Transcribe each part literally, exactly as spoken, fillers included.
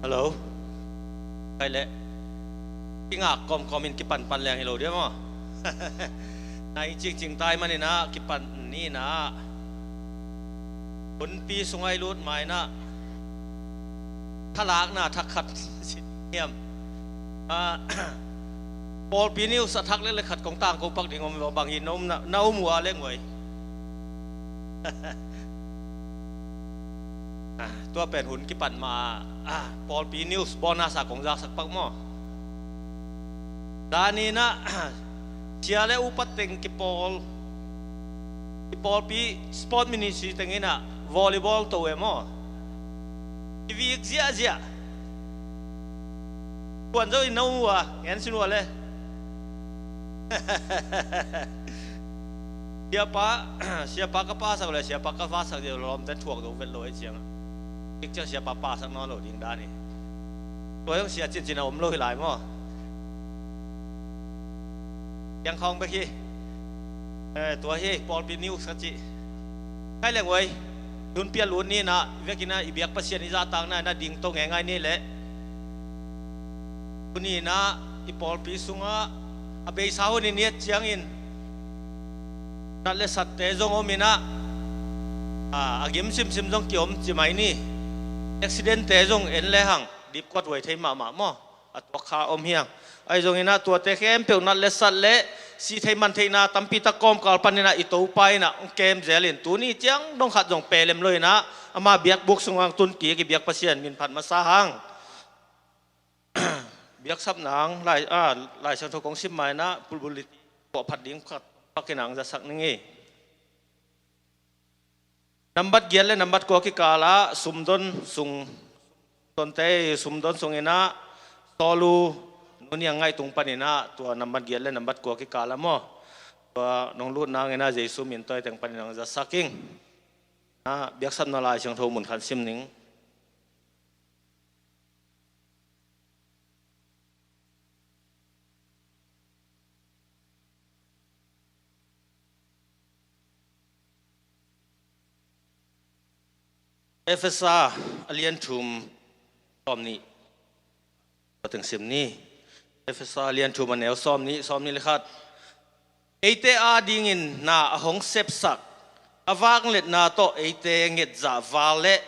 Hello. Kai leh kingak kawmkawm in kipanpan leng hi lo dia maw? Nai cingcing tai maninah kipan ni inah hunpi sungah i lut mainah thalakna thak khat hiam? Ah, pawlpi news a thak lele khat kong tangko pak ding om lo, bang hi na um, na, na um uh a leng uai. Ah, tua pen hun kipan ma, ah, pawlpi news bonus a kong zaksak pak maw? Daninah sia le upat teng kipawl, kipawlpi sport ministry tenginah volleyball to e maw? Kivik ziahziah. Kuan zo in na um uh a, ngen sin uh a le. Siapa, siapa ka pasak le, siapa ka pasak dia lawmte thuak zo vet lo ei ciangah. Kik ciang siapa pasak nawn lo ding dan hi. Tua zong sia cincin a om lo hi lai maw? Piang khawng bek hi. Eh, tua hi, pawlpi news ka cih. Kai leng uai, hunpi a lut ni inah, vekinah i biak Pasian i zahtakna inah dingto ngeingai ni leh. Tuni inah i pawlpi sungah a beisa hun i niat ciangin nat le satte zong om inah, a, a gim simsim zong kiom ci mai ni. Accidentte zong en lehang dipkuat huai thei mahmah maw? A tuak kha om hiang. Ahi zonginah tuate khempeuh nat le sat le sih theih man theihna tampitak kawmkal paninah i Topa inah hong kem zelin tuni ciang dong khat zong pelem lo inah ama biakbuk sungah tun kik i biak Pasian min phat masa hang. Biaksap nang lai, ah, Lai Siangtho kong sim mainah pulbuliti kuah phat ding khat pakinah hong zasak ning hi. Nambat giat le nambat kua kikalah sumdon sung, donte sumdon sunginah Saulu nuniang ngaihtung paninah tua nambat giat le nambat kua kikalah maw? Tua nong lut nanginah Jesu min tawh ei teng paninah hong zasak ing. Ah, biaksapna Lai Siangtho mun khan sim ning. Efesa a lian thum sawm nih. Pateng sim ni. Efesa a lian thum a neu sawm nih, sawm nih le khat. Eite adingin na a hong sepsak a vangliatna tawh eite ngetzah val le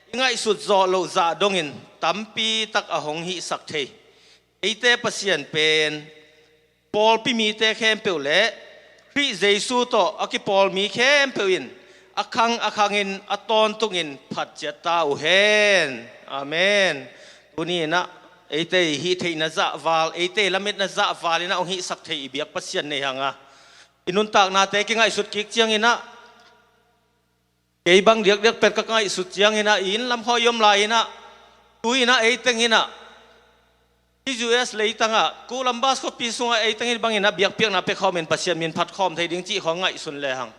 i ngaihsut zawh loh zah dongin tampitak a hong hihsak thei eite Pasian pen pawlpi mite khempeuh le Khrih Jesu tawh a kipawl mi khempeuh in a khang a khangin a tawntungin phat ciat ta uh hen. Amen. Tuni inah eite i hih theihna zahval, eite i lametna zahval inah hong hihsak thei i biak Pasian nei hanga i nuntaknate kingaihsut kik cianginah kei bang diakdiak pet ka ngaihsut cianginah i inn lam khawi om lai inah tu inah ei tenginah i U S leitangah Columbus khuapi sungah ei tengin banginah biakpiakna pia khawmin Pasian min phat khawm thei ding cih khawng ngaihsun lehang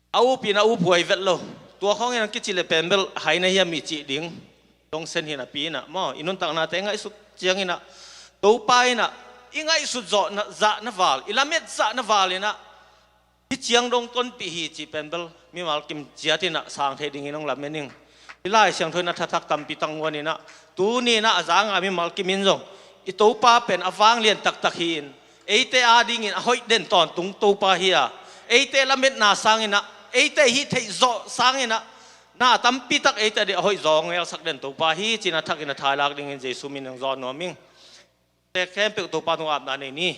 a up in a up huai vet lo. Tua khawngin ang kici le pen bel hai na hiam i cih ding dong sen hi napi inah maw i nuntaknate ngaihsut cianginah Topa inah i ngaihsut zawh na, zah na val, i lamet zah na val inah hih ciang dong tonpih hi cih pen bel mimal kim ciat inah sang thei dingin hong lamen ing. Hih Lai Siangtho in a thathak tampi tang nguan inah tuni inah a zanga mimal kim in zong i Topa pen a vanglian taktak hi-in eite adingin a hoih den tawntung Topa hi a, eite lametna sanginah eite hih theih zawh sanginah na tampitak eite ading a hoih zawng ngelsak den Topa hi ci-in a thakin a thailak dingin Jesu min in hong zawn nuam ing. Te khempeuh Topa tungah apna nei ni.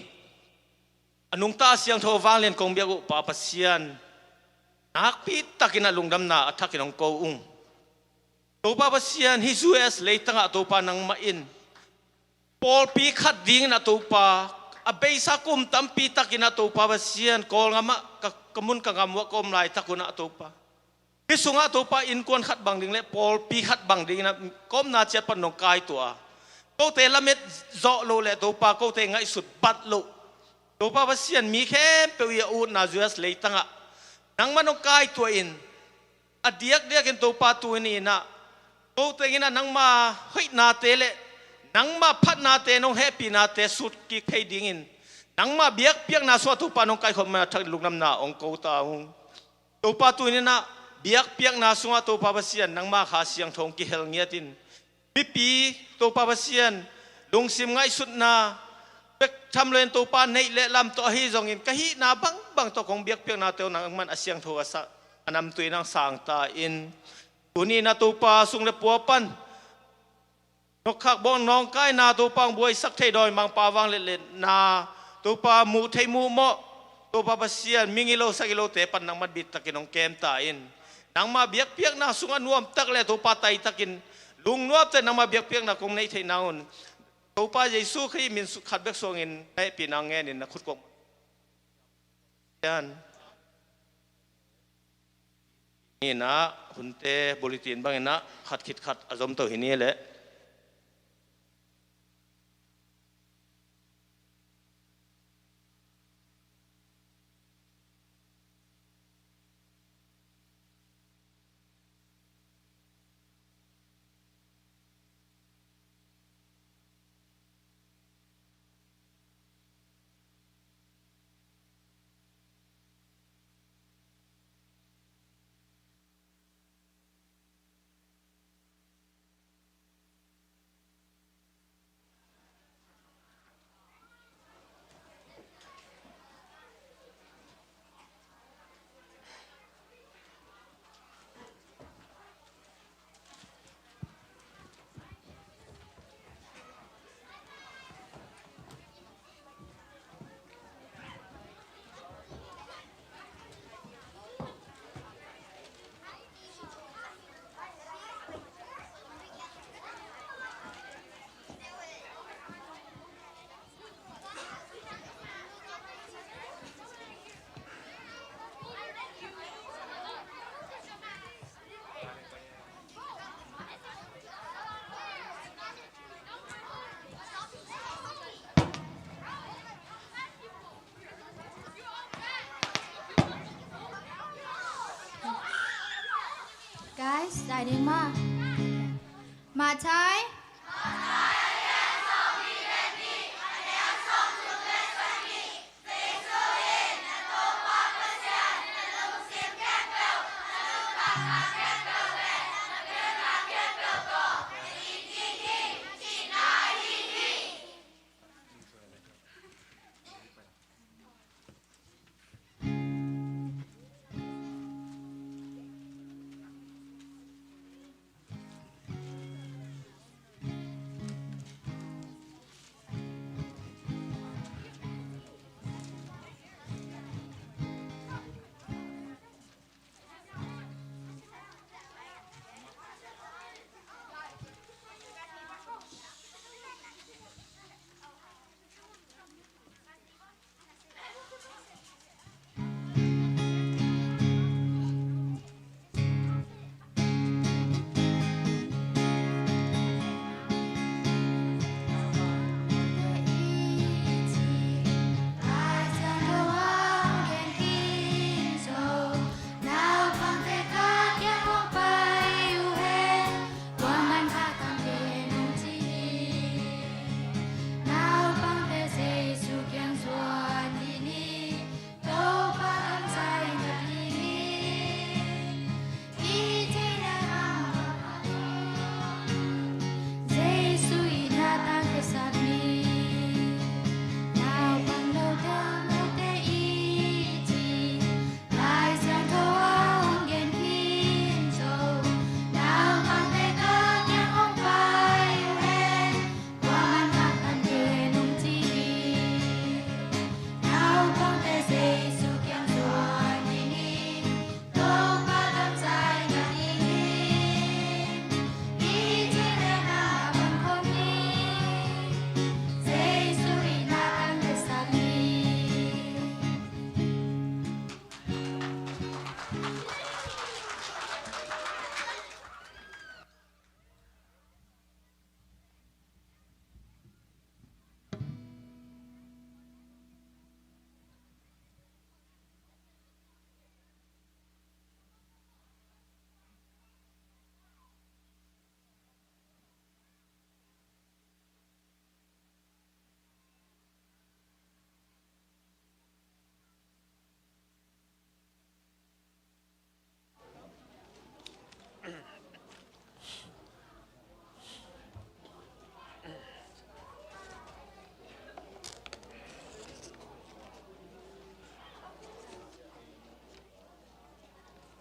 A nungta a siangtho a vanglian kong biak uh Pa Pasian nakpi takin a lungdamna a thakin hong ko ung. Topa Pasian hih U S leitangah Topa nangmah in pawlpi khat dingin a Topa a beisa kum tampi takin a Topa Pasian Kawlngamah ka, ka mun ka ngam uh a ka om laitak unah a Topa hih sungah Topa innkuan khat bang ding le pawlpi khat bang dingin a ka omna ciat pan nong kaituah a, kote lamet zawh loh le Topa kote ngaihsut bat loh Topa Pasian mi khempeuh i a utna U S leitangah nangmah nong kaituah in a diakdiakin Topa tuni inah ko tenginah nangma hoihnate le nangma phatnate nong hehpihnate sut kik thei dingin nangma biakpiakna sungah Topa nong kaikhawm man a thak lungdamna hong ko ta ung. Topa tuni inah biakpiakna sungah Topa Pasian nangma Kha Siangtho hong kihel ngiatin mipi, Topa Pasian, lungsim ngaihsutna bek tham loin Topa neih le lam tawh ahi zongin ka hihna bangbang tawh kong biakpiakna tawh nangman a siangtho a sa, a namtui nang sang ta in, tuni-in ah Topa sung le pua pan nokkhak bawng nawngkaina Topa hong buaisak thei dawimangpa vangliatliatna, Topa muh theih muh mawh, Topa Pasian, mi gilo sa gilote pan nangman bittakin hong kem ta in, nangmah biakpiakna sungah nuamtak le Topa taitakin lungnuamte nangmah biakpiakna kong neih theih nang un, Topa Jesu Khrih min su-, khat bek suangin na hehpihna ngenin na khut kong Pasian. Ni-in ah hunte bulletin bangin ah khat khit khat a zomto hi ni leh. Guys, dai ding maw. Matthai.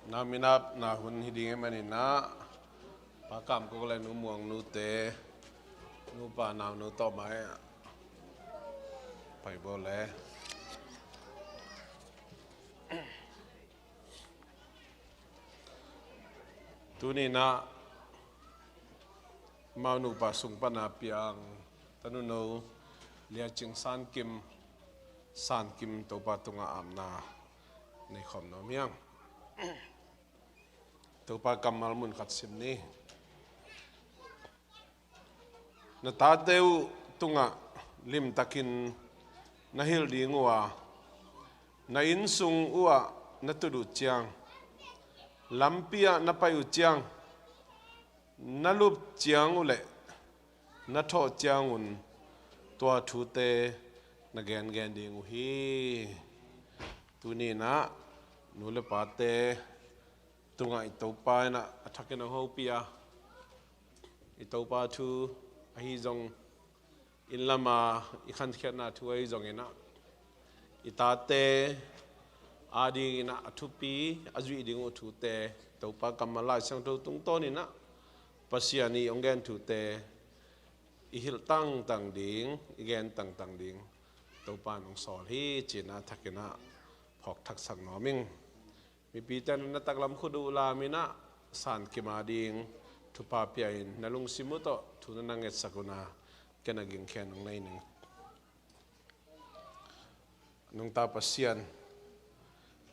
Naminap na hun hi ding ahih manin ah, Pa Kam Kok le Nu Muang Nu te, nupa naunu tawh mai ah pai bawl le. Tuni-in ah amau nupa sung pan a piang tanuno Lia Cing San Kim, San Kim Topa tungah apna nei khawm nuam hi ing. Topa kammal mun khat sim ni. Na tate uh tungah limtakin na hilh ding uh a, na inn sung uh ah na tut uh ciang, lampi ah na pai uh ciang, na lup ciang uh leh na thawh ciangun tua thute na gengen ding uh hi. Tuni-in ah nu le pate tungah i Topa in ah a thakin hong hopih a, i Topa thu ahi zong, inn lama i khankhiatna thu ahi zongin ah, i tate adingin ah a thupi a zuih ding uh thute, Topa kammal Lai Siangtho tungtawnin ah Pasian i hong gen thute i hilh tangtang ding, i gen tangtang ding Topa in hong sawl hi, ci-in ah a thakin ah phawk thaksak nuam ing. Mipite na taklam khut uh lamin ah San Kim ading thupha pia-in na lungsim uh tawh thu na na ngetsak un a, ken a gingkhen hong nei ning. Nungta Pasian,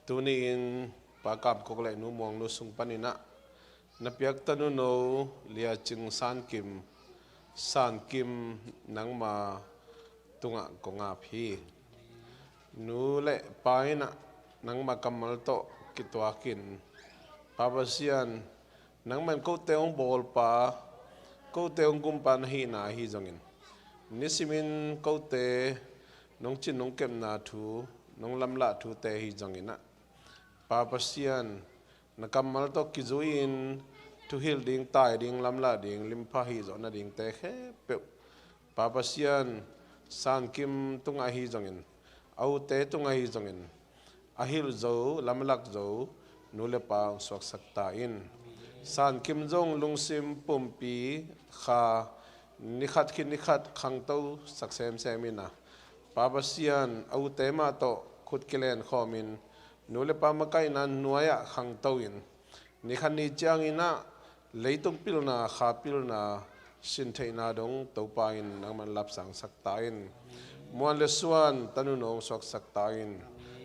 tuni-in Pa Kam Kok le Nu Muang Nu sung panin ah na piak tanuno Lia Cing San Kim, San Kim, nangma tungah kong ap hi. Nu le pa in ah nangma kammal tawh kituakin, Pa Pasian, nangman kote hong bawlpa, kote hong gumpa na hihna ahi zongin, nisimin kote nong cin nong kepna thu, nong lamlah thute ahi zongin ah, Pa Pasian, na kammal tawh kizui-in thuhilh ding, tai ding, lamlah ding, limpha hih zawh nadingte khempeuh Pa Pasian, San Kim tungah ahi zongin, a ute tungah ahi zongin, a hilh zo, lamlak zo nu le pa hong suaksak ta in. San Kim zong lungsim, pumpi, kha, nikhat khit nikhat khangtosak semsem in ah, Pa Pasian, a ute mah tawh khut kilen khawmin, nu le pa makaihna nuai-ah khangto-in, nikhat ni ciangin ah leitung pilna, kha pilna sin theihna dong Topa in nangman lapsangsak ta in. Muan le suan tanuno hong suaksak ta in.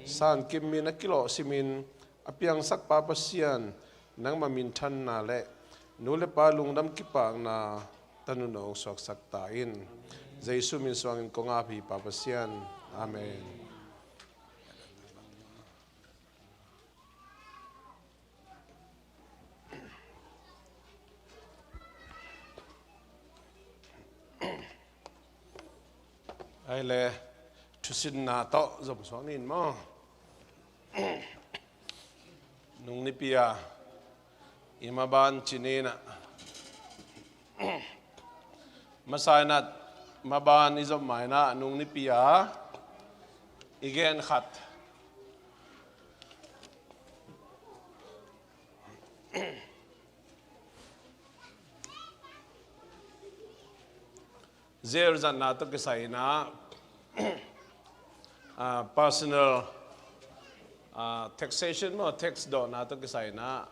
San Kim min a kilawh simin a piangsak Pa Pasian, nangma minthanna le nu le pa lungdam kipakna tanuno hong suaksak ta in. Jesu min suangin kong ap hi, Pa Pasian. Amen. Ai le, thusinna tawh zom suak ni maw. Nung nipi a i maban ci ni in ah, masa in ah maban i zom ma in ah nung nipi a i gen khat. Jail zatna tawh kisai in ah, ah, personal, ah, taxation maw, tax dawhna tawh kisai in ah,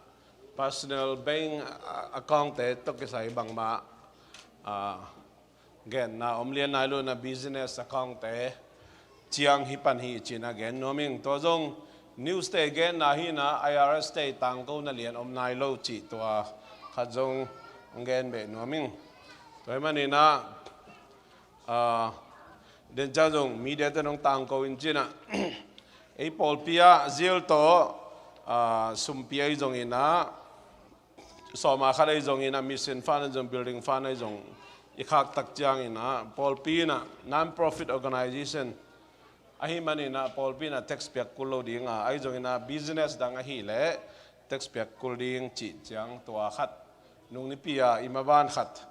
personal bank, ah, account te tawh kisai bangmah, ah, genna om lian nai lo in ah, business account te ciang hi pan hi ci-in ah gen nuam ing. Tua zong news te genna hi in ah, I R S te tangkona lian om nai lo cih tua khat zong hong gen beh nuam ing. Tua ahih manin ah, ah, den ciang zong media te hong tangko in ci-in ah, ei pawlpi ah jail tawh, ah, sumpi ahi zongin ah, sawma khat ahi zongin ah, mission fund ahi zong, building fund ahi zong, i khak tak ciangin ah, pawlpi in ah, non-profit organization ahih manin ah, pawlpi in ah tax piak kul lo ding a, ahi zongin ah business dang ahih leh tax piak kul ding cih ciang tua khat, nung nipi a i maban khat,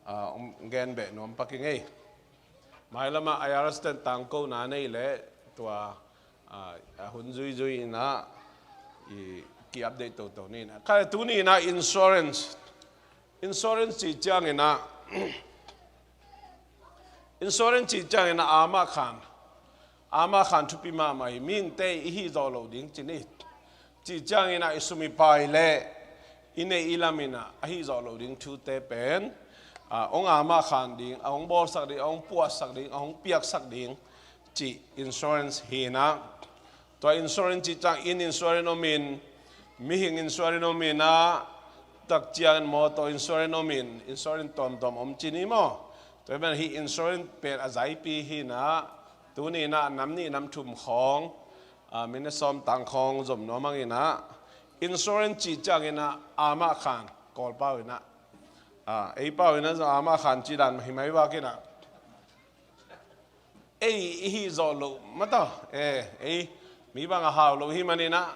ah, hong gen beh nuam pak ing ei. Mailam ah I R S ten tangkona nei leh tua, ah, a hun zuizui in ah, i ki-update toto ni na. Kha tuni na insurance, insurance cih ciangin ah, insurance cih ciangin ah amah khan, amah khan thupi mahmah hi. Mihingte i hih zawh loh ding ci ni. Cih ciangin ah i sum i pai le i neih i lam in ah a hih zawh loh ding thute pen, ah, hong amah khan ding, a hong bawlsak ding, a hong puahsak ding, a hong piaksak ding cih insurance hi na. Tua insurance cih ciang inn insurance om in, mihing insurance om in ah, tak ciangin motor insurance om in, insurance tuamtuam om ci ni maw. Tua pen hih insurance pen a zaipi hi na. Tuni na nam nih nam thum khawng, ah, minute sawm tang khawng zom nuam hang in ah, insurance cih ciangin ah amah khan Kawlpau in ah, ah, ei pau in ah zong amah khan ci dan hi mai vak in ah, ei i hih zawh loh mata, eh, ei mi bang a hau lo hi man in ah,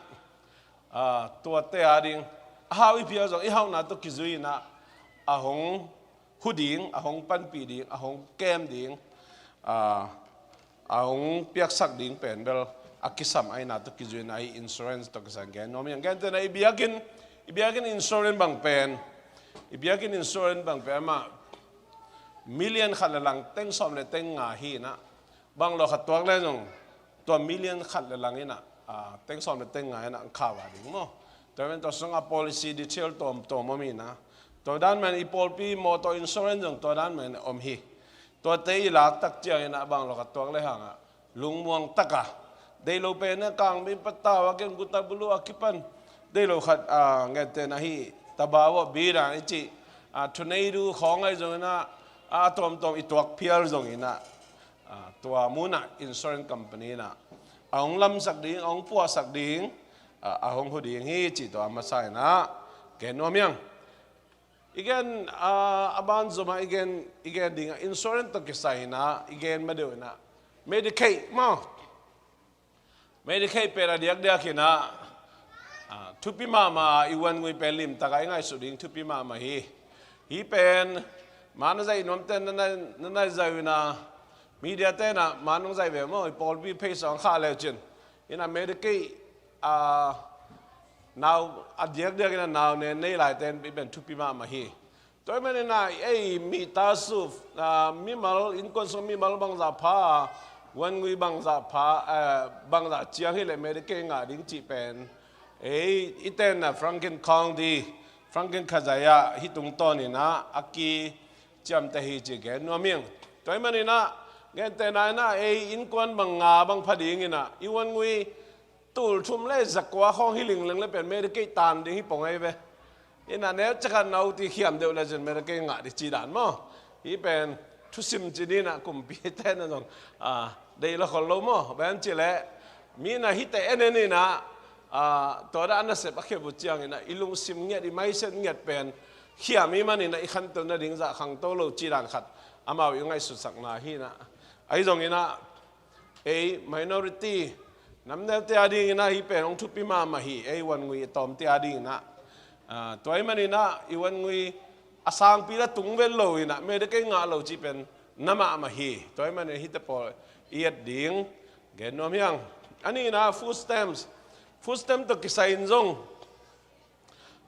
ah, tuate a ding a hau i phial zong i hauhna tawh kizui in ah a hong hu ding, a hong panpih ding, a hong kem ding, ah, a hong piaksak ding pen bel a kisam ahihna tawh kizui in ah hih insurance tawh kisam gen nuam hi hang. Gentehna i biakinn, i biakinn insurance bang pen, i biakinn insurance bang pen amah million khat le lang teng sawm le teng nga hi in ah, bang lo khat tuak le zong tua million khat le lang in ah, ah, teng sawm le teng nga in ah ang khau a ding maw. Tua men tua sung a policy detail tuamtuam om hi na. Tua dan men i pawlpi motor insurance zong tua dan men om hi. Tuate i lak tak ciangin ah bang lo khat tuak le hang ah lungmuang tak a, deih lo pen a kang bin patau a ken guta bulu a kipan, deih lo khat, ah, gentehna hih Tabawa Bira i cih, ah, tornado khawng ahi zongin ah, ah, tuamtuam i tuak phial zongin ah, ah, tua mun ah insurance company in ah a hong lamsak ding, a hong puahsak ding, ah, a hong hu ding hi cih tua a masa in ah gen nuam hi hang. I gen, ah, a ban zom ah i gen, i gen ding ah insurance tawh kisai in ah i gen ma deuh in ah Medicaid maw. Medicaid pen a diakdiak in ah, ah, thupi mahmah, i vangui pen limtak a i ngaihsut ding thupi mahmah hi. Hih pen man a zaih nuamte na nai, na nai zaih uh in ah, media te in ah man hong zaih ve maw, i pawlpi page ah hong khah le uh cin. In ah Medicaid, ah, nau a diakdiak in ah nau nen nei laite in i pen thupi mahmah hi. Tua ahih manin ah ei mi ta suf, ah, mimal, innkuan sung mimal bangzah pha, vangui bangzah pha, eh, bangzah ciang hi leh Medicaid ngah ding cih pen ei i ten ah Franklin County, Franklin Khazaih ah hih tungtawn in ah a kiciamteh hi cih gen nuam hi hang. Tua ahih manin ah gentehna in ah ei innkuan bang nga bang pha ding in ah i vangui tul thum le zakua khawng hi lingleng le pen Medicaid tan ding hi pong ahi ve. In ah neu ciakan na ut i khiam deuh le cin Medicaid ngah ding ci dan maw. Hih pen thusim ci ni in ah kumpi te in ah zong, ah, deih lo khol lo maw. Bang ci leh mi in ah hihte en en in ah, ah, tua dan a nasep a khep uh ciangin ah i lungsim ngiat, i mindset ngiat pen khiam i hih manin ah i khantoh nading zah khangto lo ci dan khat amau i ngaihsutsakna hi in ah. Ahi zongin ah ei minority, namneute a dingin ah hih pen hong thupi mahmah hi, ei vangui a tawmte a dingin ah. Ah, tua ahih manin ah i vangui a sangpi la tung vet lo in ah Medicaid ngah lo cih pen na mahmah hi. Tua ahih manin hihte pawl i et ding gen nuam hi hang. A nihna food stamps, food stamp tawh kisai in zong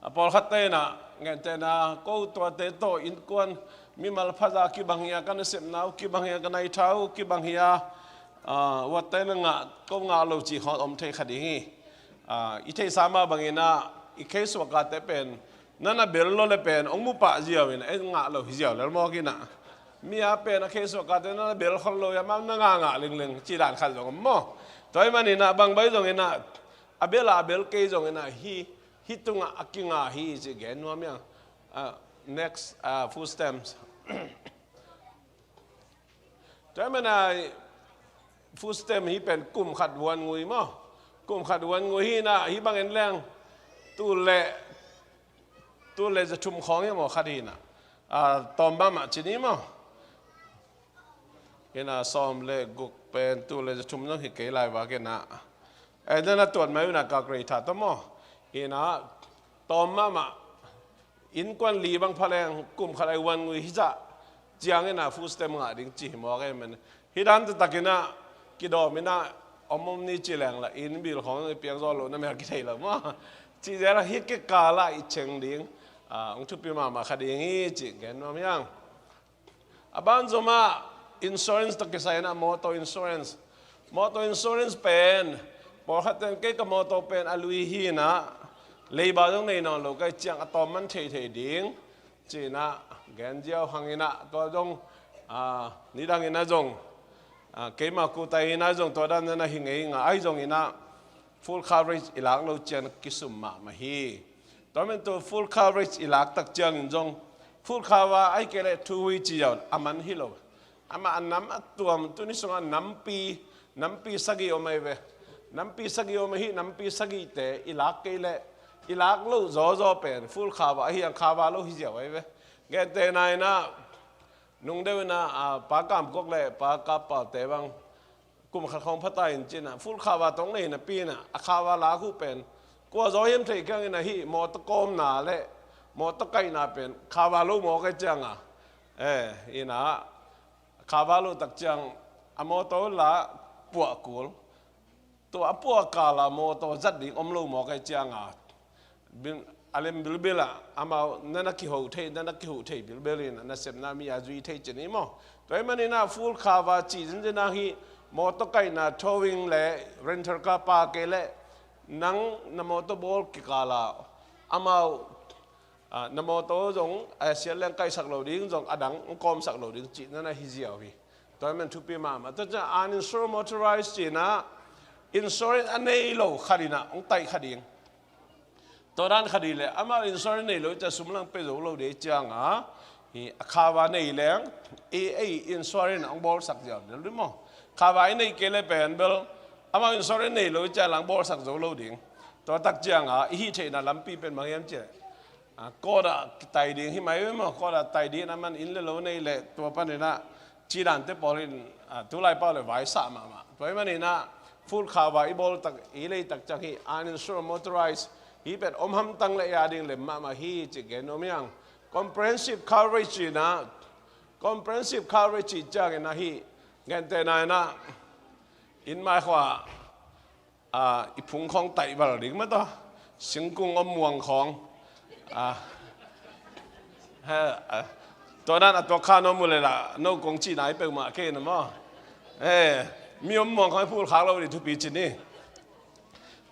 a pawlkhatte in ah, gentehna ko tuate tawh innkuan mimal pha zah kibang hi a, ka nasepna uh kibang hi a, ka naitha uh kibang hi a, ah, uatte na ngah, ko ngah lo cih khawng om thei kha ding hi. Ah, i theihsa mah bangin ah i case worker te pen na na bel lo le pen hong mu pah ziau in ah ei ngah lo hi ziau lel mawk in ah, mi a pen a case worker te na na bel khol lo hi a, amau na ngah ngah lingleng ci dan khat zong om maw. Tua ahih manin ah bang bai zongin ah a bel a, a bel kei zongin ah hih, hih tungah a kinga hi cih gen nuam hi hang. Ah, next, ah, food stamps. Tua ahih manin ah food stamp hih pen kum khat vangui maw. Kum khat vangui hi in ah hih bangin leng tul le, tul le za thum khawng hi maw khat hi in ah. Ah, tawm mahmah ci ni maw. In ah sawm le guk pen tul le za thum zong hi kei lai vak in ah. Ei, na na tuat mai un ah calculator tawh maw. In ah tawm mahmah, innkuan li bang pha leng kum khat a i vangui hi zah ciangin ah food stamp ngah ding ci hi mawk ei men. Hih dan taktak in ah kidawm in ah om om ni ci leng la inn bill khong i piak zaw lo na mel kithei lo maw. Ci zel a hi kikal ah i cheng ding, ah, hong thupi mahmah kha ding hi ci gen nuam hiang. A ban zom ah insurance tawh kisai in ah motor insurance. Motor insurance pen pawlkhat ten kei ka motor pen a lui hi in ah leiba zong nei nawn lo ka hih ciang a tawm man theithei ding ci in ah gen ziau hang in ah tua zong, ah, nidang in ah zong, ah, keima kuta in ah zong tua dan na hi ngei nga ahi zong in ah full coverage i lak lo ciang kisum mahmah hi. Tua men tu full coverage i lak tak ciangin zong full cover ahi kei leh two wheel ci zaw a man hi lo. Amah a nam a tuam tuni sungah nampi, nampi sagih om ahi ve. Nampi sagih om ahi, nampi sagihte i lak kei leh i lak lo zawzaw pen full cover ahi ang cover lo hi ziau ahi ve. Gentehna in ah nung deuh in ah, ah, Pa Kam Kok le Pa Kap Pau te bang kum khat khawng phata in ci in ah full cover tawh nei napi in ah a cover lak uh pen kua zaw hiam thei kiang in ah hih mawtaw kawmna le mawtaw kaihna pen cover lo mawk ahi ciang a, eh, in ah cover lo tak ciang a mawtaw la puah kul. Tua a puah kal a mawtaw zat ding om lo mawk ahi ciang a bin, a lem bilbil ah amau na na kiho thei, na na kiho thei bilbil in a nasepna mi a zui thei cin hi maw. Tua ahih manin ah full cover cih zinzin ah hih mawtaw kaihna towing le rental car pa kei leh nang na mawtaw bawl kikal ah amau, ah, na mawtaw zong a siat leng kaihsak lo ding, zong a dang hong kawmsak lo ding cih na na hi ziau hi. Tua ahih man thupi mahmah. Tua ciang uninsured motorized cih in ah insurance a nei lo khat in ah hong taih kha ding. Tua dan khat hi leh amau insurance nei lo ciang sum lang pe zo lo ding ciang a, hi a cover nei leng i, ei insurance hong bawlsak ziau ding maw. Cover i nei kei leh pen bel amau insurance nei lo ciang lang bawlsak zo lo ding. Tua tak ciang a i hih theihna lampi pen bang hiam cih leh, ah, court ah kitai ding hi mai ve maw. Court ah tai ding a man inn le lo nei leh tua panin ah ci dante pawl in, ah, tulai pau le vaisah mahmah. Tua ahih manin ah full cover i bawl tak, i lei tak ciang hih uninsured motorized hih pen om hamtang le a ding lem mahmah hi ci gen nuam hiang. Comprehensive coverage in ah, comprehensive coverage cih ciangin ah hih gentehna in ah inn mai khua, ah, i phung khawng taih val ding mah tawh, singkung om muang khawng. Ah, he, ah, tua dan a tua khan om uh leh lah no kong cih nai peuhmah kei na maw. Eh, mi om muang khawng i phul khak lo ding thupi cin hi.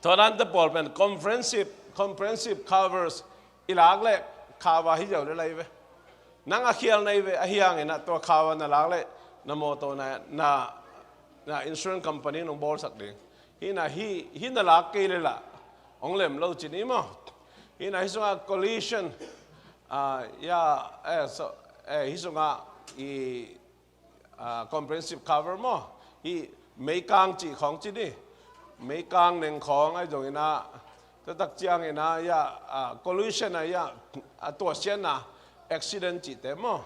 Tua dante pawl pen comprehensive, comprehensive coverage i lak leh cover hi ziau lel ahi ve. Nang a khial na hi ve, ahi hangin ah tua cover na lak leh na mawtaw na, na, na insurance company nong bawlsak ding. Hih na hih, hih na lak kei leh lah hong lem lo cin hi maw. Hih na hih sungah collision, ah, ya, eh, so, eh, hih sungah i ah, comprehensive cover maw. Hih meikang cih khawng cin hi. Meikang neng khawng ahi zongin ah, tua tak ciangin ah, ya, ah, collision ah, ya, a tuahsiatna accident cihte maw.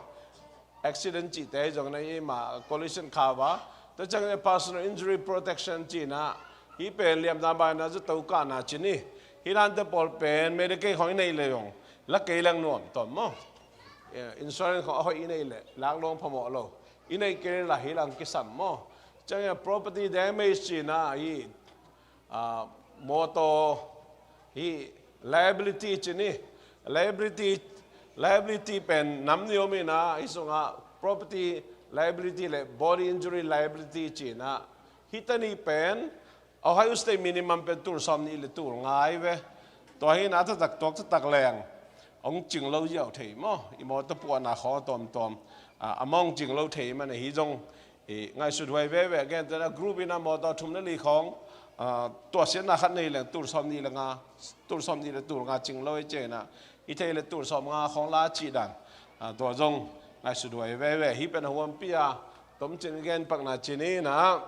Accident cihte ahi zongin ah, i mah collision cover. Tua ciangin ah personal injury protection cihna. Hih pen liamna baina zato kahna cin hi. Hih dante pawl pen Medicaid khawng i neih leh zong la kei leng nuam tawm maw. Eh, insurance khawng a hoih i neih leh lak luang phamawh lo. I neih kei leh lah hih lang kisam maw. Ciangin property damage cihna hi, ah, mawtaw hi liability cin hi. Liability, liability pen nam nih om in ah hih sungah property liability le body injury liability cihna. Hih ta nih pen Ohio State minimum pen tul sawm nih le tul nga hi ve. Tua hi in ah a taktak tuak taktak leng hong cing lo ziau thei maw. I mawtaw puahna khawng a tawmtawm, ah, a mawng cing lo thei man ahi zong, i ngaihsut huai veve. Gentehna group in ah mawtaw thum le li khawng, ah, tuahsiatna khat nei leng tul sawm nih le nga, tul sawm nih le tul nga cing lo hi ci in ah, i thei leh tul sawm nga khawng la cih dan, ah, tua zong ngaihsut huai veve. Hih pen a huampi a tomcin gen pakna cin hi in ah.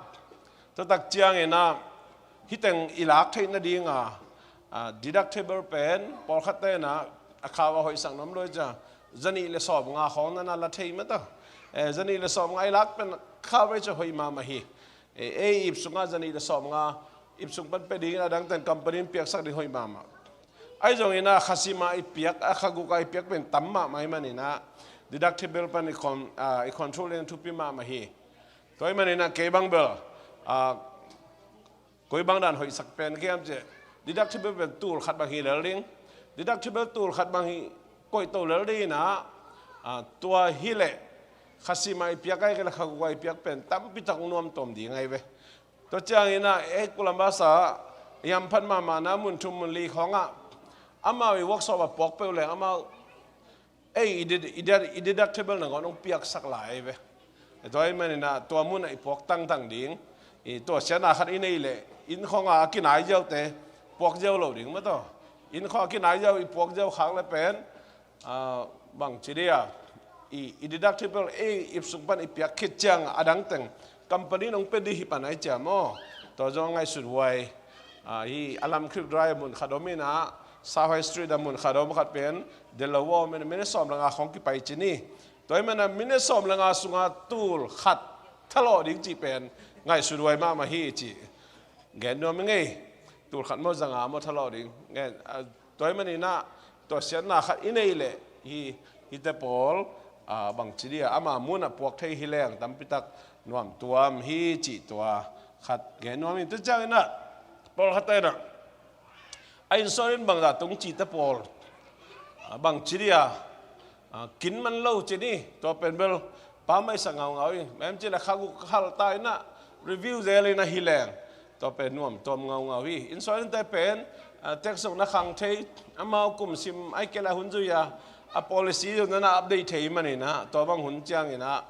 Tua tak ciangin ah hih teng i lak theih nading a, ah, deductible pen pawlkhatte in ah a cover hoihsak nuam lo hi ciang zanih le sawm nga khawng na na la thei mah tawh. Eh, zanih le sawm nga i lak pen coverage a hoih mahmah hi. Eh, ei ip sungah zanih le sawm nga ip sung pan pia ding in a dangten company in piaksak ding hoih mahmah. Ahi zongin ah kha sim a i piak, a kha guk a i piak pen tam mahmah ahih manin ah deductible pan i con-, ah, i control ding thupi mahmah hi. Tua ahih manin ah kei bang bel, ah, Koi bang dan hoihsak pen kiam cih, deductible pen tul khat bang hi lel ding. Deductible tul khat bang hi koih to lel ding inah, ah, tua hi leh kha sim a i piak ai kei le kha guk a i piak pen tampi tak nuam tawm ding ai ve. Tua ciang inah ei kulam basa i hamphat mahmahna mun thum mun li khawngah amau i workshop a puak peuh leng amau ei i ded-, i ded-, i deductible nangawn hong piaksak lai ve. Tua ahih maninah tua munah i puak tangtang ding. I tua siatna khat i nei leh inn khawngah a kinai ziaute puak ziau lo ding mah tawh. Inn khawngah a kinai ziau i puak ziau khak le pen, ah, bangci dia i, i deductible ei ip sung pan i piak khit ciang a dangteng company in hong pia ding hi pan ai ciam aw. Tua zong ngaihsut huai. Ah, hi a lam krik dry a mun khat om inah, South High Street a mun khat om khat pen, del lo aw, minute, minute sawm le nga khawng kipai ci ni. Tua ahih manin minute sawm le nga sunga tul khat thalawh ding cih pen ngaihsut huai mahmah hi cih gen nuam i ngei. Tul khat maw, za nga maw thalawh ding. Ngen, ah, tua ahih maninah tua siatna khat i nei leh hi, hihte pawl, ah, bangci dia ama munah puak thei hi leng tampi tak nuam tuam hi cih tua khat gen nuam ing. Tua ciang inah pawlkhat inah a insurance bangzah tung cihte pawl, ah, bangci dia, ah, kin man lo ci ni. Tua pen bel pammaihsak ngaungau hi. Mem ci le kha guk halta inah review zel inah hi leng tua pen nuam tuam ngaungau hi. Insurance te pen, ah, tax zong na khang thei, amau kum sim ai kei le hun zui a, a policy zong na na update thei maninah tua bang hun ciang inah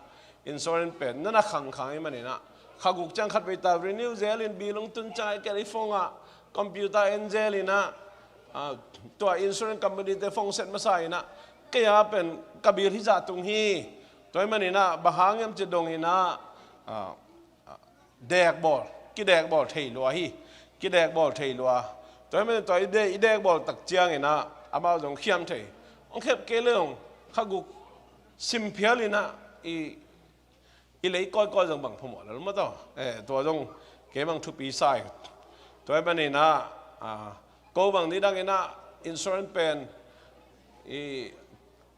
insurance pen na na khangkhang i maninah kha guk ciang khat vei ta renew zel in bill hong tun ciang ai kei le i phone ah computer en zel inah, ah, tua insurance company te phone set masa inah kei a pen ka bill hizah tung hi. Tua ahih maninah bang hang hiam ci dong inah, ah, ah, dekbawl, kidekbawl thei lua hi. Kidekbawl thei lua. Tua ahih manin tua i de-, i dekbawl tak ciang inah amau zong khiam thei. Hong khep kei le hong kha guk sim phial inah i, i lei kawikawi zong bang phamawh lel mah tawh. Eh, tua zong kei bang thupi sa hi. Tua ahih maninah, ah, ko bang nidang inah insurance pen i,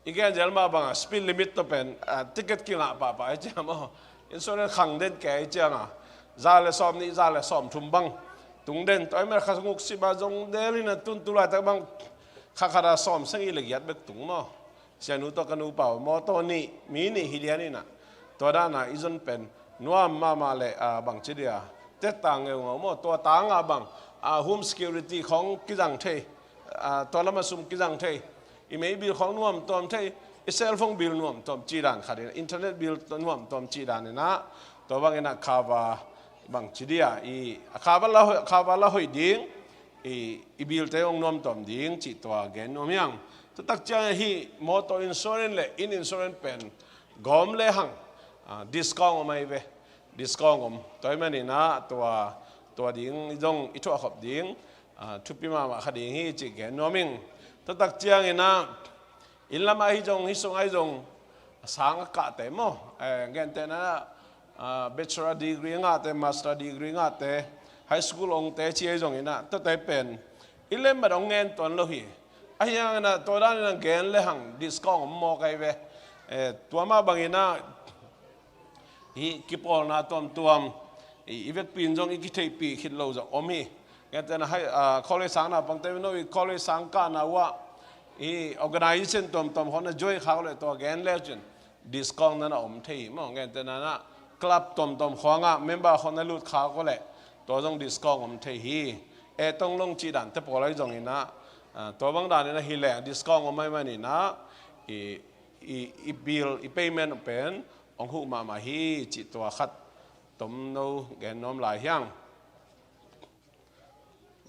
i gen zel mah bangah speed limit tawh pen, ah, ticket kingah pahpah hi ciang aw. Insurance khang den kei hi ciangah za le sawm nih, za le sawm thum bang tung den. Tua ahih manin kha guk sim a zong del inah tun tu laitak bang kha khat a sawm sagih le giat bek tung maw. Sianu tawh ka nupa uh mawtaw nih, mi nih hi lian inah. Tua dana i zon pen nuam mahmah le, ah, bangci dia, tet tang ngeungau maw, tua tangah bang, ah, home security khawng kizang thei, ah, tua lamah sum kizang thei, i mei bill khawng nuam tuam thei, i cellphone bill nuam tuam cih dan khat inah, internet bill nuam tuam cih dan inah, tua bang inah khava bangci dia i, a khava la hoih, khava la hoih ding, i, i bill te hong nuam tuam ding cih tua gen nuam hiang. Tua tak ciang hih motor insurance le inn insurance pen gawm le hang, ah, discount om ai ve. Discount om. Tua ahih maninah tua, tua ding zong i thuah khop ding, ah, thupi mahmah kha ding hi cih gen nuam ing. Tua tak ciang inah inn lamah hi zong, hi sung ai zong, sang a kahte maw, eh, gentehna, ah, bachelor degree ngahte, master degree ngahte, high school ongte ci ai zong inah, tuate pen i lemmat ong ngen tuan lo hi. Ahi hang inah tua dan inah gen le hang discount om mawk ai ve. Eh, tua mah bang inah hih kipawlna tuamtuam i, i vekpi in zong i kitheihpih khit lo zong om hi. Gentehna hai, ah, college sang naupangte no i college sang kahna uh ah i organization tuamtuam khawng na join khak uh leh tua gen le cin discount na na om thei hi maw. Gentehna na club tuamtuam khawngah member khawng na lut khak uh leh tua zong discount om thei hi. E tong long cih dan te pawl ai zong inah, ah, tua bang dan inah hi leng discount om ai man inah i, i, i bill, i payment pen hong huh mahmah hi cih tua khat tomno gen nuam lai hiang.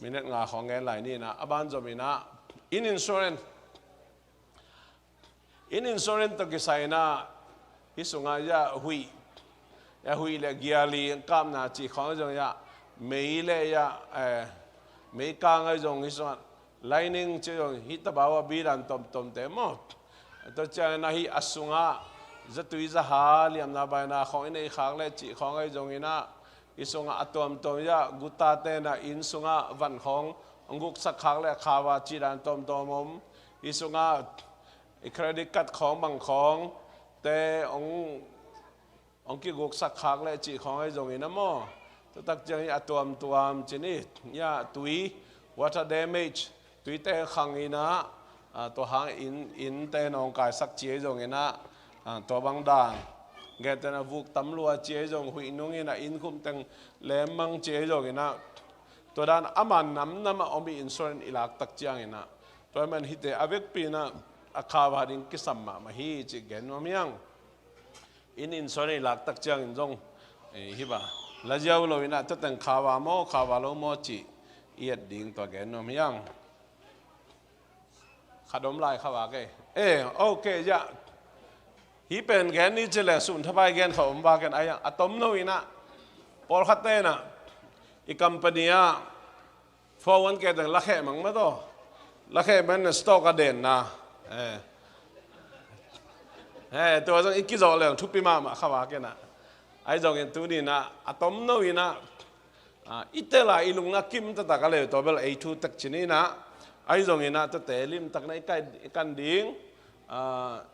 Minute nga khawng gen lai ni inah, a ban zom inah, inn insurance. Inn insurance tawh kisai inah, hih sungah ya huih, ya huih le giali kapna cih khawng zong ya, mei le ya, eh, mei kang ai zong hih sungah, lining ci zong hih tabau a bidan tomtomte maw. Tua ciang inah hih a sungah zatui zaha liamna baina khawng i nei khak le cih khawng ai zong inah, hih sungah a tuamtuam ya guta tenah inn sungah van khawng hong guksak khak le khava cih dan tuamtuam om. Hih sungah i credit card khawng bang khawng te hong hong kiguksak khak le cih khawng ai zong inah maw. Tutak ciang hi a tuamtuam cin hi, ya tui, water damage, tuite khang inah, ah, tua hang inn, innte nawngkaisak ci ahi zong inah, ah, tua bang dan. Gentehna vuk tam lua ci ahi zong, huih nung inah inn khum teng lemmang ci ahi zong inah, tua dan a man namnam a om hi insurance i lak tak ciang inah. Tua man hite a vekpi inah a khava ding kisam mahmah hi ci gen nuam hiang. Inn insurance i lak tak ciangin zong, eh, hi ba, la ziau lo inah tua teng khava maw, khava lo maw ci i et ding tua gen nuam hiang. Khat om lai khava kei. Eh, ok, ya. Hi pen gen ni ci le sun thapai gen kha om va ken ai a tom no inah. Pawlkhat te inah i company ah four one K teng lakheh mang mah tawh. Lakheh man stock a denna. Eh. Eh, tua zong i kizawh leng thupi mahmah khava ken ah. Ahi zongin tuni inah a tom no inah, ah, i tel a i lungna kim taktak a leu tua bel ei thu tek cin inah. Ahi zong inah tuate limtakna i kai, i kan ding. Ah,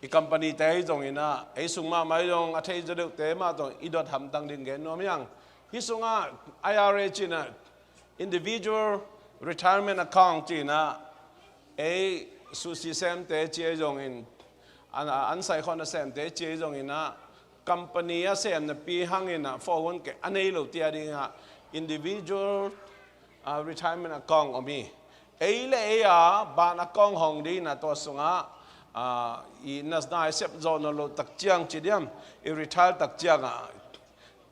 i company te ahi zong inah, ei sung mahmah ahi zong a thei zaw deuhte mah tawh i dot hamtang ding gen nuam hiang. Hi sungah I R A ci inah, individual retirement account ci inah, ei susi semte ci ahi zongin, an, an saikhawhna semte ci ahi zong inah, company a sem napi hang inah four one K a nei lo tia dingah individual, ah, retirement account om hi. Ei le ei a ban account hong ding inah tua sungah, ah, i na, na i sep zawh nawn loh tak ciang ci diam, i retire tak ciangah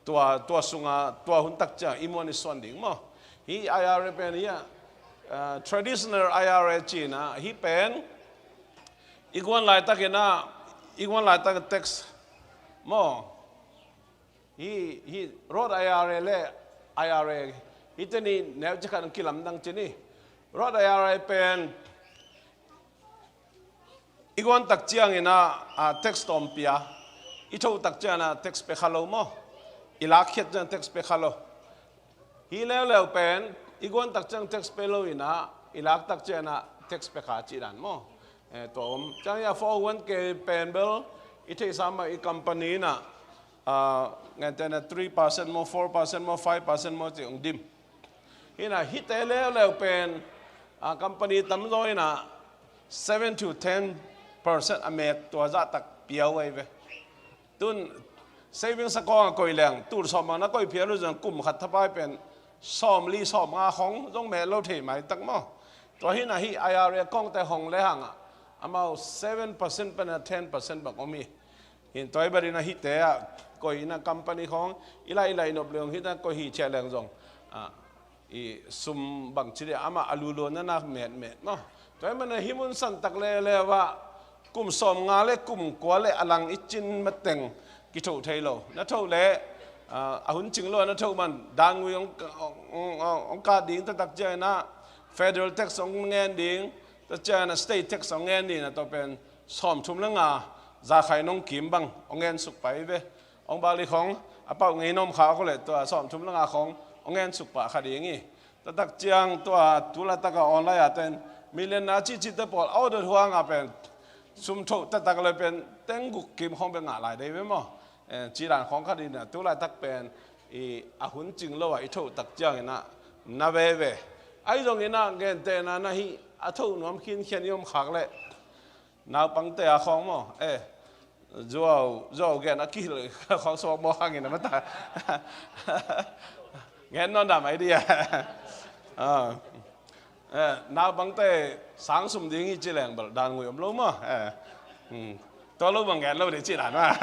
tua, tua sungah tua hun tak ciang i muan i suan ding maw. Hi I R A pen hi a, ah, traditional I R A ci inah, hi pen i guan laitak inah, i guan laitak tax maw. Hi, hi Roth I R A le I R A, hi teni neu ci khat kilamdang cin hi. Roth I R A pen i guan tak ciang inah, ah, tax tawmpi a, i thoh tak ciang inah tax pe kha lo maw. I lak khiat ciang tax pe kha lo. Hi leuleu pen i guan tak ciang tax pe lo inah, i lak tak ciang inah tax pe kha ci dan maw. Eh, tua om ciang ia four one K pen bel i theihsa mah i company inah, ah, gentehna three percent maw, four percent maw, five percent maw ci hong dim. Hi inah hite leuleu pen, ah, company tamzaw inah seven to ten percent a met tua zahtak piau ahi ve. Tun savings account a koih leng, tul sawm bang na koih phial uh zong kum khat thapai pen sawmli sawmnga khong zong met lo thei maitak maw. Tua hi inah hi I R A account te hong le hangah amau seven percent pan a ten percent bang om hi. Hi in tua i bat inah hite ah koih inah company khong i laih i laih nop leng hi inah koih hi ciah leng zong, ah, i sum bangci dih amah a lulua na nak metmet maw. Tua i man a hi mun santak leuleu ah kum sawmnga le kum kua le a lang i cin mateng kithoh thei lo. Na thoh le, ah, a hun cing lo a na thoh man dan ngui hong, hong, hong, hong kat ding taktak ciang inah federal tax hong ngen ding, tua ciang inah state tax hong ngen ding inah tua pen sawmthum le nga zakhai nong kim bang hong ngen suk pai ve. Hong bak li khong a pauh ngei na om kha ko le tua sawmthum le nga khong hong ngen suk pah kha ding hi. Taktak ciang tua tu laitak a online a ten million na cihcihte pawl a order huang a pen sum thoh taktak le pen teng guk kim khong bek ngah lai dei ve maw. Eh, ci dan khong khat inah tu laitak pen i a hun cing lo a i thoh tak ciang inah na veve. Ahi zong inah gentehna na hi a thoh nuam khinkhian i om khak leh naupangte a khawng maw? Eh, zuau, zuau gen a kihilh khawng suak maw hangin a mata. Gen nawn dah mai dia. Ah. Eh, naupangte sang sum ding hi ci leng bel dan ngui om lo maw? Eh. Hmm. Tua lo bang gen lo ding ci dan maw?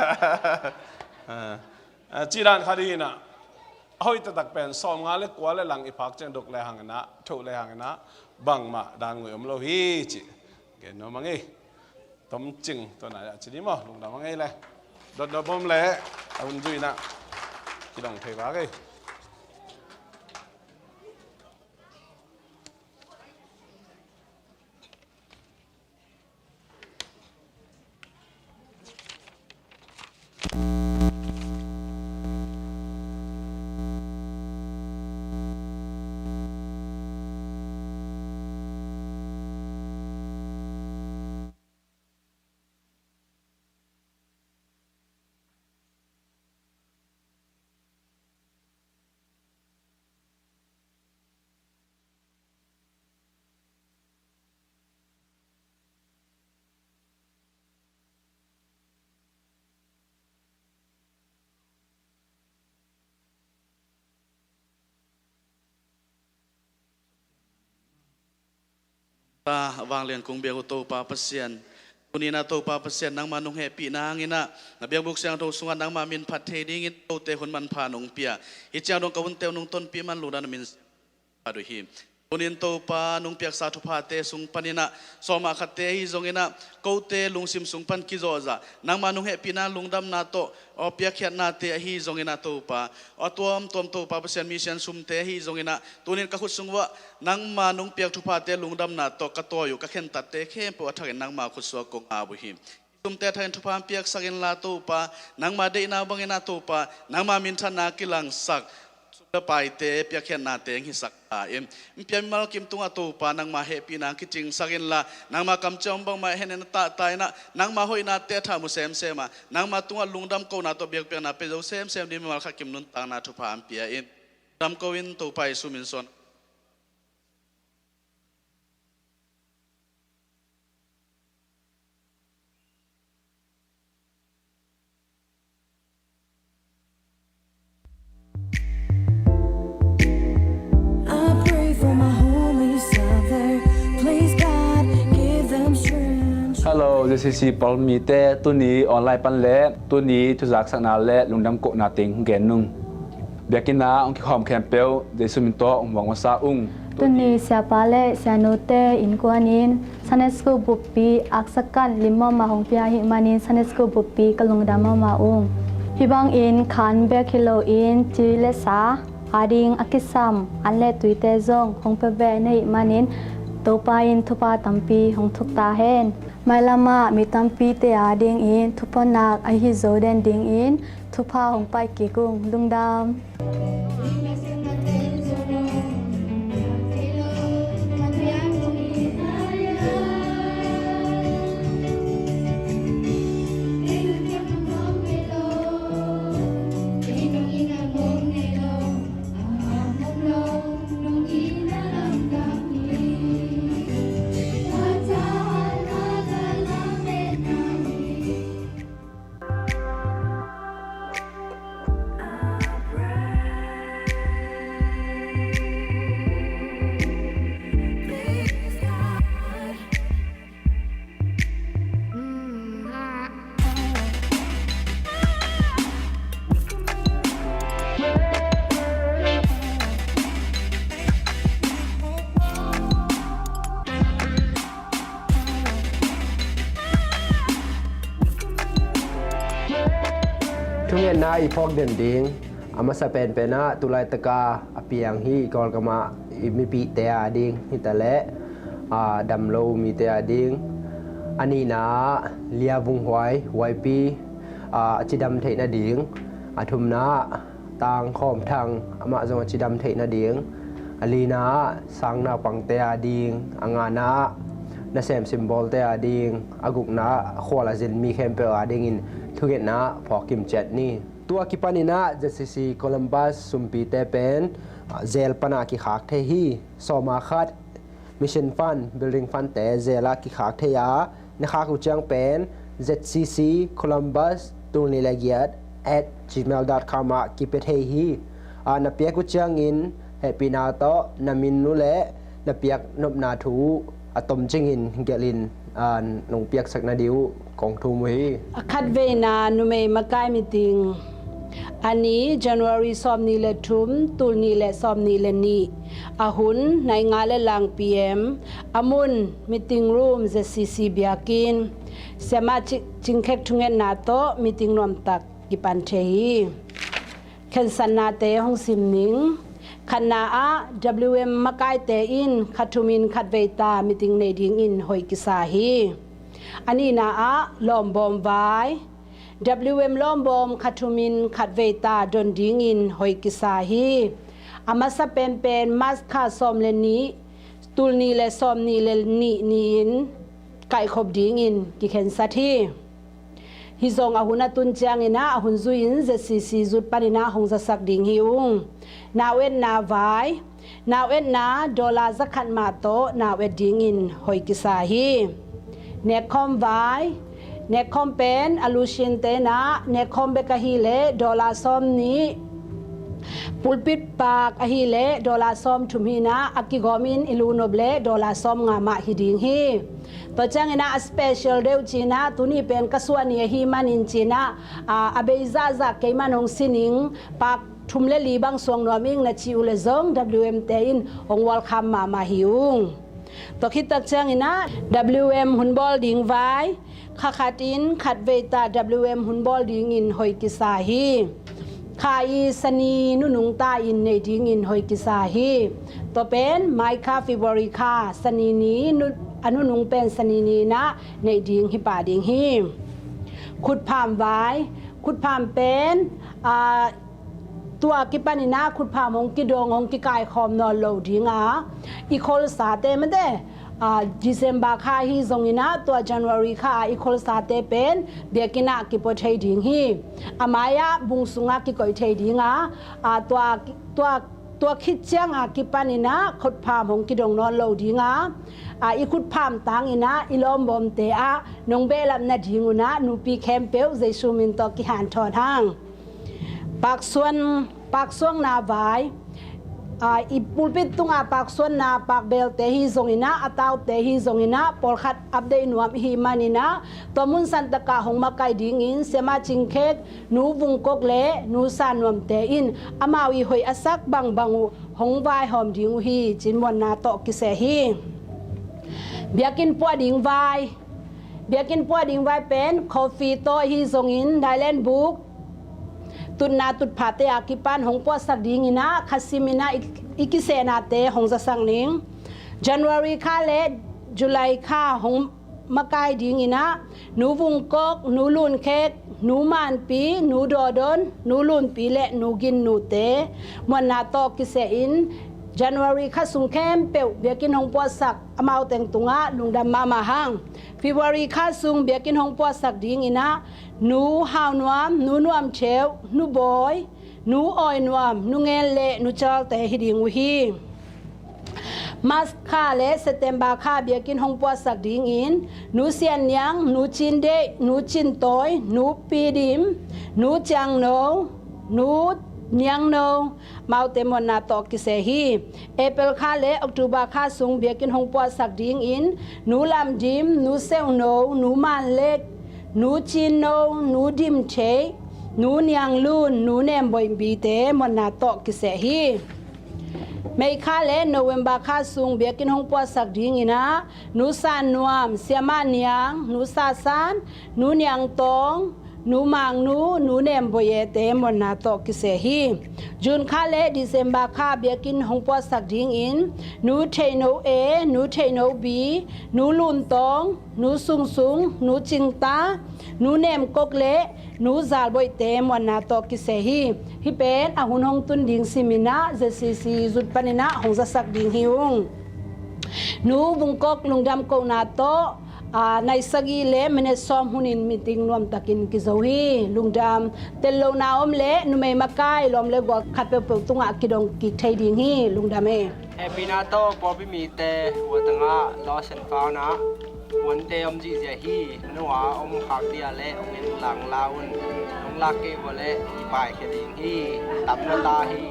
Ah. Eh, ci dan khat hi inah a hoih taktak pen sawmnga le kua le lang i phak ciang dok le hang inah, thoh le hang inah bangmah dan ngui om lo hi ci. Gen nuam a ngei. Tom cing tua nai ah ci ni maw, lungdam a ngei le. Dotdot bom le a hun zui inah kidong thei va kei. Ta vanglian kong biak uh Topa Pasian, tuni-in ah Topa Pasian, nangma nong hehpihna hangin ah na biakbuk siangtho sungah nangma min phat thei dingin kote hun manpha nong pia. Hih ciang dong ka hunte uh nong tonpih man lungdam, na min siangtho phat uh hi. Tuni-in Topa, nong piaksa thuphate sung panin ah sawma khatte ahi zongin ah kote lungsim sung pan kizawhzah, nangma nong hehpihna lungdamna tawh aw piakkhiatnate ahi zongin ah Topa, aw tuamtuam Topa Pasian, mission sumte ahi zongin ah tuni-in ka khut sung uah nangma nong piak thuphate lungdamna tawh ka tawi uh, ka khentatte khempeuh a thakin nangma khut sungah kong ap uh hi. Sumte a thakin thupha hong piaksak inla Topa, nangma deihna bangin ah Topa, nangma minthanna kilangsak sum le paite, piakkhiatnate hong hisak ta in. Hong pia mimal kim tungah Topa, nangma hehpihna hong kicingsak inla, nangma kamciam bangmah hen in ah, a tahta in ah nangma hoihnate a thamu semsem a, nangma tungah lungdam kohna tawh biakpiakna pia zo semsem ding mimal khat kim nuntakna thupha hong pia in. Damko in Topa Jesu min suang. I pray for my homies out there. Please, God, give them strength. Hello, Z C C Pawl mite, tuni online pan le tuni thuzaksakna le lungdam kohna teng hong gen ung. Biakinn ah hong kikhawm khempeuh Jesu min tawh hong vuak masa ung. Tuni siapa le sianute innkuan in Sunday School buppi aksa kan lim mahmah hong pia ahih manin Sunday School buppi ka lungdam mahmah ung. Hih bangin khan bek hi loin ci le sa ading a kisam an le tuite zong hong pia ve na hih manin Topa in thupha tampi hong thuk ta hen. Mailam ah mi tampite adingin thupha nak ahi zo den dingin thupha hong pai kik ung. Lungdam. Thungetna i phawk den ding. A masa penpen ah tulaitaka a piang hih Kawlgam ah i mipihte ading hi ta leh, a, damlo mite ading. A nihna ah Lia Vung Huai, Huaipi, a, a cidam theih nading. A thumna ah Tang Khawm Thang, amah zong a cidam theih nading. A lina ah Sang Naupangte ading. A ngana ah Nasem Simbawlte ading. A gukna ah khual a zin mi khempeuh adingin thungetna phawk kim ciat ni. Tua kipanin ah Z C C Columbus sumpite pen, ah, jail pana kikhak thei hi. Sawma khat Mission Fund, Building Fundte jail ah kikhak thei a, na khak uh ciang pen Z C C Columbus tulnih le giat at gmail dot com ah kipia thei hi. Ah, na piak uh ciangin hehpihna tawh na min uh le na piak nopna thu uh a tom cingin gelhin, aa, nong piaksak nading uh kong thum uh hi. A khatveina numei makai meeting. A ni January sawmnih le thum, tulnih le sawmnih le nih. A hun nai nga le lang P M. A mun meeting room Z C C biakinn. Siamah Ci-, Cingkhek thungetna tawh meeting nuamtak kipan thei hi. Khensatnate hong sim ning. Khatna ah W M makaite in khathumin khatvei ta meeting nei dingin hoih kisa hi. A nihna ah lawmbawm vai. W M lawmbawm khathumin khatvei ta don dingin hoih kisa hi. A masa penpen March kha sawm le nih, tulnih le sawmnih le nih ni-in kaihkhop dingin kikhensat hi. Hih zong a hun a tun ciangin ah a hun zui-in Z C C zut panin ah hong zasak ding hi ung. Nau etna vai, nau etna dollar zakhat mah tawh nau et dingin hoih kisa hi. Nekkhawm vai, nekkhawm pen a lusiante in ah nekkhawm bek ahih leh dollar sawmnih, Pulpit paak ahih leh dollar sawm thum hi-in ah, a kigawm in i lu nop leh dollar sawm nga mah hi ding hi. Tua ciangin ah a special deuh ci-in ah, tuni pen ka suah ni ahih manin ci-in ah, a, a bei zahzah kei man hong sin ing, paak thum le li bang suang nuam ing na cih uh leh zong W M te in hong welcome mahmah hi ung. Tua khit tak ciangin ah W M hun bawl ding vai, kha khat in khat vei ta W M hun bawl dingin hoi kisa hi. Kha i Sani nunung ta in nei dingin hoi kisa hi. Tua pen May kha, February kha, Sani ni, nu-, a nunung pen Sani ni-in ah nei ding hi pah ding hi. Khutpham vai, khutpham pen, a, tua kipanin ah khutpham hong kidong, hong kikaikhawm nawn lo ding a, i kholsate mate, a, December kha hi zongin ah, tua January kha a i kholsate pen biakinn ah kipua thei ding hi. A mai-ah bung sungah kikoih thei ding a, a, tua, tua, tua khit ciang a kipanin ah khutpham hong kidong nawn lo ding a, a, i khutpham tangin ah i lawmbawmte ah nong behlap nadingun ah nupi khempeuh Jesu min tawh kihanthawn hang. Paaksuan, paaksuanna vai. A, i pulpit tungah paaksuanna, paakbelte hi zongin ah, a taute hi zongin ah, pawlkhat update nuam i hih manin ah, tua mun santak ah hong makaih dingin Siamah Cing Khek, Nu Vung Kok le Nu San Nuam te in amau i hoih a sak bangbang uh hong vaihawm ding uh hi, ci-in muanna tawh kiseh hi. Biakinn puah ding vai. Biakinn puah ding vai pen coffee tawh hi zongin, Thailand buk, tutna tutphate a kipan hong puahsak dingin ah, kha simin ah i, i kisehnate hong zasak ning. January kha le July kha hong makaih dingin ah, Nu Vung Kok, Nu Lun Khek, Nu Manpi, Nu Dawdon, Nu Lunpi le Nu Gin Nu te muanna tawh kiseh in, January kha sung khempeuh biakinn hong puahsak amau teng tungah lungdam mahmah hang. February kha sung biakinn hong puahsak dingin ah, Nu Hau Nuam, Nu Nuam Theu, Nu Bawi, Nu Awi Nuam, Nu Ngen le Nu Chal te hi ding uh hi. March kha le September kha biakinn hong puahsak dingin, Nu Sian Niang, Nu Cin Deih, Nu Cin Tawi, Nu Pi Dim, Nu Ciang No, Nu Niang No, amaute muanna tawh kiseh hi. April kha le October kha sung biakinn hong puahsak dingin, Nu Lam Dim, Nu Seu No, Nu Man Lek, Nu Cin No, Nu Dim Thei, Nu Niang Lun, Nu Nem Bawi Bi te muanna tawh kiseh hi. May kha le November kha sung biakinn hong puahsak dingin ah, Nu San Nuam, Siamah Niang, Nu Sa San, Nu Niang Tawng, Nu Mang Nu, Nu Nem Bawi E te muanna tawh kiseh hi. June kha le December kha biakinn hong puahsak dingin, Nu Thei No E, Nu Thei No Bi, Nu Lun Tawng, Nu Sung Sung, Nu Cing Ta, Nu Nem Kok le Nu Zal Bawi te muanna tawh kiseh hi. Hih pen a hun hong tun ding simin ah Z C C zut panin ah hong zasak ding hi ung. Nu Vung Kok lungdam kohna tawh, a, nai sagih le minute sawm hunin meeting nuamtakin kizo hi. Lungdam. Tel lohna om le numei makai, lawm le gual khat peuhpeuh tungah kidong kik thei ding hi. Lungdam e. Hehpihna tawh pawlpi mite, hua tangah lost and found ah huante om zihziah hi. Nua om khak dia le hong en lang la un. Hong lak kei uh le i paikhia ding hi. Tam na ta hi.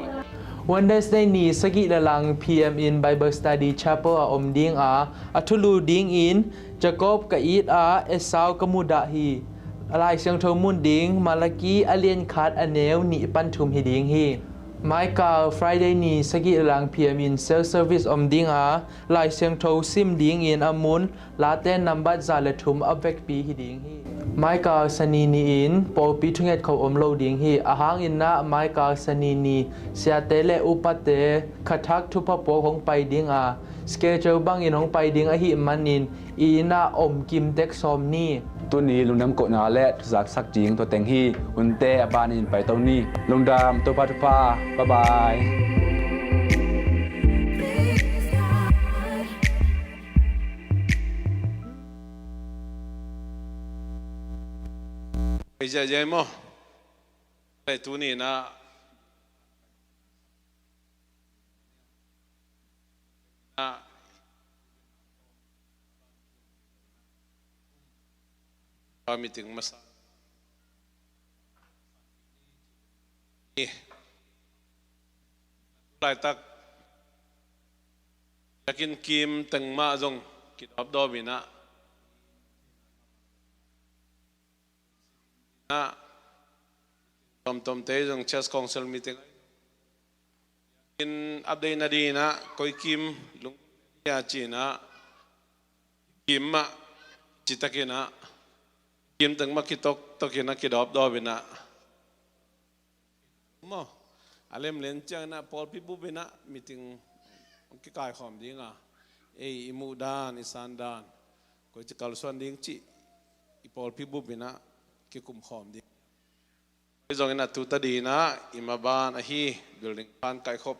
Wednesday ni sagih le lang P M in Bible Study Chapel ah om ding a, a thulu dingin Jacob ka it a, Esau ka mudah hi. A Lai Siangtho mun ding Malaki a lian khat a neu nih pan thum hi ding hi. Maikal Friday ni sagih le lang P M in self service om ding a, Lai Siangtho sim dingin a mun Late nambat za le thum a vekpi hi ding hi. Maikal Sani ni-in pawlpi thunget kho om lo ding hi. Ahang in ah Maikal Sani ni siate le upate khathak thupha puak hong pai ding a, schedule bangin hong pai ding ahih manin i inn ah om kim tek sawm ni. Tuni lungdam kohna le thuzaksak ding tua teng hi. Hunte a banin paito ni. Lungdam, Topa thupha. Bye bye. Ei, zia, zia maw. Ei, tuni na, na, pa meeting masa. Eh. laitak biakinn kim teng mah zong kidawpdawp in ah, ah, tomtomte zong church council meeting in update nading in ah, koi kim lungkia ci in ah, kim mah citak in ah, kim teng mah kitoktok in ah, kidawpdawp in ah, maw, a lemlen ciang in ah pawlpi bup in ah meeting kikaikhawm ding a, ei i muh dan, i san dan, koici kalsuan ding cih i pawlpi bup in ah kikumkhawm ding. Zong in ah tu tadin ah i maban ahi building pan kaikhop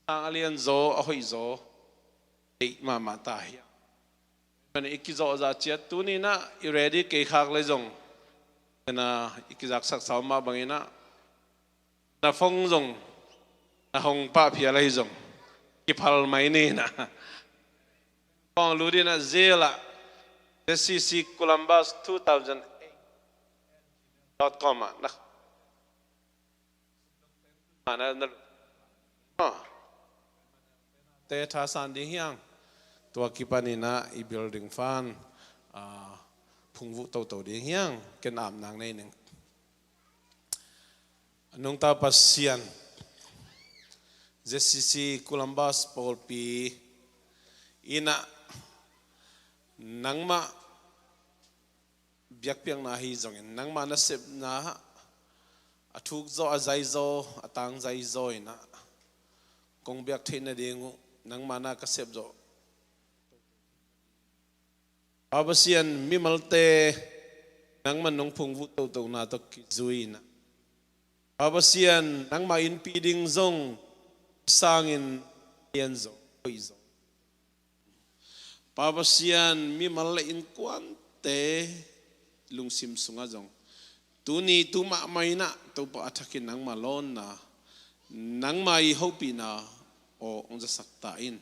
sang a lianzaw, a hoihzaw, ei mahmah ta hi. I kizawh zah ciat tuni in ah i ready kei khak leh zong, i kizaksak sau mah bang in ah, na phone zong na hong pah phial ahi zong, kiphal mai ni in ah, kong lut in ah, zil ah, Z C C Columbus two thousand eight dot com ah na, na, na, ah, te thasan ding hi hang. Tua kipan in ah i building fund, ah, phungvuh toto ding hi hang. Ken ap nang nei ning. A nungta Pasian, Z C C Columbus pawlpi in ah nangmah biakpiakna ahi zongin, nangmah nasepna a thukzaw, a zaizaw, a tangzaizaw in ah kong biak theih nading uh nangmah na ka sepzawh. Pa Pasian, mimalte nangmah nong phungvuh totona tawh kizui in ah, Pa Pasian, nangmah innpi ding zong sangin lianzaw, hoihzaw. Pa Pasian, mimal le innkuante lungsim sungah zong tuni tu mahmah in ah Topa a thakin nangmah lawnna, nangmah i hopihna aw hong zasak ta in.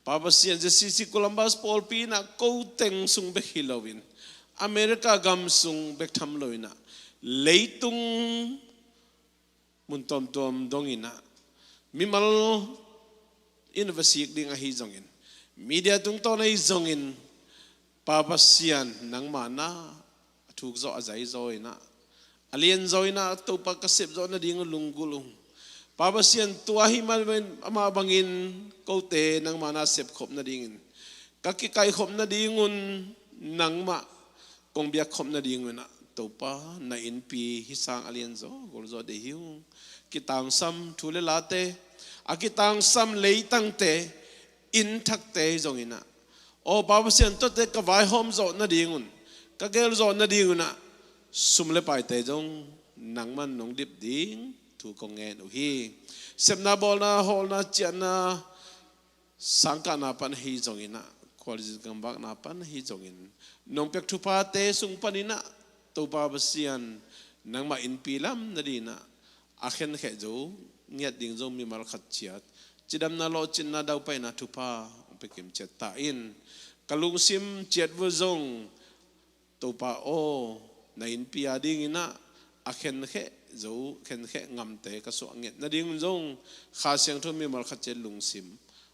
Pa Pasian, Z C C Columbus pawlpi in ah ko teng sung bek hi loin, America gam sung bek tham lo in ah, leitung mun tuamtuam dong in ah, mimal in va sik ding ahi zongin, media tungtawn ahi zongin, Pa Pasian, nangmah na a thukzaw, a zaizaw in ah, a lianzaw in ah Topa ka sepzawh nading uh lunggulh ung. Pa Pasian, tua ahih manin amah bangin kote nangmah na sepkhop nadingin, ka kikaikhop nadingun nangmah kong biakkhop nadingun ah, Topa, na innpi hih sang a lianzaw gulzaw deih hi ung. Kitangsam thu le late, a kitangsam leitangte, innthakte hi zongin ah, aw Pa Pasian, tuate ka vaihawm zawh nadingun, ka gel zawh nadingun ah, sum le paite zong nangman nong dip ding thu kong ngen uh hi. Sepna, bawlna, hawlna, ciahna, sangkahna pan ahi zongin ah, khualzin gamvakna pan ahi zongin, nong piak thuphate sung panin ah, Topa Pasian, nangmah innpi lam nadingin ah, a khenkhe zo ngiat ding zong mimal khat ciat cidamna, lawhcinna, daupaina thupha hong pia kimciat ta in. Ka lungsim ciat vua zong, Topa aw, na innpi a dingin ah, a khenkhe zo, khenkhe ngamte ka suah ngiat nading zong, Kha Siangtho mimal khat ciat lungsim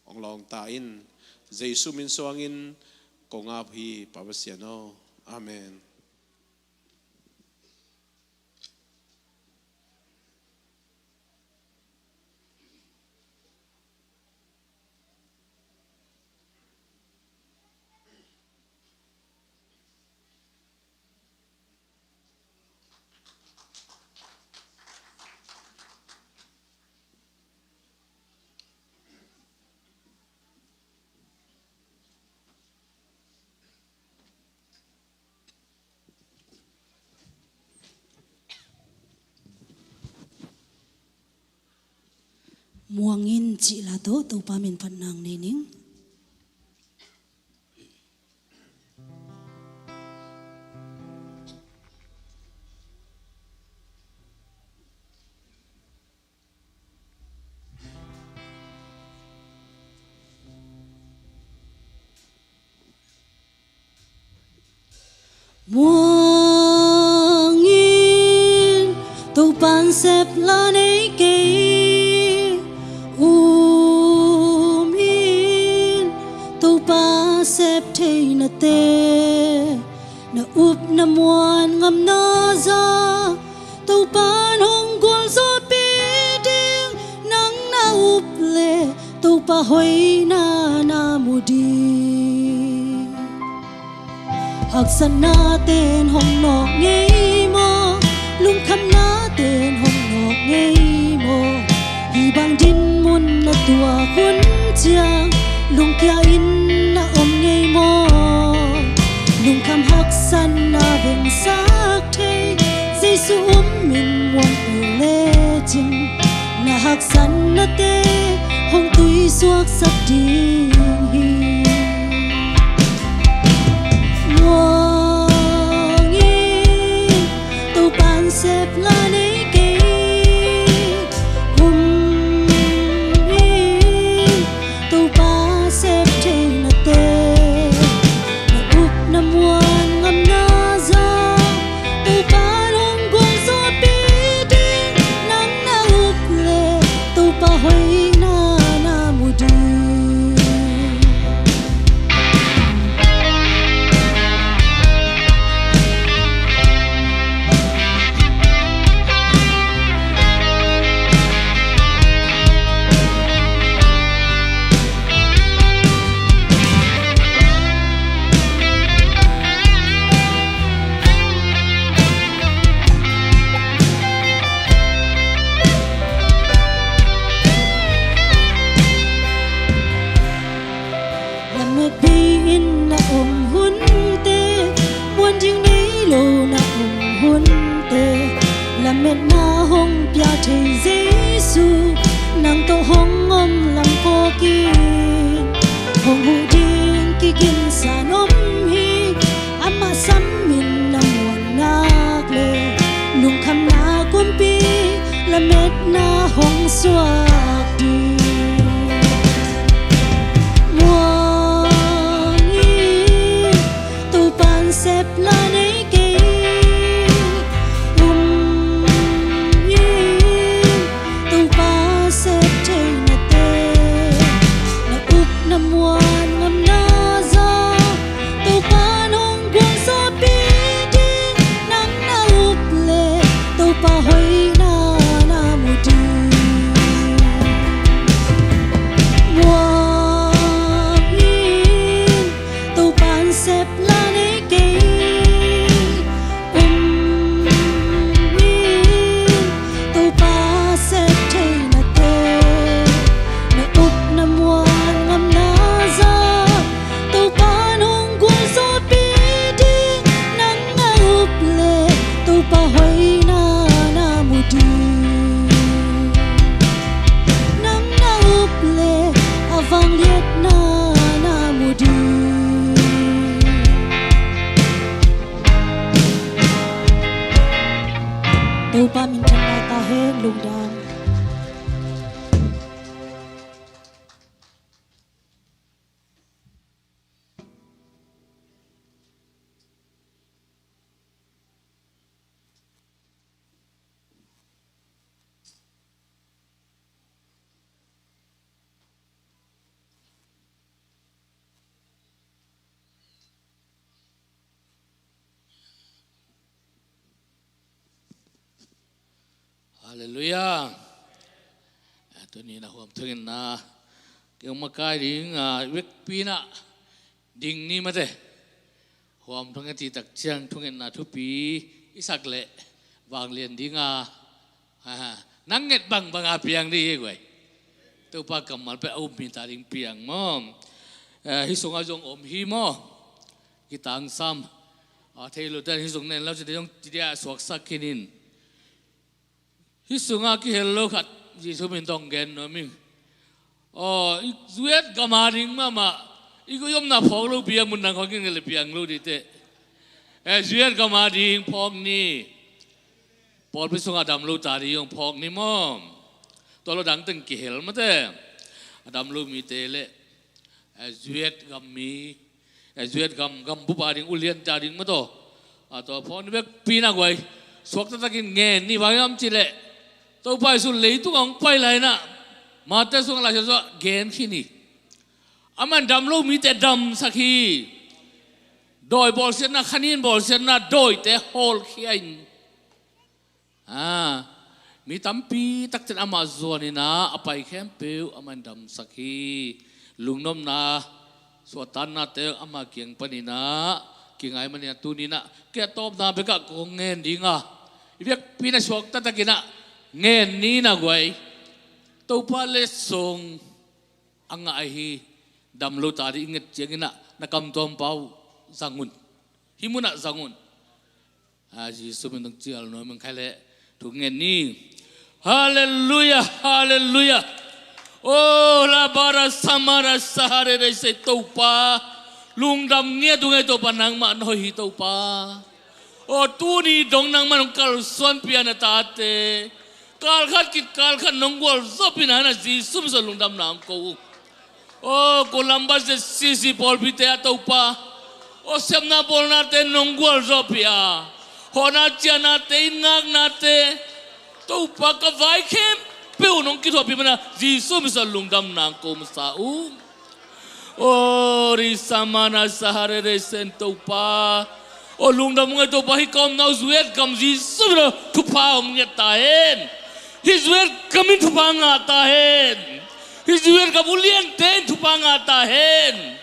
hong lawng ta in. Jesu min suangin kong ap hi, Pa Pasian aw. Amen. Muang in cih la tawh Topa min phat nang nei ning. Muang in, Topan sep la nei kei. te, na upna muan ngamna zah Topa'n hong gualzawhpih ding. Nang na up leh Topa hoihna na mu ding. Haksatna ten hong nawk ngei maw? Lungkhamna ten hong nawk ngei maw? Hih bang dinmun na tuak hun ciang lungkia in na om ngei maw? Lungkham haksatna vengsak thei Jesu um in muang peuh lecin, na haksatnate hong tuisuaksak ding hi. Muang in, Topa'n sep la nei kei. Um in, Topa sep theinate, na upna muan ngamna zah Topa'n hong gualzawhpih ding. Nang na up leh Topa hoihna na mu ding. Lamet bei-in na om hunte, muan ding nei lo na om hunte, lametna hong pia thei Jesu, nang tawh hong om lang phawk in. Hong huh ding kiginsan om hi, amah sam in na muan nak leh, lungkhamna kumpi lametna hong suak ding. Muang in, Topa'n sep la nei kei. Um in, Topa sep theinate, na upna muan ngamna zah Topa'n hong gualzawhpih ding. Nang na up leh Topa hoihna na mu ding. Muang in, Topa'n sep la nei kei. Um in, Topa sep theinate, na upna muan ngamna zah Topa'n hong gualzawhpih ding. Nang na up leh Topa hoihna na mu ding. Nang na up leh a vangliatna na mu ding. Topa minthanna ta hen. Lungdam. Halleluiah. Tuni na huam thungetna kei hong makai ding, ah, vekpi-in ah ding ni mate. Huam thunget i tak ciang thungetna thupi i sak leh vanglian ding a, ah, nang nget bangbang a piang ding hi guai. Topa kammal pen a um hi ta ding piang maw. Eh, hih sungah zong om hi maw. Kitangsam. A thei lo ten hih sung nen lo ci ding zong ci dia suaksak khin in. Hih sungah kihel lo khat Jesu min tawh gen nuam ing. Aw, i zuet gam a ding mahmah, i gui omna phawk lopi a mun nang khawng khin ngen le piang lo ding teh. Eh, zuet gam a ding phawk ni. Pawlpi sungah dam lo ta ding zong phawk ni maw. Tua lo dang teng kihel mate. A dam lo mite le, eh, zuet gam mi, eh, zuet gam, gam bup a ding uliante a ding maw taw. A tua phawk ni vekpi-in a guai. Suak taktakin ngen ni, bang hiam cih leh Topa Jesu leitung a hong pai lai-in ah Mate sungah Laisiangtho ah gen khin hi. Aman dam lo mite damsak hi. Dawi bawlsiatna, khanin bawlsiatna dawite hawlkhia in, a, mi tampi takten amah zuanin ah a pai khempeuh amah in damsak hi. Lungnopna, suahtannate ama kiang panin ah kingai manin ah tuni-in ah kei a tawpna bekah kong ngen ding a, i biakpi na suak taktakin ah ngen ni na guai. Topa letsong a ngah ahi, dam lo ta ding i nget ciangin ah na kamtuam pau zang un. Hih munah zang un. A, Jesu min tawh cial nuam ing khai leh thu ngen ni. Halleluiah, halleluiah. Oh, la bara samara sahare dei se Topa. Lungdam ngiat ung ei Topa, nangmah na hoih hi Topa. Oh, tuni dong nangmah hong kalsuanpih a na tate, kalkhat kit kalkhat nong gualzawhpihna ah Jesu min suang lungdamna hong ko ung. Oh, Columbus Z C C pawlpite ah Topa, oh, sepna bawlnate nong gualzawhpih a, hawhna ciahnate, inn ngaknate, Topa ka vai khempeuh nong kithuahpih manin ah Jesu min suang lungdamna hong ko masa ung. Oh, ri samana sahare re sen Topa. Oh, lungdam ung ei Topa, hih ka omna uh Zuet gam Jesu min ah thupha om ngiat ta hen. Hih Zuet gam in thupha ngah ta hen. Hih Zuet gam uliante in thupha ngah ta hen.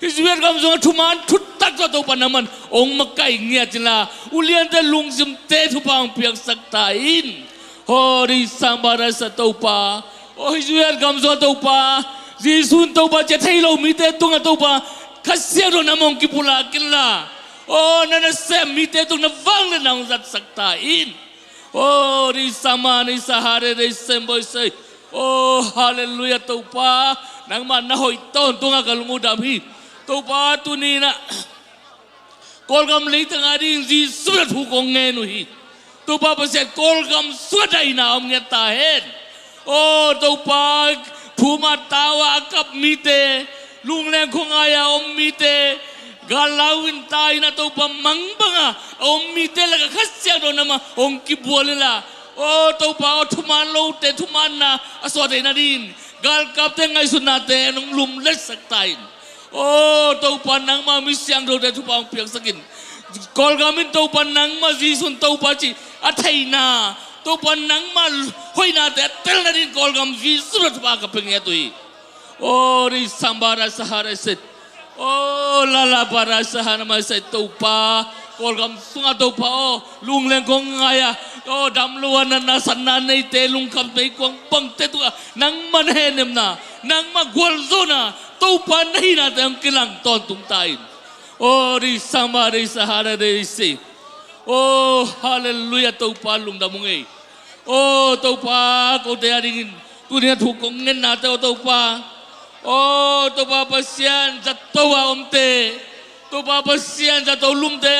Hih Zuet gam sungah thuman thutak tawh Topa nangman hong makaih ngiat inla, uliante lungsimte thupha hong piaksak ta in. Hori sambara sa Topa. Oh, hih Zuet gam sungah Topa, Jesu in Topa ci a thei lo mite tungah Topa Kha Siangtho nangman hong kipulak inla, oh, na nasem mite tung na vangliatna hong zatsak ta in. Oh, ri samani sahare re semboi sei. Oh, halleluiah Topa. Nangmah na hoih tawntungah ka lung uh dam hi. Topa tuni-in ah Kawlgam leitang a ding Jesu min ah thu kong ngen uh hi. Topa Pasian, Kawlgam sungah daihna om ngiat ta hen. Oh, Topa, thum a tau a a kap mite, lungleng khuangai a om mite, gal lau in tai in ah Topa mang banga a om mite lakah Kha Siangtho nangmah hong kibual inla, oh, Topa, oh, thuman lote thumanna a suah theihna dingin galkapte ngaihsutnate hong lumletsak ta in. Oh, Topa, nangmah mi siangthote thupha hong piaksak in. Kawlgam in Topa nangmah Jesu in Topa cih a theihna, Topa nangmah hoihnate a telna dingin Kawlgam Jesu min ah thupha ka pia ngiat uh hi. Oh, ri sambara sahare set. Oh, lala bara sahana mai set Topa. Kawlgam sungah Topa, oh, lungleng khuangai a, oh, dam lo a na nasatna neite, lungkham nei kuang bangte tungah nangmah na hehnemna, nangmah gualzawhna, Topa na hihnate hong kilang tawntung ta in. Oh, ri sambara sahare re se. Oh, halleluiah Topa, lungdam ung ei. Oh, Topa, kote a dingin tuni a thu kong ngennate, oh, Topa. Oh, Topa Pasian, zato a omte, Topa Pasian, zato lumte,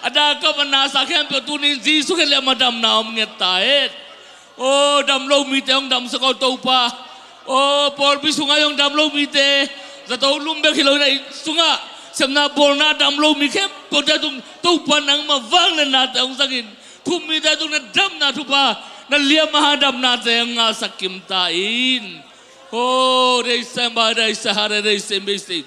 a dakap a nasa khempeuh tuni-in Jesu khen liam a damna om ngiat ta hen. Oh, dam lo mite hong damsak aw Topa. Oh, pawlpi sungah hong dam lo mite, zato lum bek hi lo in a inn sungah sepna bawlna dam lo mi khempeuhte tung Topa nangmah vangliatnate hong zang in. Thum mite tung na damna thupha, na liam a ha damnate hong ngahsak kim ta in. Oh, rei samba rei sahare rei sembe se.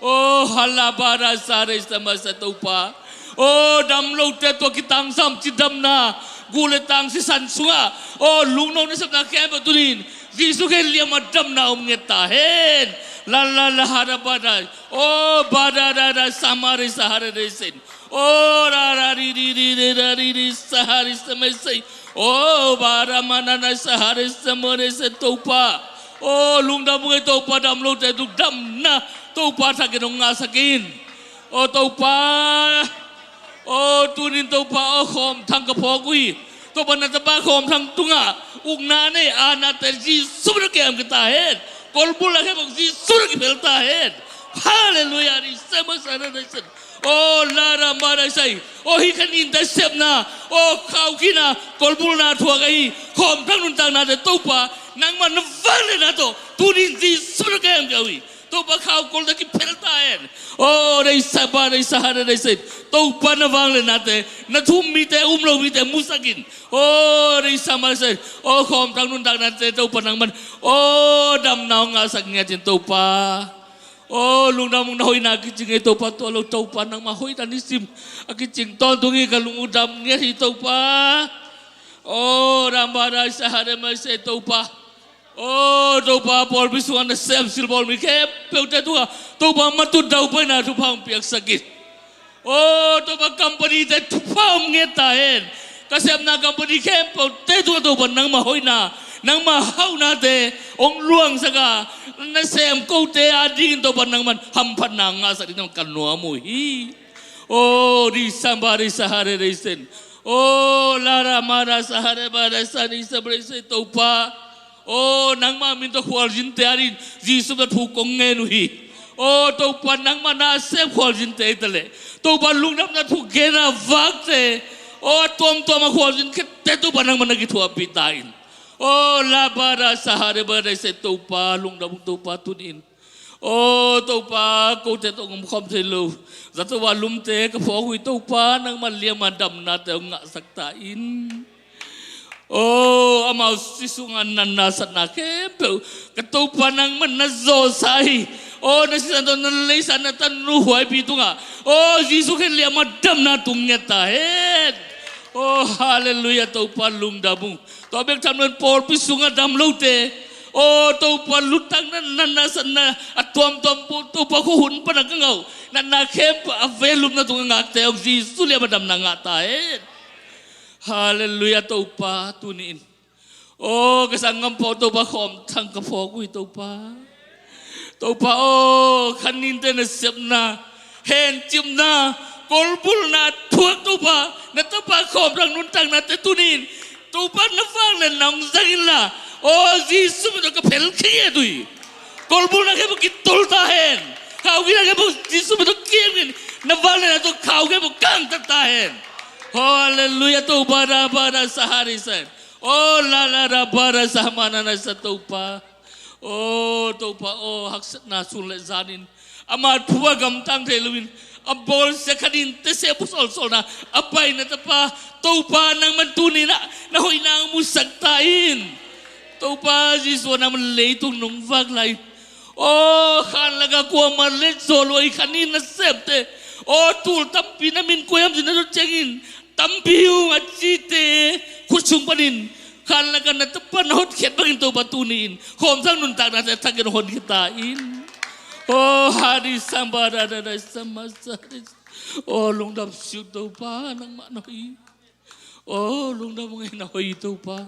Oh, halabara sahare samba sa Topa. Oh, dam lote tua kitangsam cidamna, gule tang sisan sungah, oh, lungno nasepna khempeuh tuni-in Jesu khen liam a damna om ngiat ta hen. La la la harabara. Oh, bararara samari sahare rei sen. Oh, rarari riri rariri sahari samai sei. Oh, baramanana sahari samari se Topa. Oh, lungdam ung ei Topa, dam lote tung damna Topa thakin hong ngahsak in. Oh, Topa. Oh, tuni-in Topa, oh, khawm thang ka phawk uh hi. Topa na tapa khawm thang tungah ukna nei a nate Jesu min a kiam ki ta hen. Kolbulna khempeuh Jesu min a kiphel ta hen. Halleluiah, ri semasa na nei sen. Oh, lara mara sai. Oh, hih khaninte sepna, oh, khaukhinna, kolbulna thuak ahi khawm thang nuntaknate Topa nangmah na vangliatna tawh tuni-in Jesu min a kiam ki uh hi. Topa khaukolte kiphel ta hen. Oh, rei saba rei sahare rei sen. Topa na vangliatnate, na thum mite, um lo mite musak in. Oh, rei saba rei sen. Oh, khawm thang nuntaknate Topa nangman, oh, damna hong ngahsak ngiat in Topa. Aw, lungdam ung, na hoihna kicing ei Topa, tua lo Topa nangmah hoihna nisim a kicing tawntung hi, ka lung uh dam ngiat hi Topa. Aw, ramba dai sa hare mai se Topa. Aw Topa, pawlpi sungah nasem silbawl mi khempeuhte tungah Topa matut daupaina thupha hong piaksak in. Aw Topa, company-te thupha om ngiat ta hen. Ka sepna company khempeuhte tungah Topa nangmah hoihna, nangmah hauhnate hong luangsak a, nasem kote adingin Topa nangman hamphatna ngahsak ding nangman ka nuam uh hi. Aw, di samba di sahare di sen. Aw, lara mara sahare mara sani sabre se Topa. Aw, nangmah min tawh khualzinte adingin Jesu min tawh thu kong ngen uh hi. Aw Topa, nangmah nasem khualzinte ei ta leh, Topa, lungdamna thu gen a vakte, aw, a tuamtuam a khualzin khette Topa nangmah na kithuahpih ta in. Aw, la bara sahare bara se Topa, lungdam ung Topa tuni-in. Aw Topa, kote tawh hong omkhawm thei lo, zato a lumte ka phawk uh hi Topa, nangmah liama damnate hong ngahsak ta in. Aw, amau si sungah natna satna khempeuh ka Topa nangmah na zawhsa hi. Aw, na sisan tawh na leisa na tanu huaipi tungah, aw, Jesu Khrih liama damna tung ngiat ta hen. Aw, halleluiah, Topa lungdam ung. Tua bek tham loin pawlpi sungah dam lote, aw Topa, luttakna, natna satna a tuamtuam, Topa, khuahun pana ka ngah uh natna khempeuh a vei lupna tungah ngakte hong Jesu liama damna ngah ta hen. Halleluiah Topa, tuni-in, aw, ka sanggampa uh Topa, Khawm Thang ka phawk uh hi Topa. Topa aw, kha ninte nasepna, hencipna, kolbulna thuak Topa, na tapa Khawm Thang nuntaknate tuni-in Topa na vangliatna hong zang inla, aw, Jesu min tawh ka phelkhia ngiat uh hi. Kolbulna khempeuh kitol ta hen. Khaukikna khempeuh Jesu min tawh kiang in, na vangliatna tawh khau khempeuh kangtat ta hen. Halleluiah, Topa, ramba da sahare sai. Aw, la la ramba da sahamana na sa Topa. Aw Topa aw, haksatna sun le zanin ama thu a gamtang thei loin, a bawlsia kha ninte, sepbu sawlsawlna a pai na tapa Topa, nangman tuni-in ah na hoihna hong musak ta in. Topa Jesu, nangman leitung nong vak lai, aw, khan lakah kuamah letzaw lo a, i kha ni nasepte, aw, tul tampi na min kua hiam ci-in na dot ciangin tampi hi ung a cite khut sung panin khan lakah na tapa na hotkhiat bangin Topa tuni-in Khawm Thang nuntaknate a thakin hong honkhia ta in. Aw, hadi samba da da da samba sa di. Aw, lungdam si uh Topa, nangmah na hoih. Aw, lungdam ung ei, na hoih Topa.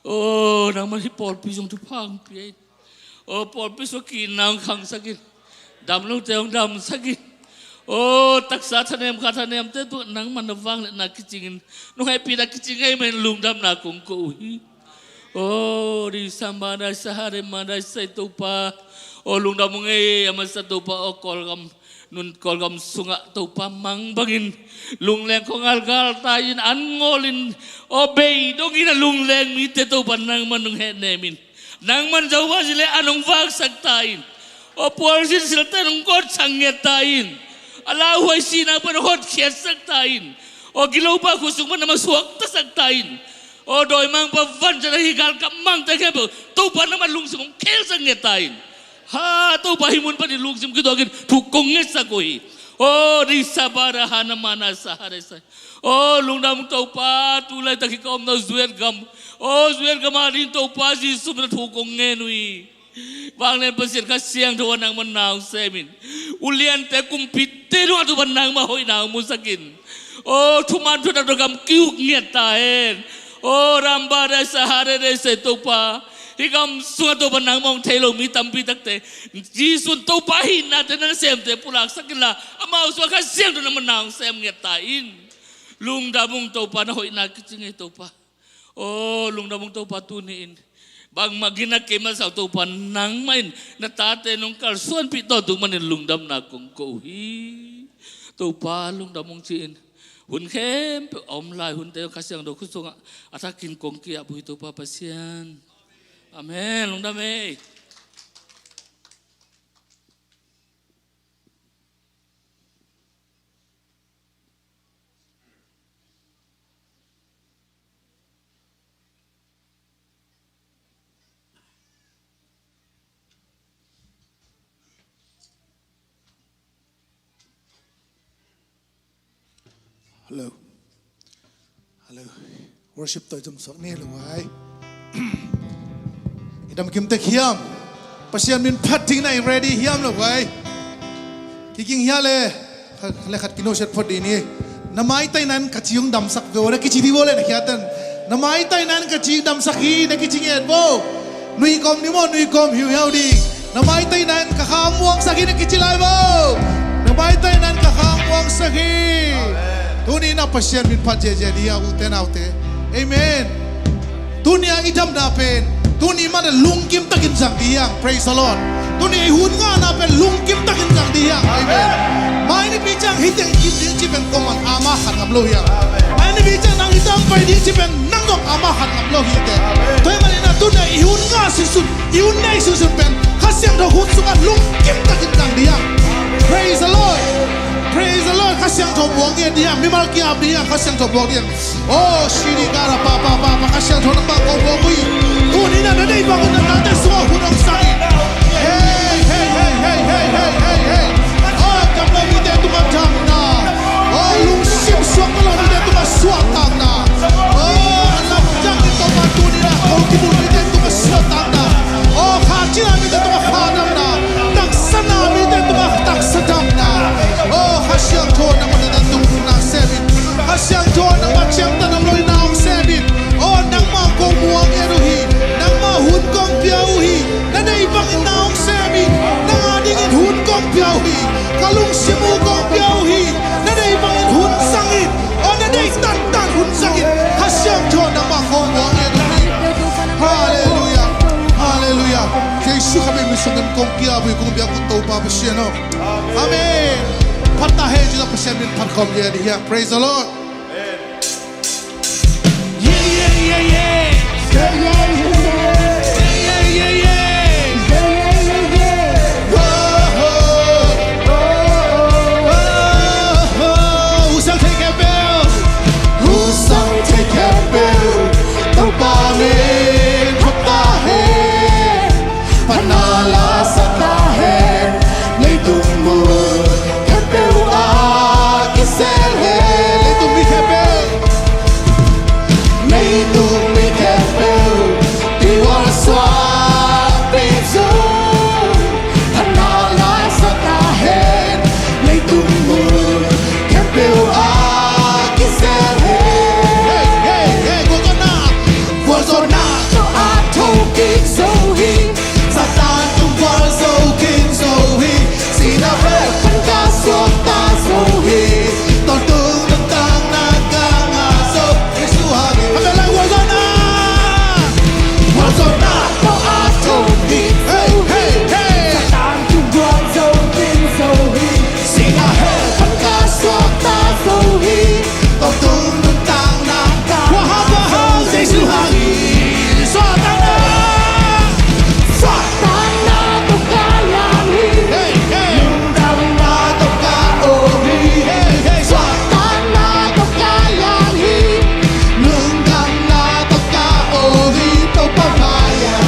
Aw, nangmah hih pawlpi zong thupha hong pia in. Aw, pawlpi sung a ki-itna hong khangsak in. Damlote hong damsak in. Aw, taksa thanem, kha thanemte tungah nangmah na vangliatna kicing in, nong hehpihna kicing ahih manin lungdamna kong ko uh hi. Aw, di samba da sahare ma da sai Topa. Aw, lungdam ung ei, a masa Topa aw, Kawlgam nun, Kawlgam sungah Topa mang bangin lungleng khua ngalgal ta in, an ngawlin, aw, bei dongin a lungleng mite Topa nangman nong hehnem in, nangman Jehovah Jireh a nong vaksak ta in. Aw, pualzin silte nong gawtsak ngiat ta in. A lauhuai sihna pan hotkhiatsak ta in. Aw, gilopa khut sung pan na masuaktasak ta in. Aw, dawimangpa vanzat ahi galkap mangte khempeuh Topa nangmah lungsim hong khelsak ngiat ta in. Ha, Topa hih mun panin lungsim kituakin thu kong ngetsak uh hi. Aw, di sabara hana mana sahare sai. Aw, lungdam ung Topa, tu laitak hih ka omna uh Zuet gam. Aw, Zuet gam adingin Topa Jesu min tawh thu kong ngen uh hi. Vanglian Pasian Kha Siangtho a nangman na hong sem in. Uliante, kumpite tungah Topa nangmah hoihna hong musak in. Aw, thuman thutak tawh gam ki-uk ngiat ta hen. Aw, ramba da sahare de se Topa. Hih gam sungah Topa nangmah hong thei lo mi tampi takte Jesu in Topa hihnate, na nasemte pulaksak inla, amau sungah Kha Siangtho nangman na hong sem ngiat ta in. Lungdam ung Topa, na hoihna kicing ei Topa. Aw, lungdam ung Topa, tuni-in bangmah ginna kei masa uh Topa, nangmah in na tate nong kalsuanpih tawntung manin lungdamna kong ko uh hi. Topa lungdam ung ci-in, hun khempeuh a om lai hunte Kha Siangtho khut sungah a thakin kong ki-ap uh hi Topa Pasian. Amen. Lungdam ei. Hello. Hello. Worship tawh i zom suak ni lo ai. I dam kim tek hiam? Pasian min phat ding na i ready hiam lo ai. Kiging hia le. Kha le khat kino set phot ding ni. Na maitai nan ka ci hong damsak ve aw na kici ding aw le na khiatan. Na maitai nan ka ci hong damsak hi na kici nget bo. Nui kawm ni maw, nui kawm hiuhiau ding. Na maitai nan ka kha muangsak hi na kici lai bo. Na maitai nan ka kha muangsak hi. Tuni na Pasian min phat ziahziah ding a, ute naute. Amen. Tuni a i damna pen tuni mah na lungkim takin zang ding hiang. Praise the Lord. Tuni a i hun ngahna pen lungkim takin zang ding hiang. Amen. Mai nipi ciang hih teng i kim ding ci pen kong man ama khat ngam lo hiang. Mai nipi ciang nang i dam pai ding ci pen nang zong ama khat ngam lo hi te. Tua hi manin a tuni a i hun ngah sinsun, i hun nei sinsun pen Kha Siangtho hun sungah lungkim takin zang ding hiang. Praise the Lord. Praise the Lord. Kha Siangtho buang ngiat ding hiang. Mimal ki-ap ding hiang. Kha Siangtho buang ding hiang. Oh, sidi gara pa pa pa pa, Kha Siangtho nangmah kong buak uh hi. Tuni na na deih bangin na tate sungah hun hong sang in. Hey, hey, hey, hey, hey, hey, hey, hey. Oh, dam lo mite tungah damna. Oh, lungsim suak lo mite tungah suahtakna. Oh, a lamdang in Topa tuni na ko kibul mite tungah suahtakna. Oh, kha cina mite tungah kha damna. Taksa na mite tungah taksa damna. Oh, Kha Siangtho nangmah na tate tung na sem in. Kha Siangtho nangmah ciangtan om lo in na hong sem in. Oh, nangmah kong muang ngiat uh hi. Nangmah hun kong pia uh hi. Na deih bangin na hong sem in. Nang a dingin hun kong pia uh hi. Ka lungsim uh kong pia uh hi. Na deih bangin hun sang in. Oh, na deih tantan hun sang in. Kha Siangtho nangmah kong muang ngiat uh hi. Halleluiah. Halleluiah. Jesu Khazih min sungin kong ki-ap uh hi, kong biak uh Topa Pasian aw. Amen. Phat ta hen. Jesu Pasian min phat khawm ngiat hi. Praise the Lord. Yeah, yeah, yeah, yeah. Yeah, yeah, yeah, yeah. Yeah, yeah, yeah, yeah. Yeah, yeah, yeah, yeah. Oh, oh, oh, oh, oh. Husang thei khempeuh. Husang thei khempeuh. Topa min phat ta hen. Phatna la sa ta hen. Leitung mun khempeuh ah kisel hen. Leitung mi khempeuh. Leitung mi khempeuh. Tua suak pi zo. Phatna la sa ta hen. Leitung mun khempeuh ah kisel hen. Hey, hey, hey, gualzawhna. Gualzawhna tawh a tho kik zo hi. Satan tung gualzo kik zo hi. Sihna hell pan ka suakta zo hi. Tawntung nuntakna ka ngah zo. Jesu hangin. Amen. Gualzawhna. Gualzawhna tawh a tho kik zo hi. Hey, hey, hey. Satan tung gualzo kik zo hi. Sihna hell pan ka suakta zo hi. Tawntung nuntakna ka ngah zo. Wahapa hau Jesu hangin. Suahtakna. Suahtakna tawh ka lam hi. Hey, hey. Lungdamna tawh ka om hi. Hey, hey. Suahtakna tawh ka lam hi. Lungdamna tawh ka om hi. Topa mai-ah.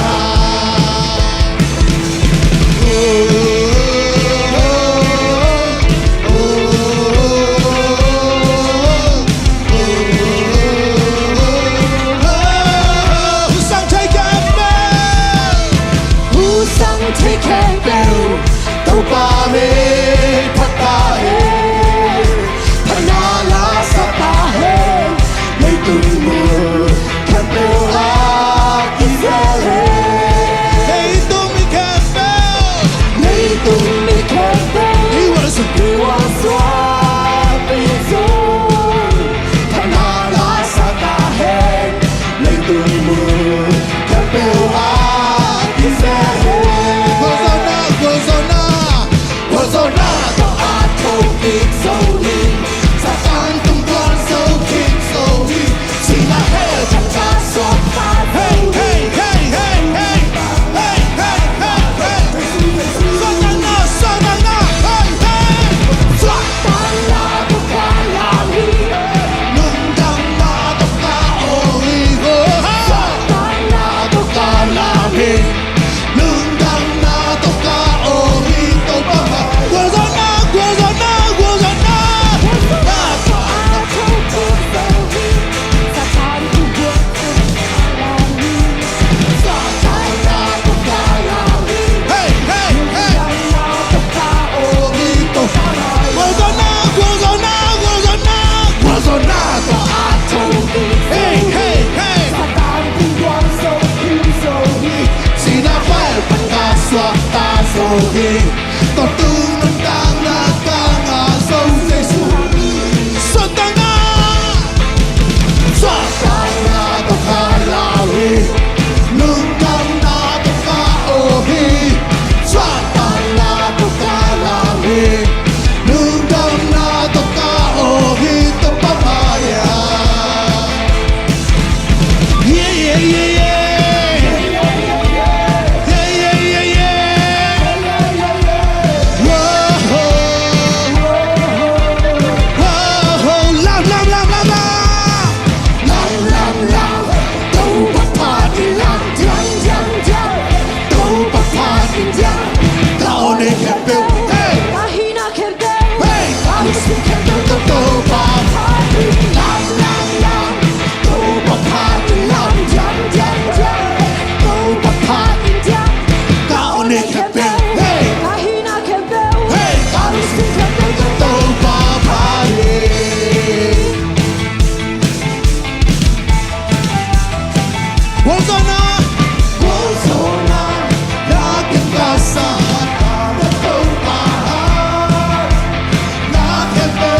Husang thei khempeuh. Husang thei khempeuh. Topa min phat ta hen. Phatna la sa ta hen. Leitung mun khempeuh ah kisel hen. Leitung mi khempeuh. Leitung mi khempeuh. Tua suak pi zo. Tua suak pi zo. Phatna la sa ta hen. Leitung mun khempeuh ah kisel hen. Gualzawhna, gualzawhna. Gualzawhna tawh a tho kik Zo hi, tua tung nuntakna tangah Zo Jesu. Suahtakna, suahtakna tawh ka lau hi. Lungdamna tawh ka aw hi. Suahtakna tawh ka lau hi. Lungdamna tawh ka aw hi. Topa mai-ah. Yeah, yeah, yeah, yeah. Yeah, yeah, yeah, yeah. Whoa, whoa, whoa. Lam, lam, lam, lam, lam. Lam, lam, lam. Topa phat in lam, diam, diam, diam. Topa phat in diam. Ka aw nei khempeuh. Hey. Ka hihna khempeuh. Hey. Ka lungsim khempeuh tawh Topa phat in lam, lam, lam. Topa phat in lam, diam, diam, diam. Topa phat in diam. Ka aw nei khempeuh. Hey. Ka hihna khempeuh. Hey. Ka lungsim khempeuh tawh Topa phat in. Hosanna! Hosanna! Na kem ka sa, na kem ka sa, na kem ka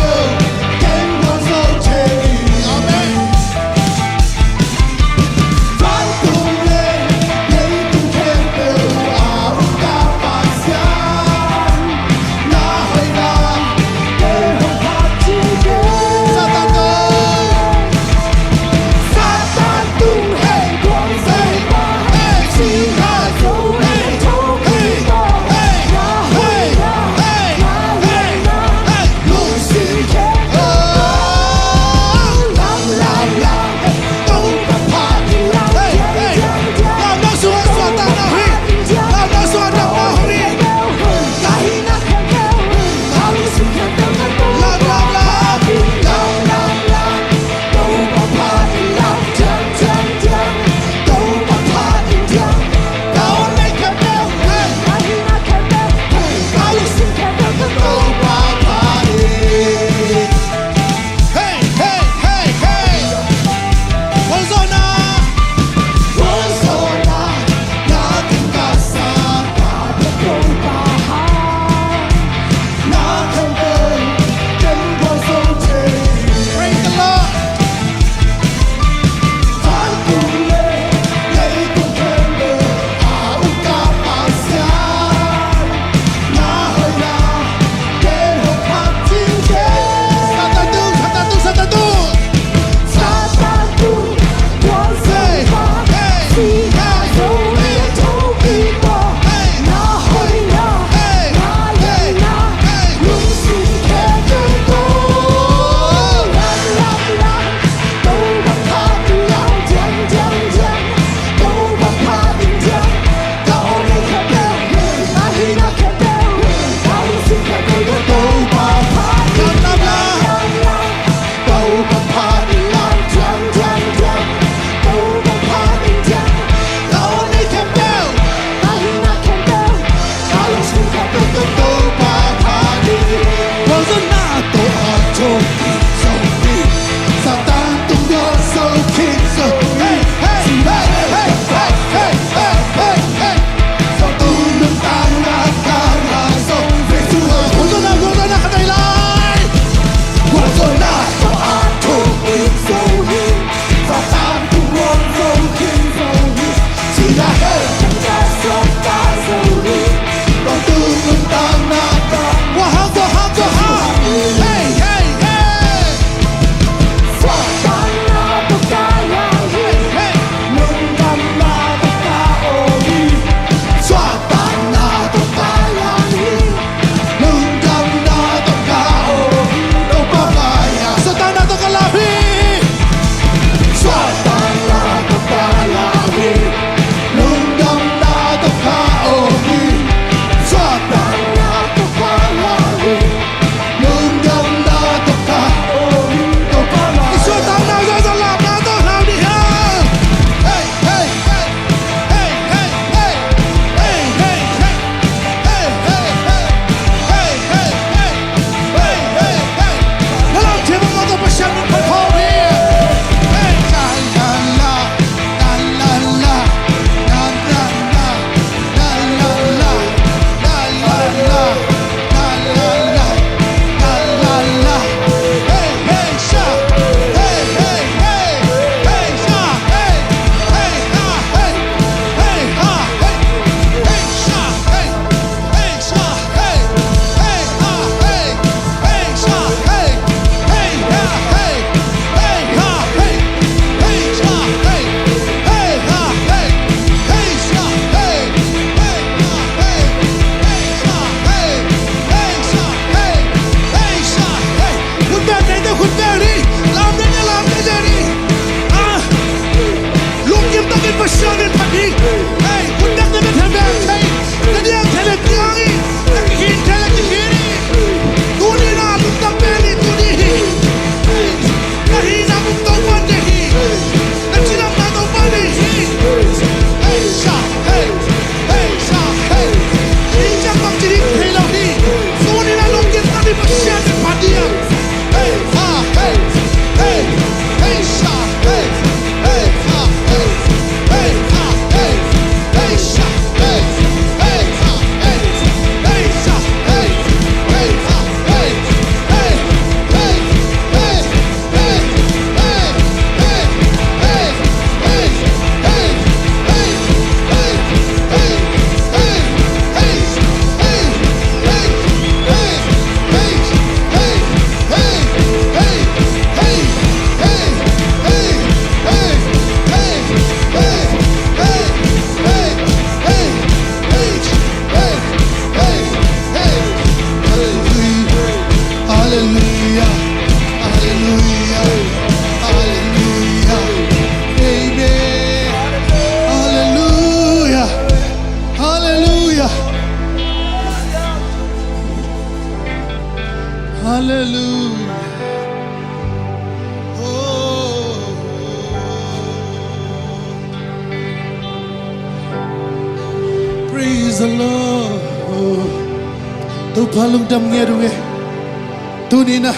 Hallelujah. Oh, praise the Lord. Topa lungdam ngiat uh e. Tuni-in ah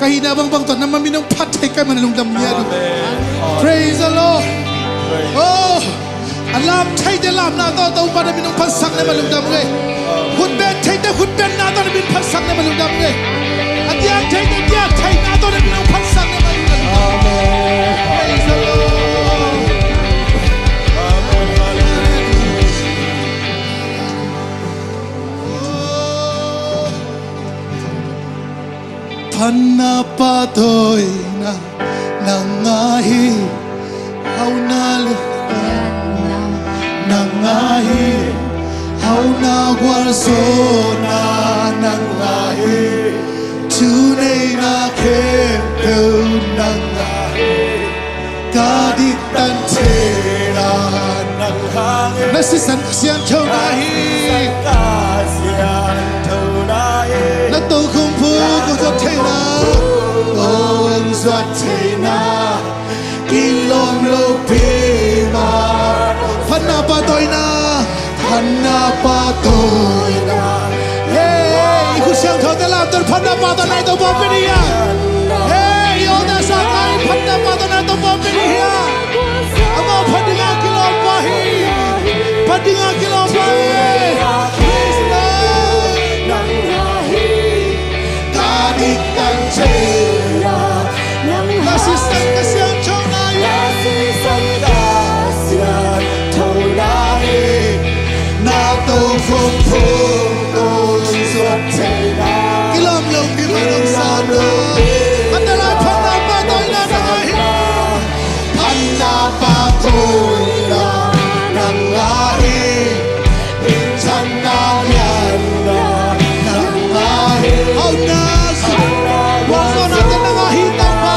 ka hihna bangbang tawh nangma min hong phat thei ka hih manin lungdam ngiat uh. Amen. Praise the Lord. Praise. Oh, a lam theite lamna tawh Topa na min hong phatsak na hih manin lungdam ngiat uh e. Khut beng theite khut bengna tawh na min phatsak na hih manin lungdam ngiat uh e. A diak theite diak theihna tawh na min hong phatsak na hih manin lungdam ngiat uh e. Amen. Praise the Lord. Amen. Hallelujah. Oh. Phatna pahtawina nang ngah hi, hauhna lianna nang ngah hi, hauhna gualzawhna nang ngah hi, thuneihna khempeuh nang ngah hi. Ka diktan theihna nang hang e. Na sisan ka siangthona hi. Na sisan ka siangthona hi. Na tokhom phung kong zuat theihna, kong zuat theihna, kilawm lopi mah. Phatna pahtawina, phatna pahtawina. Hey, i khut siangthote lamto in, phatna pahtawina Topa hong pia ni hiam? Hey, i awlnasa lai in phatna pahtawina Topa hong pia ni hiam? Amau phat dingin kilawm pa hi. Phat dingin kilawm pa hi. Praise the Lord. Ka diktan theihna nang hang e. Na sisan ka siangthona hi. Na sisan ka siangthona hi. Na tokhom phung kong zuat theihna. Kilawm lopi mah nong sa na. Hanta lai, phatna pahtawina nang ngah hi. Phatna pahtawina nang ngah hi. Minthanna lianna nang ngah hi. Hauhna, gualzawhnate nang ngah hi Topa.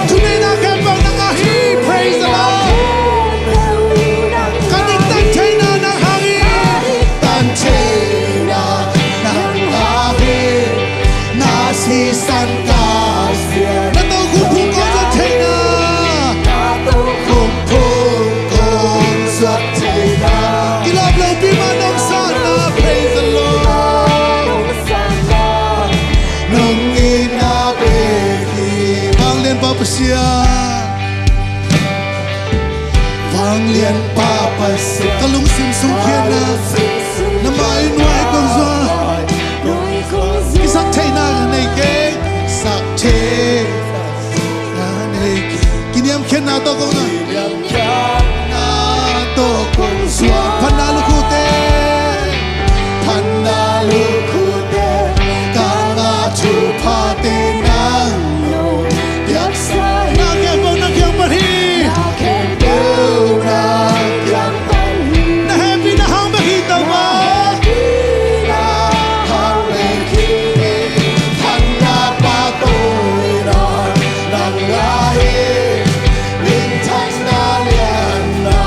Thuneihna khempeuh nang ngah hi. Praise the Lord. Ka diktan theihna nang ngah hi. Diktan theihna nang ngah hi. Na sisan ka siang. Na tokhom phung kong zuat theihna. Na tokhom phung kong zuat theihna. Kilawm lopi mah nong sa na. Praise the Lord. Nong itna bek hi. Vanglianpa Pasian. Vanglianpa Pasian. Ka lungsim sung khiatna. Na mai nuai kong zuat. Kisaktheihna nei keng. Kisaktheihna nei keng. Kiniamkhiatna tawh kong na. Kiniamkhiatna tawh kong zuat. Phatna lukhute. Phatna lukhute. Ka ngah thuphate nang nong piaksa hi. Na khempeuh na kiang pan hi. Na khempeuh na kiang pan hi. Na hehpihna hang bek hi Topa. Na hehpihna hang bek hi. Phatna pahtawina nang ngah hi. Minthanna lianna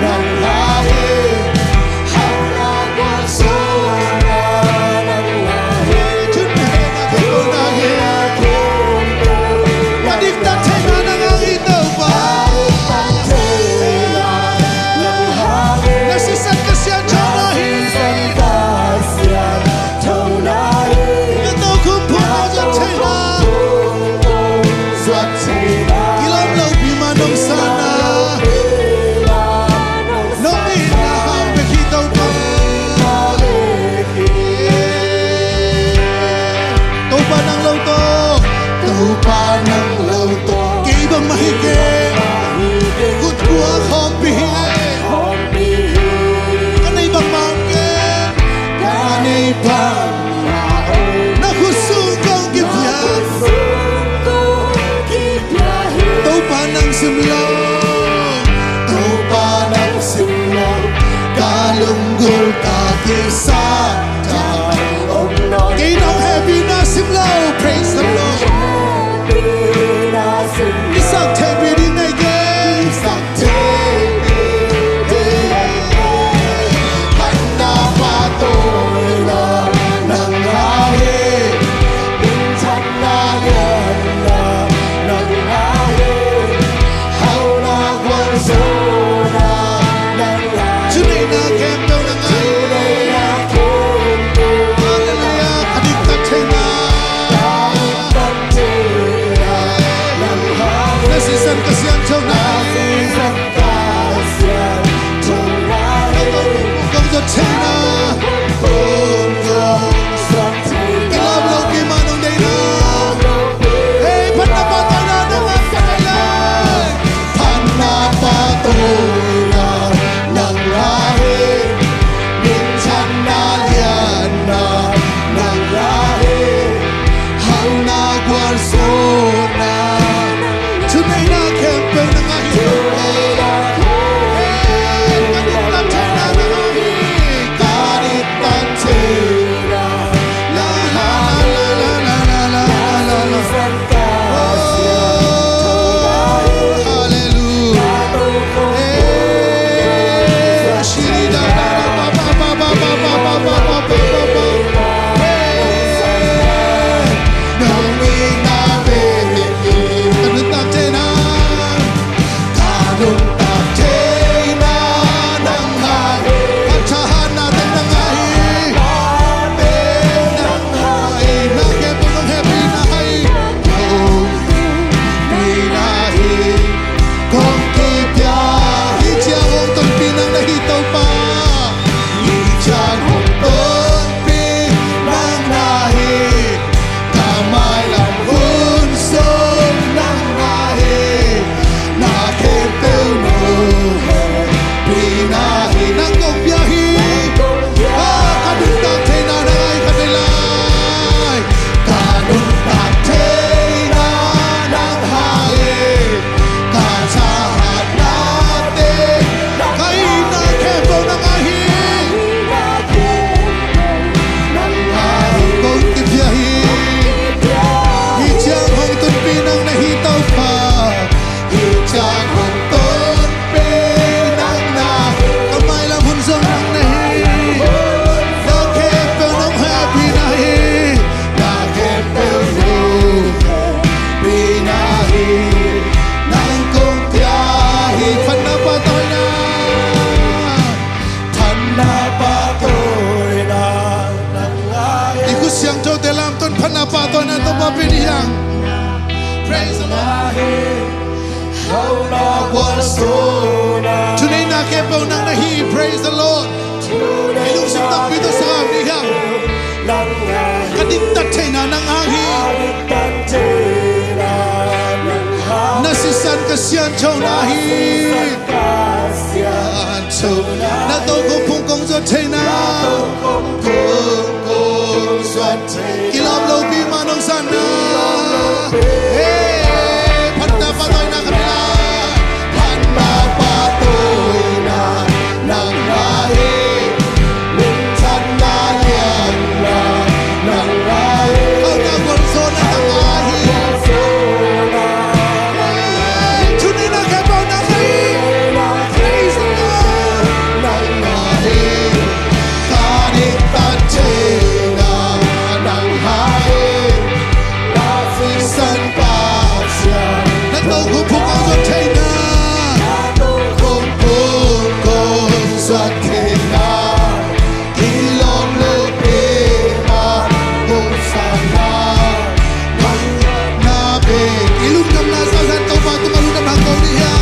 nang ngah hi. Hauhna gualzawhna nang ngah hi. Thuneihna khempeuh nang ngah hi. Ka diktan theihna nang ngah hi Topa. Na sisan ka siangthona hi. Na tokhom phung kong zuat theihna. Kilawm lopi mah nong sa na. Nong itna hang bek hi Topa. Topa nang lo tawh. Topa nang lo tawh. Kei bangmah hi keng. Khut kua khawmpih hi. Ka neih bangmah keng. Ka neih bangmah. Na khut sung kong kipia. Topa nang sim lo. Topa nang sim lo. Ka lunggulh ka kisap. Kei nong hehpihna sim lo. Praise the Lord. Kisaktheihpih ding nei keng. Kisaktheihpih ding nei keng. Phatna pahtawina nang ngah hi. Pahtawina Topa pia ni hang. Praise the Lord. Thuneihna khempeuh nang na hi. Praise the Lord. I lungsim takpi tawh salam ni hang. Ka diktat theihna nang hang hi. Na sisan ka sianthona hi. Na tokhom phung kong zuat theihna. Kilawm lopi mah nong sanna. Hey, phatna pahtawina ka pia. Phatna pahtawina nang na hi. Minthanna lianna nang na hi. Hauhna gualzawhna nang na hi. Thuneihna khempeuh nang na hi. Praise the Lord. Nang na hi. Ka diktat theihna nang na hi. Na sisan Pasian. Na tokhom phung kong zuat theihna. Na tokhom phung kong zuat theihna. Kilawm lopi mah nong sanna. Nang na bek i lungdamna sangsan Topa tungah lungdam hang ko ni hia.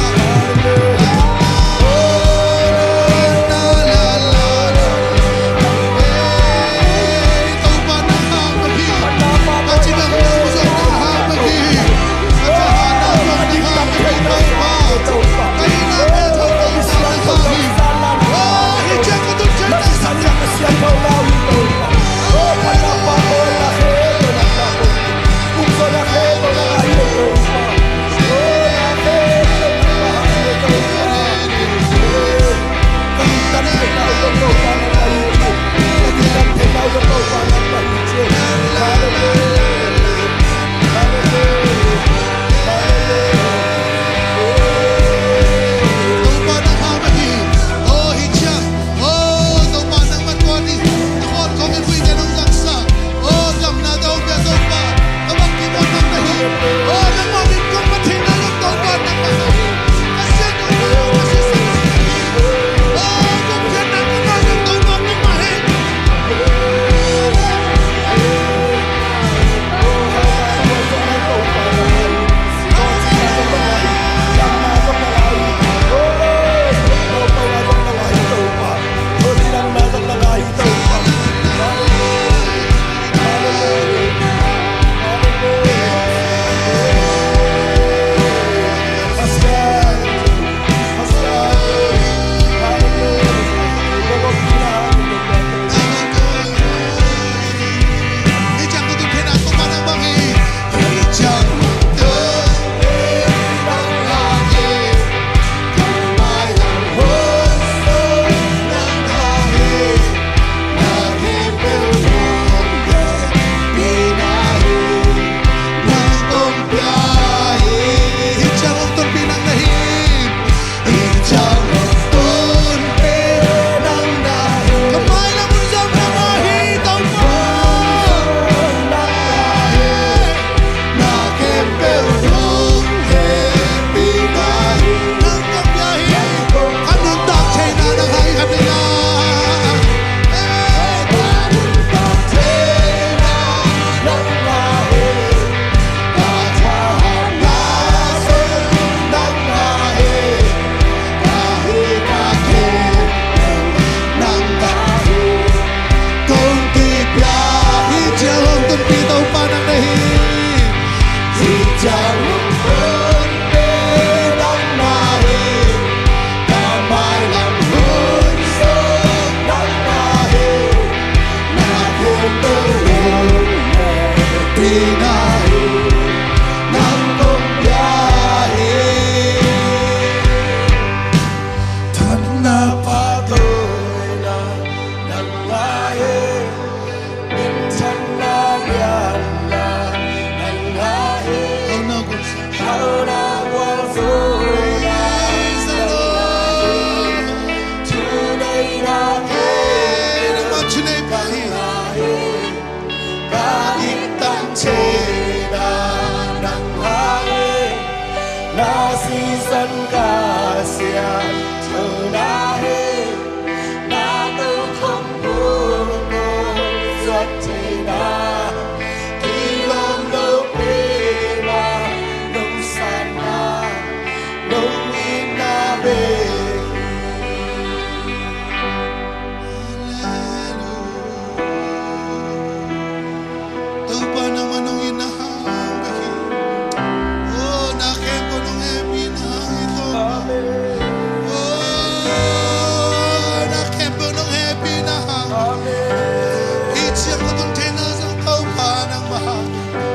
Amen. I ciang ka tun theihna zang Topa nangmah.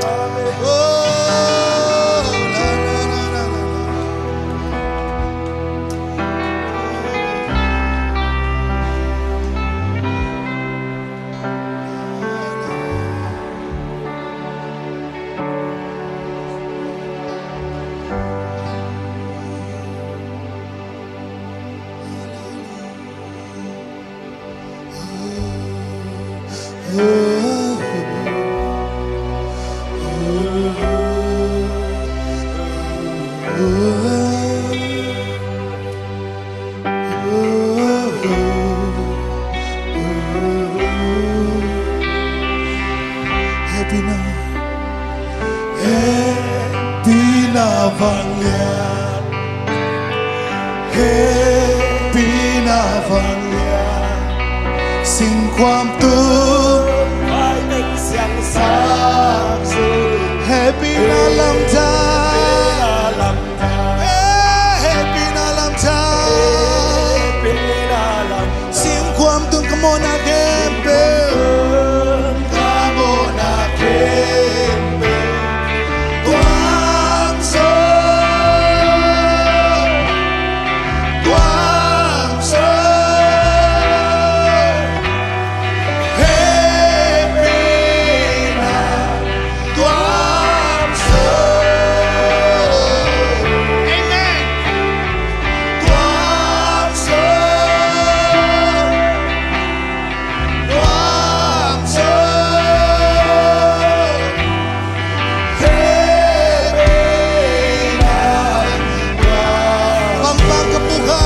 Amen. Oh, la, la, la. Hehpihna, hehpihna vanglian, hehpihna vanglian, singkhuam tung, hehpihna lamdang. Hehpihna lamdang. Singkhuam tung ka mawhna khempeuh. Ka mawhna khempeuh. Tuam sawm. Tuam sawm. Hehpihna. Tuam sawm. Amen. Tuam sawm. Tuam sawm. Hehpihna. Bangbang ka pukha.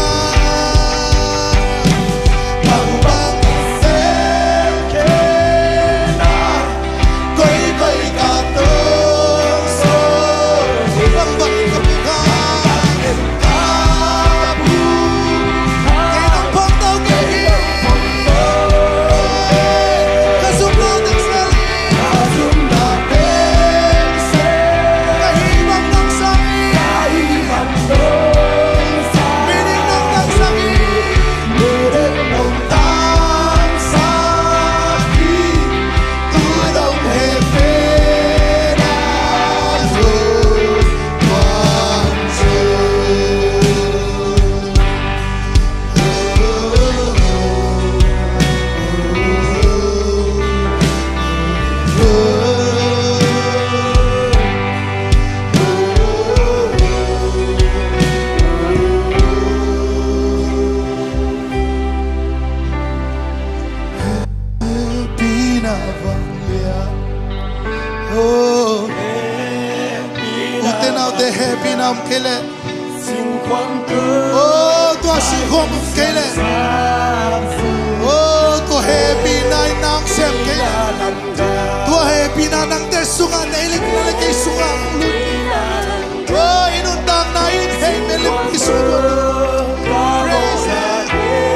Bangbang ka sem khena. Koi koi ka tong so. Bangbang ka pukha. Ka pukha. Kei nong phawk to kei hi. Ka zumna teng sel hi. Ka zumna teng sel. Ka hih bang nang sang hi. Ka hih bang nang sang hi. Meaning nang nang sang hi. Meaning nang nang sang hi. Hehpihna vanglian. Oh. Ute naute, hehpihna om kei leh. Oh, tua singkhuam om kei leh. Oh, tua hehpihna in nang sem kei leh. Tua hehpihna nangte sungah, na inn le na le kei sungah. Oh, i nuntakna in hehpihna lim i sungah. Praise the Lord.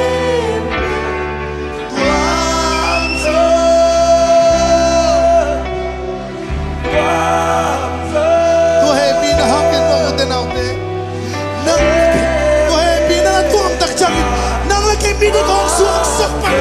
Tua hehpihna hangin, ute naute, nang, tua hehpihna na tuam tak ciangin nang le kei mi ding hong suaksak pan.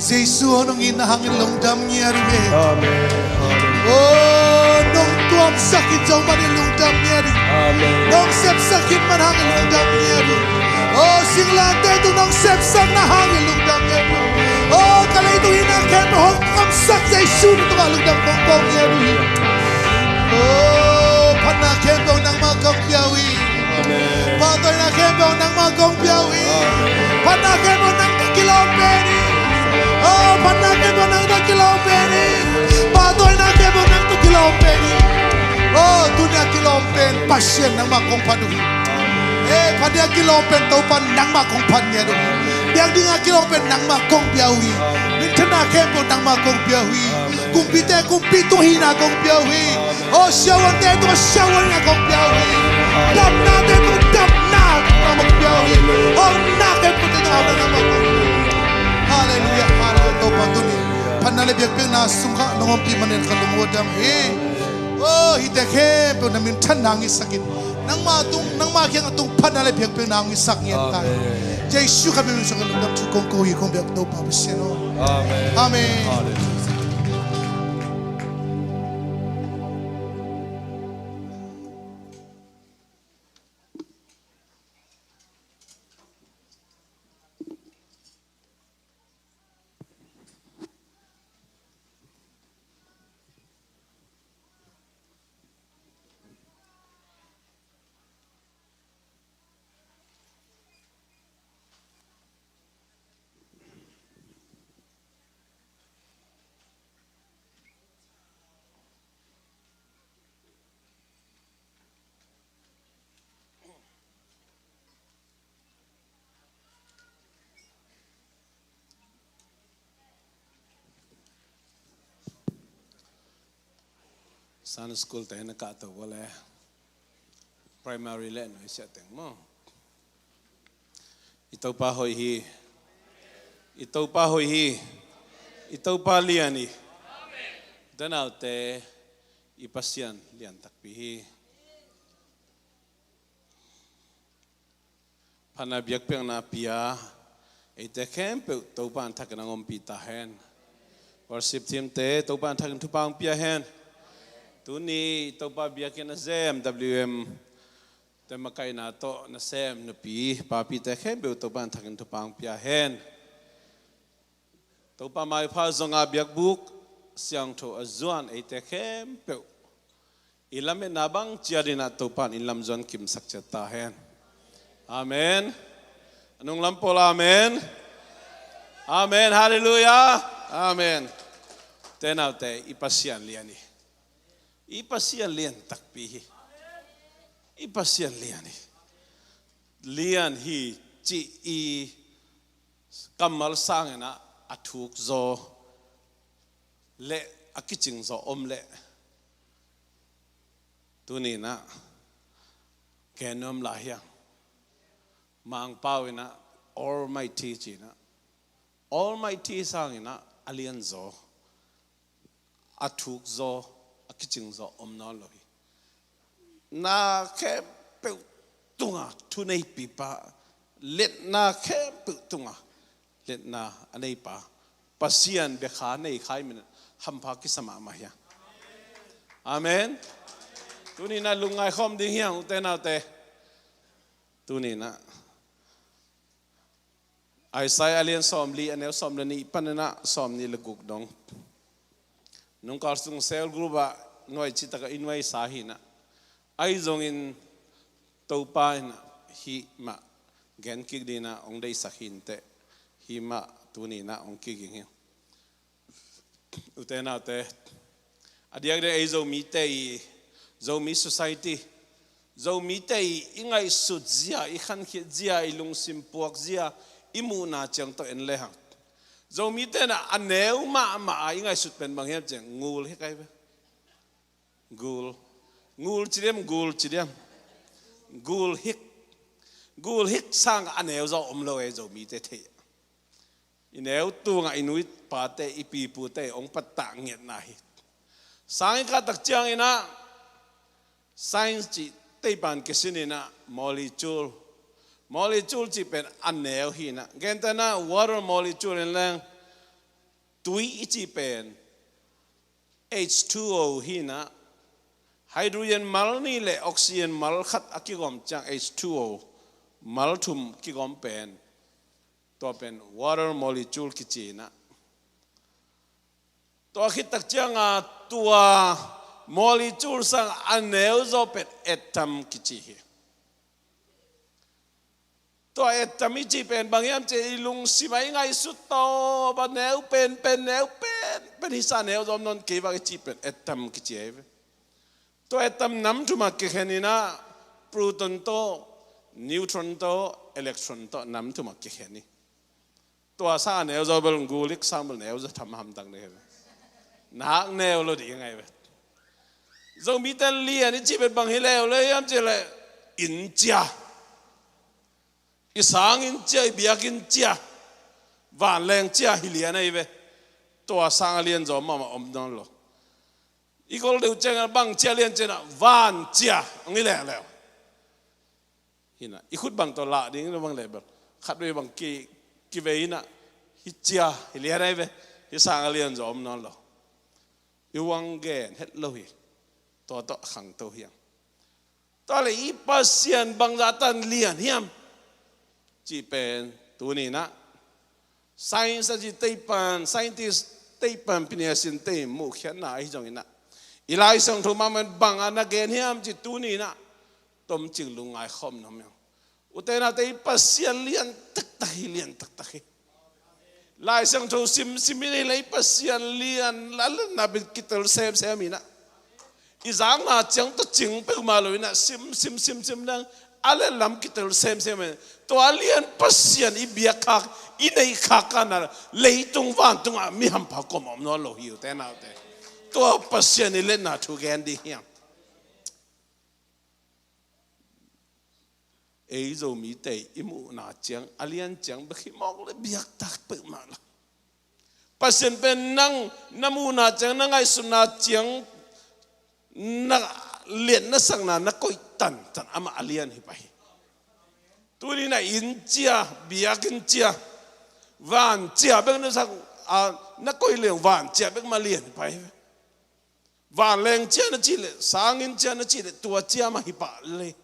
Jesu aw, nong itna hangin lungdam ngiat uh hi. Amen. Amen. Aw, nong tuamsak in Jehovah in lungdam ngiat uh hi. Amen. Nong sepsak khit man hangin lungdam ngiat uh hi. Aw, singlante tung nong sepsakna hangin lungdam ngiat uh hi. Aw, ka leitung itna khempeuh hong tuamsak Jesu na tungah lungdam kong ko ngiat uh hi. Aw, phatna khempeuh nangmah kong pia uh hi. Amen. Pahtawina khempeuh nangmah kong pia uh hi. Amen. Phatna khempeuh nang tawh kilawm pen hi. Aw, phatna khempeuh nang tawh kilawm pen hi. Pahtawina khempeuh nang tawh kilawm pen hi. Aw, tuni a kilawm pen Pasian nangmah kong phat uh hi. Eh, phatna a kilawm pen Topa nangmah kong phat ngiat uh hi. Biakinn a kilawm pen nangmah kong pia uh hi. Minthanna khempeuh nangmah kong pia uh hi. Amen. Kumpite kumpi tung hihna kong pia uh hi. Aw siavuante tung siavuan hihna kong pia uh hi. Damnate tung damna hihna kong pia uh hi. Aw na khempeuh te tung aw na kong pia uh hi. Halleluiah, halleluiah. Topa tuni phatna le biakpiakna sung kha nong ompih manin ka lungdam hi. Aw hihte khempeuh na minthanna ngisakin nangma tung, nangma kiang a tung phatna le biakpiakna ngisak ngiat ta hi. Amen. Jesu Khazih min sung ka lungdam thu kong ko hi kong biak Topa Pasian aw. Amen. Amen. Halleluiah. Sunday school te na kah to vua le primary le nuai siah teng maw. I Topa hoih hi. I Topa hoih hi. I Topa lian hi. Ute naute, i Pasian lian takpi hi. Phatna biakpiakna pia eite khempeuh Topa in thakin a ngompih ta hen. Worship team te Topa in thakin thupha hong pia hen. Tuni Topa biakinn a zem W M te makaihna tawh nasem nupi papite khempeuh Topa in thakin thupha hong pia hen. Topa maipha zonga biakbuk siangtho a zuan eite khempeuh i lametna bang ciat in ah Topa in lam zuan kimsak ciat ta hen. Amen. A nunglam pawl amen. Amen. Halleluiah. Amen. Ute naute, i Pasian lian hi. I Pasian lian takpi hi. I Pasian lian hi. Lian hi cih i kammal sangin ah a thuk zaw le a kicing zaw om leh tuni in ah gen nuam lai hiang. Mangpau in ah Almighty ci in ah Almighty sangin ah a lian zaw, a thuk zaw, a kicing zaw om nawn lo hi. Na khempeuh tunga thuneipipa, liatna khempeuh tunga liatna a neipa Pasian bia kha nei khai min hampha kisa mahmah hiang. Amen. Tuni in ah lungngai khawm ding hiang ute naute. Tuni in ah Isaiah a lian sawmli a neu sawm le nih panin ah sawmnih le guk dong. Nungkal sung cell group ah nuai citak a i nuaisa hi in ah ahi zongin Topa in ah hih mah gen kik ding in ah hong deihsak hi inteh. Hih mah tuni in ah hong kiging hi. Ute naute, a diakdiak ei Zomite i, Zomi society, Zomite i, i ngaihsut zia, i khankhiat zia, i lungsim puak zia, i muhna ciang tawh en lehang Zomite in ah a neu mahmah a i ngaihsut pen bang hiam ciang ngul hi kai ve. Gul. Gul ci diam, gul ci diam. Gul hik. Gul hik sang a neu zaw om lo ei Zomite thei. I neu tungah i nu i pate, i pipute hong pattah ngiatna hi. Sang i kah tak ciangin ah science cih teipan kisin in ah molecule. Molecule cih pen a neu hi in ah. Gentehna water molecule in leng tui i cih pen H two O hi in ah, hydrogen mal nih le oxygen mal khat a kigawm ciang H two O mal thum kigawm pen, tua pen water molecule kici in ah. Tua khit tak cianga tua molecule sang a neu zaw pen atom kici hi. Tua atom i cih pen bang hiam cih i lungsim a i ngaihsut tawh a neu pen pen neu pen pen hisa neu zom nawn kei vak i cih pen atom kici ahi ve. Tua atom nam thum a kikhen in ah proton tawh, neutron tawh, electron tawh nam thum a kikhen hi. Tua sang a neu zaw bel gul hik sang bel neu zaw tham hamtang ding hi ve. Nak neu lo ding ahi ve. Zomite lian i cih pen bang hi leuleu hiam cih leh, inn cia, i sang inn cia, i biakinn cia, vanleng cia hi lian ahi ve. Tua sang a lian zaw mahmah om nawn lo. I kol deuh ciangin bang cia lian ciangin van cia hong hi leuleu. Hi na, i khut bang tawh lah ding na bang leh bel, khatvei bang ki, kivei hi na, hi cia hi lian ahi ve. Hi sang a lian zaw om nawn lo. I uang gen het lo hi. Tua tawh khangto hiam? Tua leh i Pasian bangzah tan lian hiam cih pen tuni in ah, science a ci teipan, scientist teipan, piniasin tei muhkhiatna ahi zongin ah, i Lai Siangtho mahmah in bang a na gen hiam cih tuni in ah, tomcing lungngai khawm nuam hiam? Ute naute, i Pasian lian taktak hi, lian taktak hi. Lai Siangtho simsim in i lei Pasian lian a lianna pen kitel semsem in ah, i zakna ciang tawh cing peuhmah lo in ah, simsim simsim nang a lian lam kitel semsem in ah, tua lian Pasian i biak khak, i neih khak a na, leitung vantung ah mi hampha kuamah om nawn lo hi, ute naute. Tua Pasian i lianna thu gen ding hiam? Ei Zomite i muhna ciang a lian ciang bek hi mawk leh biaktak peuhmah lo. Pasian pen nang na muhna ciang, na ngaihsutna ciang, na lian na sakna na koih tantan amah a lian hi pah hi. Tuni in ah inn cia, biakinn cia, van cia bek na sak, a, na koih leng van cia bek mah lian hi pah hi. Vanleng cia na cih leh, sang inn cia na cih leh, tua cia mah hi pah leh.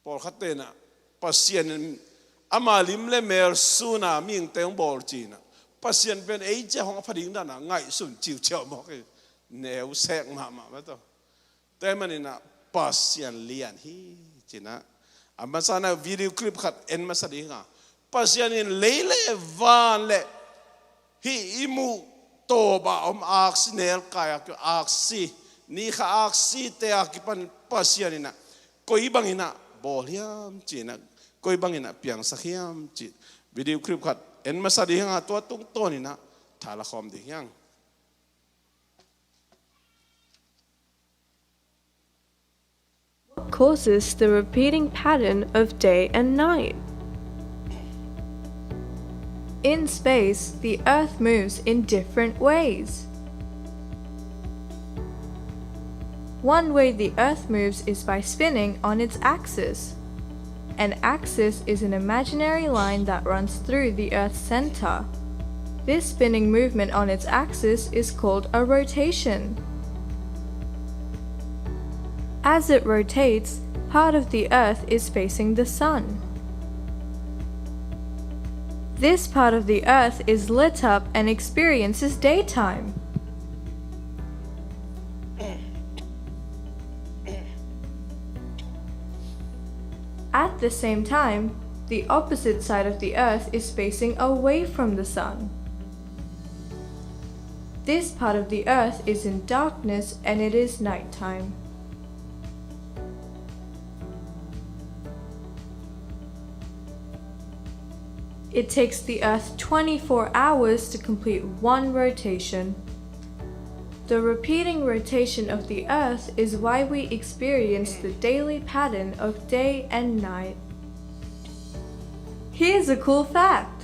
Pawlkhatte in ah, Pasian in ama lim leh mel sun a mihingte hong bawl ci in ah, Pasian pen ei cia hong a pha ding dan a ngaihsun ciuciau mawk hi. Neu sek mahmah mah tawh. Tua ahih manin ah Pasian lian hi ci in ah, a masa in ah video clip khat en masa ding hi hang. Pasian in lei leh van leh hih i muh tawp a om aksi, nelkai a kipan aksi, ni kha aksite a kipan Pasian in ah koi bangin ah bawl hiam ci in ah, koi bangin ah piangsak hiam cih video clip khat en masa ding hi hang a, tua tungtawn in ah tha la khawm ding hi hang. What causes the repeating pattern of day and night? In space, the Earth moves in different ways. One way the Earth moves is by spinning on its axis. An axis is an imaginary line that runs through the Earth's center. This spinning movement on its axis is called a rotation. As it rotates, part of the Earth is facing the Sun. This part of the Earth is lit up and experiences daytime. At the same time, the opposite side of the Earth is facing away from the Sun. This part of the Earth is in darkness and it is nighttime. It takes the Earth twenty-four hours to complete one rotation. The repeating rotation of the Earth is why we experience the daily pattern of day and night. Here's a cool fact.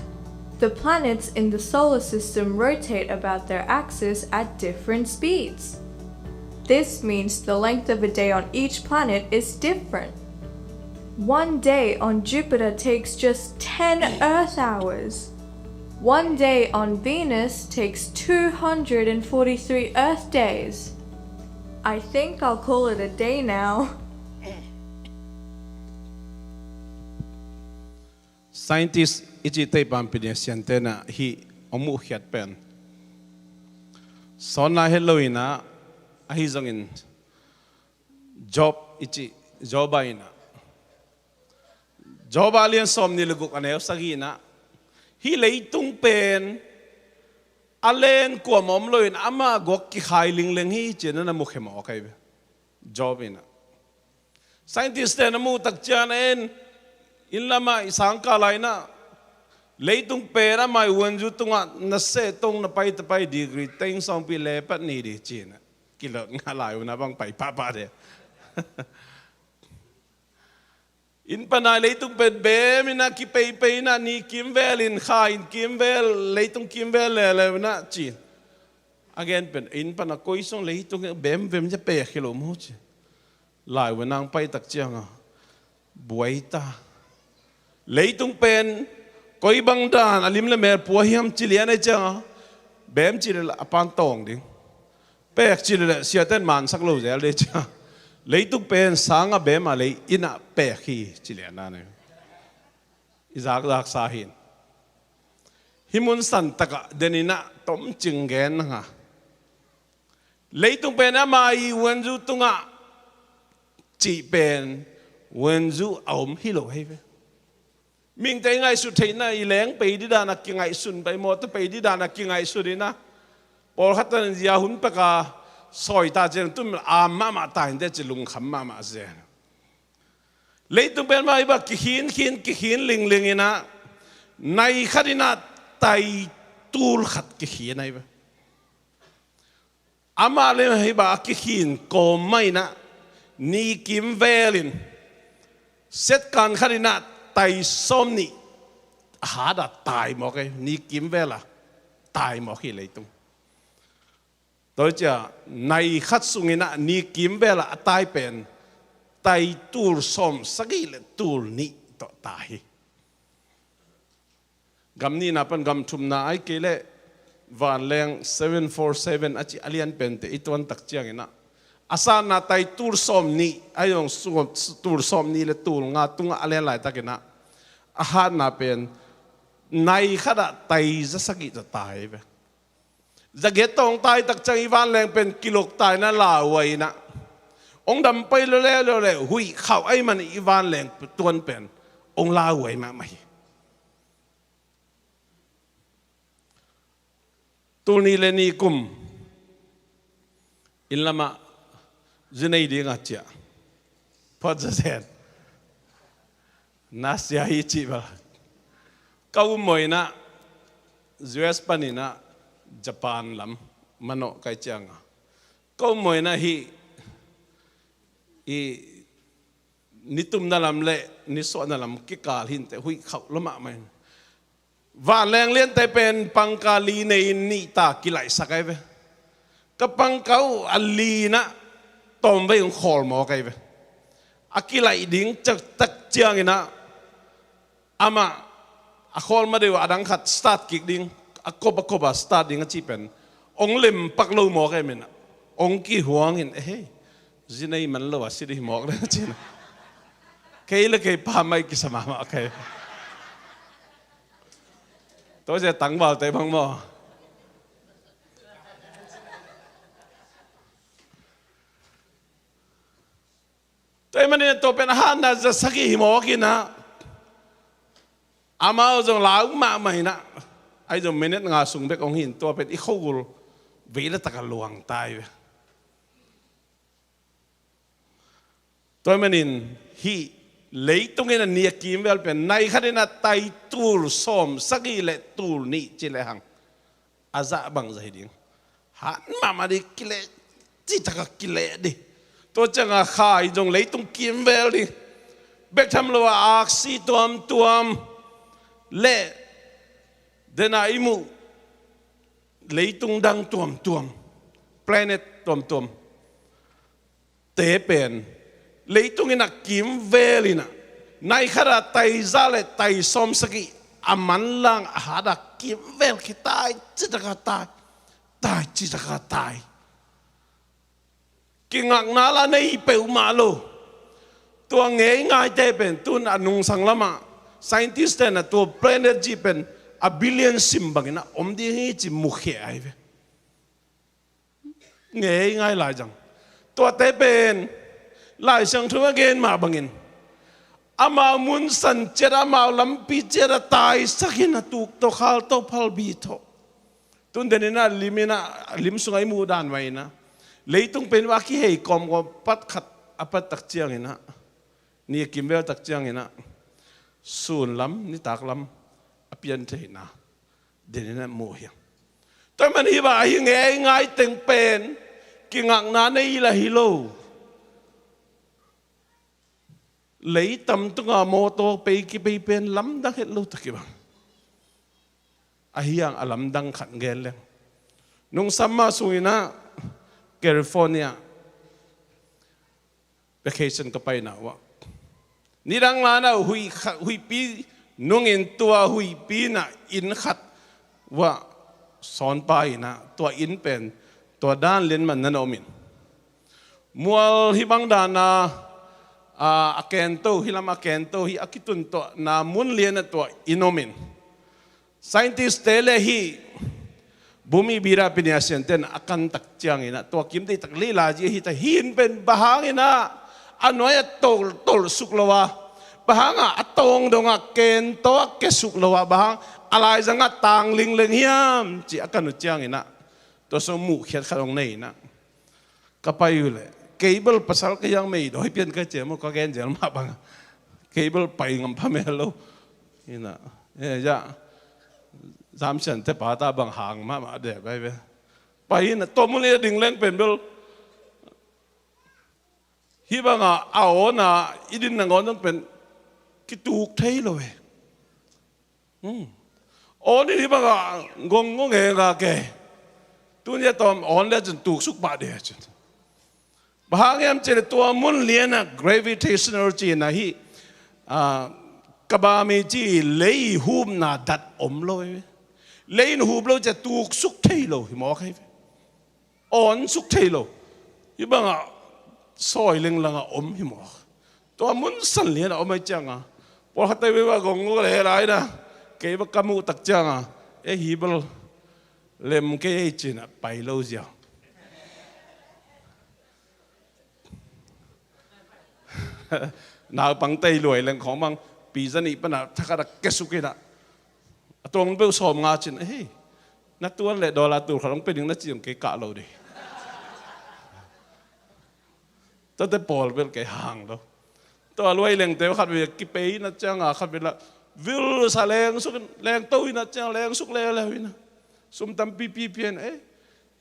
The planets in the solar system rotate about their axis at different speeds. This means the length of a day on each planet is different. One day on Jupiter takes just ten Earth hours. One day on Venus takes two hundred forty-three Earth days. I think I'll call it a day now. Scientist i cih teipan piniasin te in ah hih hong muhkhiat pen sawnna het lo in ah, ahi zongin Job i cih, Job in ah, Job a lian sawmnih le guk a neu sagih in ah, hih leitung pen a len kuamah om lo in amah guak kikhai lingleng hi ci-in ah na mukhia mawk ahi ve. Job in ah, scientist te na muh tak ciang en, inn lamah i sangkah lai in ah, Leitung pen a mai uanzu tungah na seh tong na pai ta pai degree teng sawngpi le pat ni di cin a kilot nga lai una bang pai pahpah de. Inn pana leitung pen bem ina kipeipei ina ni kimvel in kha inn kimvel leitung kimvel lele ina cin. A gen pen inn pana koi sung leitung bem bem ja pek hi lo mu ci. Lai ua nang pai tak cianga buai ta. Leitung pen koi bang dan a lim le mel pua hiam ci lian ai cianga bem ci le a pan tawng ding. Pek ci le siaten mansak lo zel de cia. Leitung pen sanga bem a lei ina pek hi ci lian na ne. I zakzak sa hin. Hi mun san taka den ina tom cing gen na nga. Leitung pen ama i uanzu tunga cih pen uanzu a om hi lo hei ve. Mingte i ngaihsut theihna i leng pei didana kingaihsun pai mawta pei didana kingaihsut ina. Pawlkhat tan zia hun peka sawi ta ciang tum am mahmah ta hinte ci lungkham mahmah zen. Leitung pen mah hi ba kikhin khin kikhin lingling ina nai khat ina tai tul khat kikhin ahi ba. Amah le hi ba a kikhin kawm mah ina ni kimvelin setkan khat ina tai sawm nih a hada tai mawk ei ni kimvela tai mawk hi leitung. Toi cia nai khat sungina ni kimvela a tai pen tai tul sawm sagih le tul nih tawh tai hi. Gam nihna pan gam thumna ai kei leh vanleng seven four seven a ci a lian pente i tuan tak ciangina a sanna tai tul sawm nih ai zong tul sawm nih le tul nga tungah a lian laitakina a hatna pen nai khatah tai za sagih ta tai ve. Zagiat tawng tai tak ciang i vanleng pen kilok taina lauaina ong dam pai lo le lo le huih khauh ai man i vanleng tuan pen ong lauai mahmah hi. Tul nih le nih kum inn lamah zinei dingah ciah phot zazen nasia hi cih bal ka ummoina U S paninah Japan lam manawh kai cianga ka ummoina hi i nitumna lam le nisuahna lam kikal hinte huih khauh lo mahmah in vanleng liante pen pangka li nei in nihta kilaihsak ai ve. Ka pangka uh a linah tawmvei hong khawl mawk ai ve. A kilaih ding caktak cianginah amah a khawl ma deuh a dang khat start kik ding a kop a kop a start ding a cih pen ong lempak lo mawk ai minah ong kihuangin ehe zinei man lo a si dih mawk le a cina. Kei le kei pa mai kisa mahmah kei. Tua sia tangvalte bang maw? Tua i manin tua pen a hatna za sagih hi mawk inah amau zong lau mahmah inah ai zong minute nga sung bek ong hin tua pen i khogul vei le taka luang tai ve. Tua manin hih leitungin a ni a kimvel pen nai khatin a tai tul sawm sagih le tul nih ci le hang a zah bangzah hi ding. Han mahmah dih kileh citaka kileh dih. Tua cianga khai zong leitung kimvel dih. Bek tham lo a aksi tuamtuam le dena i muh leitung dang tuamtuam planet tuamtuam te pen leitung inah kimvel inah nai khata tai za le tai sawm sagih a manlang a hata kimvel khi tai citaka tai tai citaka tai. Kingakna la nei peuhmah lo. Tua ngei ngaite pen tun a nungsang lamah scientist ten a tua planet ji pen a billion sim bangin a om ding hi ci mukhia ai ve. Ngei ngai lai zang. Tuate pen Lai Siangtho a gen mah bangin amau mun san ciat amau lampi ciat a taisakin a tuk tawh khal tawh phalbi tawh. Tun denin a lim in a lim sunga i muh dan vai ina leitung pen va kihei kawmkawm pat khat a pat tak ciangina ni a kimvel tak ciangina sun lam nitak lam a piantheihna denin a muh hi. Tua man hi bang ahi ngei ngai teng pen kingakna nei la hi lo. Lei tam tunga mawtaw pei kipei pen lamdang het lo tak hi bang. Ahi hang a lamdang khat gen leng. Nung summer sunginah California vacation ka paina uah nidang lanah huih kha-, huihpi nungin tua huihpi inah inn khat uah sawnpa inah tua inn pen tua dan lian man nan omin. Mual hih bang dana, a, a kento, hih lam a kento, hih a kituntuahna mun lianah tua inn omin. Scientist te le hih Bhumi Bida Pinyasin ten a kan tak cianginah tua kim deih tak lila ji ahi ta hin pen bang hanginah a nuai a toltol suk lo a, bang hangah a tawng dongah kento a ke suk lo a, bang hang a laizangah tang lingleng hiam ci a kan uh cianginah tua sung muhkhiat khat hong nei inah ka pai uh leh cable pasal ka hiang mei dawi pian ka ciam uh ka gen zel mah bang cable pai ngam pha mel lo. Inah, eh, ya, zamsian te pa ta bang hang mahmah de bai ve. Pai inah tua mun i ding leng pen bel hih bangah a awna i din nangawn dong pen kituk thei lo ve. Hmm. Awn in hih bangah gong gong e nga ke. Tuni a tawm awn le cun tuksuk pah de cun. Bang hang hiam cih leh tua mun lianah gravitational cihna hih, ah, kabami ci lei hupna dat om lo hi. Lei in hup lo ciah tuksuk thei lo hi mawk hi. Awn suk thei lo. Hih bangah sawi lenglangah om hi mawk. Tua mun san lianah om ahi cianga pawlkhatte beba gong gong le lai na kei ba ka muh tak cianga e hi bel lem kei ei cinah pai lo ziau. Naupang tei luai leng khawng bang pi zanih pana thakhat a ke suk inah a tuang beuh sawm nga cin, hei, na tuan le dollar tul khat hong pe ding na ci hong kei kah lo dei. Tate pawl bel kei hang lo. Tua luai lengte khat vei kipei na cianga khat vei la vil sa leng suk leng to ina ciang leng suk le le ina sum tampi pi pian e.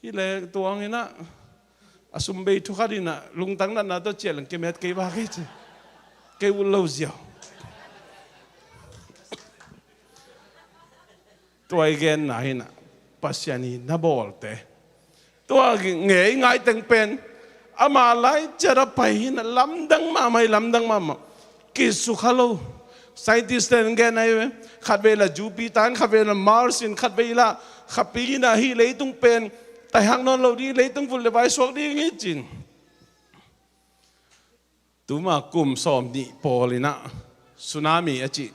Hi le tuang ina a sum bei thu khat ina lungtang natna to cial leng kemet kei ba kei ci kei ul lo ziau. Tua i genna hinah Pasian i na bawlte tua ngei ngaiteng pen ama lai ciat a pai hinah lamdang mahmah i lamdang mahmah. Kisukha lo. Scientist ten gen ahi ve. Khatvei la Jupiter in, khatvei la Mars in, khatvei la khapi inah hi leitung pen taihak nawn lo ding, leitung vut le vai suak ding hi cin. Tuma kum sawm nih pawl inah tsunami a cih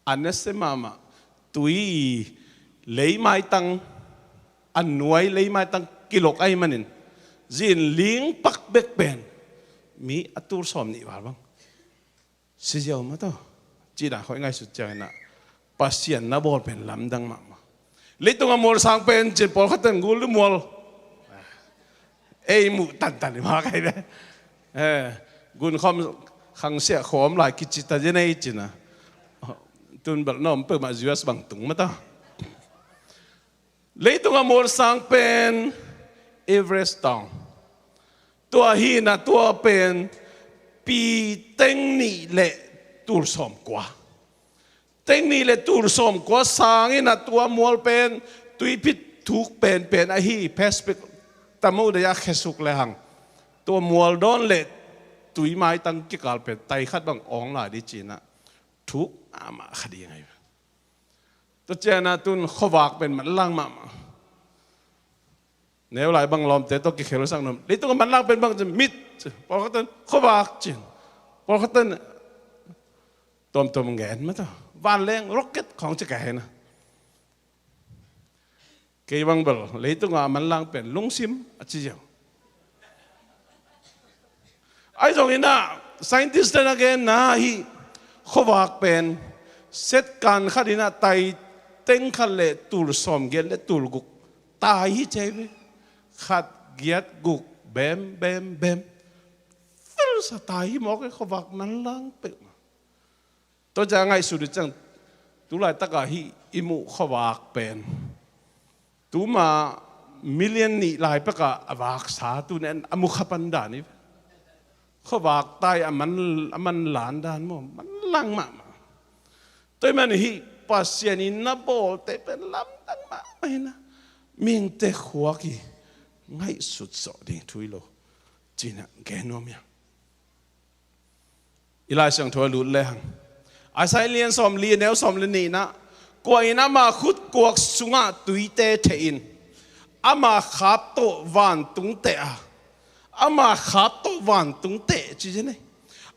a nese mahmah tui leimaitang a nuai leimaitang kilok ahi manin zin lingpak bek pen mi a tul sawm nih val bang siziau mataw. Cina hoih ngaihsut cianginah Pasian na bawl pen lamdang mahmah. Leitung a mual sang pen cin pawlkhat ten gul mual ei muh tantan i mah kai ve. Gunkhawm khangsiah khawm lai kici ta zen ei cina. Tun belh na om peuhmah U S bang tung mata. Leitung a mual sang pen Everest tawng. Tua hina tua pen pi teng nih le tul sawm kua. Teng nih le tul sawm kua sangin a tua mual pen tuiphit thuk penpen ahi Pacific tamu dei a khesuk le hang tua mual dawn le tui maitang kikal pen tai khat bang awng lai di cinah thuk amah kha ding ahi. Tua cianah tun khuavak pen manlang mahmah. Neu lai bang lawmte tawh kikhel sak nuam. Leitung a manlang pen bang cin mit, pawlkhat ten khuavak cin, pawlkhat ten tuamtuam ngen mata. Vanleng rocket khawng ci ka hena. Kei bang bel leitung a manlang pen lungsim a ci ziau. Ahi zonginah scientist ten a genna hi khuavak pen set kan khat inah tai teng khat le tul sawm giat le tul guk tai hi cei ve. Khat giat guk bem bem bem. Felsa tai hi mawk e khuavak manlang peuhmah. Tua ciang ngaihsut uh ciang Tulaitakah hih i muh khuavak pen tuma million nih lai pekah a vaksa tunen a mu khapan dan hi. Khuavak tai a man, a manlan dan maw, manlang mahmah. Tua ahih manin hih Pasian in na bawlte pen lamdang mahmah hi na, mihingte khuak hi, ngaihsut zawh ding thu hi lo, ci-in ah gen nuam hi hang. I Lai Siangtho a lut lehang, Isaiah lian sawmli, a neu sawm le nihna, kua in ama khutkuak sungah tuite theh in, ama khap tawh vantung teh a, ama khap tawh vantung teh ci zen ei.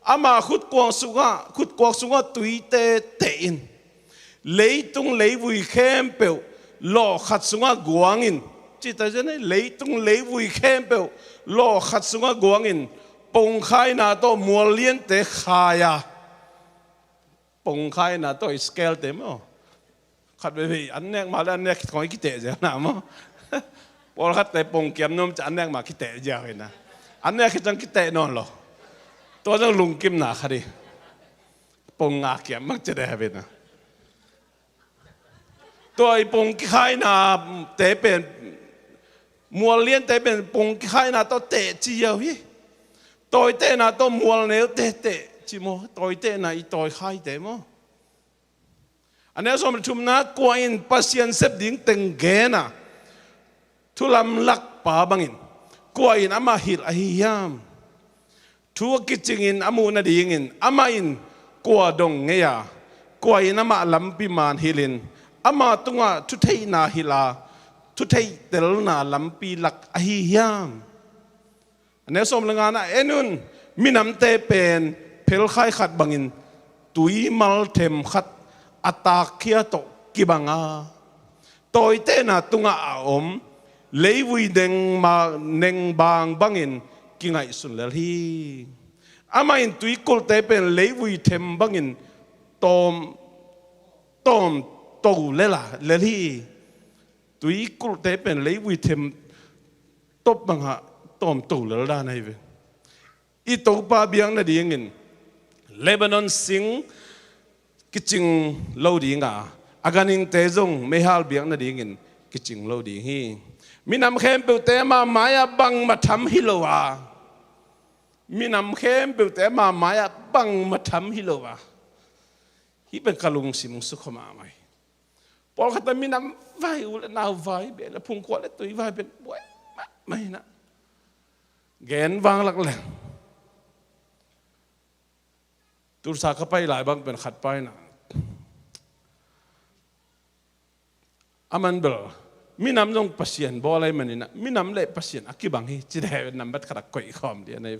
Ama khutkuak sungah, khutkuak sungah tuite teh in, leitung leivui khempeuh lawh khat sungah guang in, ci ta zen ei, leitung leivui khempeuh lawh khat sungah guang in, pongkhaina tawh mual liante khai a, pongkhaina tawh scale te maw, khat veivei an nek mah le an nek khit khawng i kiteh ziau na maw. Pawlkhatte pong kiam nuam ciang an nek mah kiteh ziau hi na, an nek khit ciang kiteh nawn lo. Tua zong lungkimna khat hi. Pong nga kiam mang ci deh hi na. Tua i pong kikhainate pen, mual liante pen pong kikhaina tawh teh ci ziau hi. Tawitehna tawh mual neute teh ci maw, tawitehna i tawikhaite maw. A neu sawm le thumna, kua in Pasian sep ding teng gen a, thu lamlakpa bangin kua in amah hilh ahi hiam? Thu a kicingin a muh nadingin amah in kua dong ngei a, kua in amah lampi man hilhin, ama tungah thutheihna hilh a, thutheihtelna lampi lak ahi hiam? A neu sawm le ngana, en un, minamte pen phelkhai khat bangin tuimal them khat a takkhia tawh kibang a, tawitehna tungah a om leivui nengma, nengbaang bangin kingaihsun lel hi. Amah in tuikulhte pen leivui them bangin tawm, tawm to lel a, lel hi. Tuikulhte pen leivui them tawp bangah tawm to lel dan ahi ve. I Topa biak nadingin Lebanon sing kicing lo ding a, a ganhingte zong meihal biak nadingin kicing lo ding hi. Minam khempeuhte ama mai-ah bangmah tham hi lo a, minam khempeuhte ama mai-ah bangmah tham hi lo a. Hih pen ka lungsim sukha mahmah hi. Pawlkhat a minam vai, u le nau vai, beh le phung, khua le tui vai pen buai mahmah hi na. Gen vanglak leng, Tulsa ka pai lai bang pen khat pai na, a man bel minam zong Pasian bawl ahih manin ah, minam le Pasian a kibang hi ci deh, nambat khat a koih khawm dih a nei.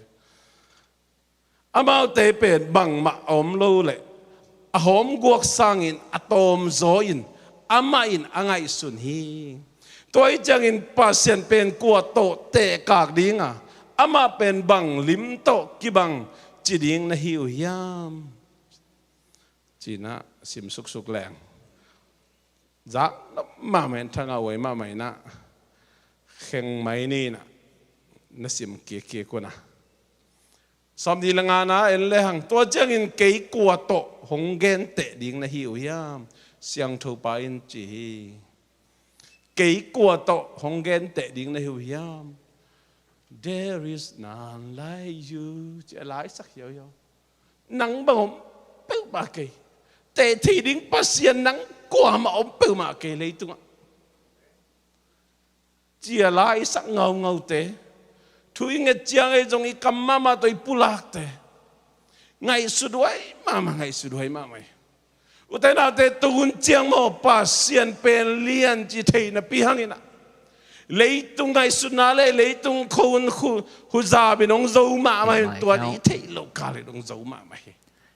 Amaute pen bangmah a om lo leh a hawmguak sangin a tawmzaw in amah in a ngaihsun hi. Tua ahih ciangin Pasian pen kua tawh tehkak ding a, amah pen bang lim tawh kibang ci ding na hi uh hiam? Ci-in ah sim suksuk leng, zak nop mahmah in, thangah huai mahmah in ah, kheng mai ni in ah na sim kikkik un ah. Sawmnih le ngana en lehang, tua ciangin kei kua tawh hong genteh ding na hi uh hiam? Siangthopa in ci hi. Kei kua tawh hong genteh ding na hi uh hiam? There is none like you, ci a laisak hiauhiau. Nang bang om peuhmah kei. Teh thei ding Pasian nang kuamah om peuhmah kei leitungah, ci a laisak ngaungaute. Thu i nget ciang ei zong i kam mahmah tawh i pulakte, ngaihsut huai mahmah, ngaihsut huai mahmah hi. Ute naute, tu hun ciang maw, Pasian pen lian ci thei napi hangin ah, leitung ngaihsutna le leitung khua hun hu, huzap in hong zo mahmah hi. Tua i theih loh kal in hong zo mahmah hi.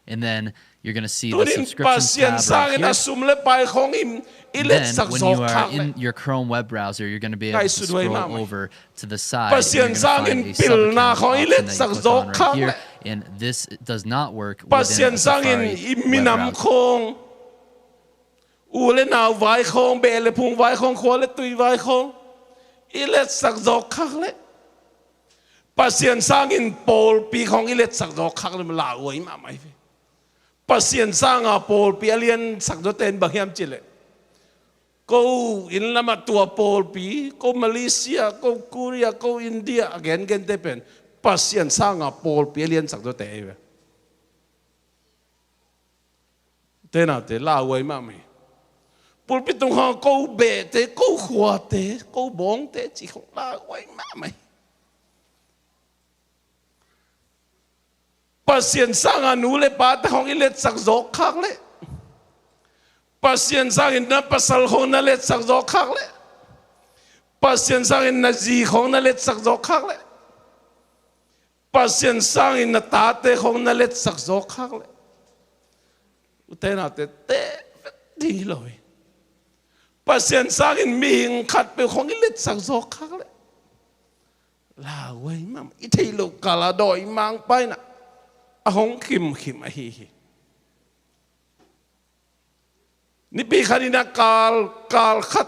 And then you're gonna see the subscriptions tab right here. Tunin Pasian sangin a sum le pai khawng i, i letsak zawk khak leh, then when you are in your Chrome web browser, you're gonna be able to scroll over to the side, and you're gonna find a subscription option that you click on right here. Pasian sangin pilna khawng i letsak zawk khak leh, and this does not work within a Safari web browser. Pasian sangin i minam khawng, u le nau vai khawng, beh le phung vai khawng, khua le tui vai khawng i letsak zawk khak leh, Pasian sangin pawlpi khawng i letsak zawk khak leh, lauhuai mahmah hi ve. Pasian sanga pawlpi a liansak zawte in bang hiam cihleh, ko inn lamah tua pawlpi, ko Malaysia, ko Korea, ko India a gengente pen Pasian sanga pawlpi a liansak zawte ei ve. Te naute, lauhuai mahmah hi. Pulpit tung hang ko behte, ko khuate, ko bawngte cih khong lauhuai mahmah hi. Pasian sanga nu le pate khong i letsak zawk khak leh, Pasian sangin na pasal khong na letsak zawk khak leh, Pasian sangin na zi khong na letsak zawk khak leh, Pasian sangin na tate khong na letsak zawk khak leh, ute naute, teh ding hi lo hi. Pasian sangin mihing khatpeuh khong i letsak zawk khak leh, lauhuai mahmah, i theih loh kala dawimangpa in ah a hong khimkhim ahi hi. Nipi khat in ah kal, kal khat,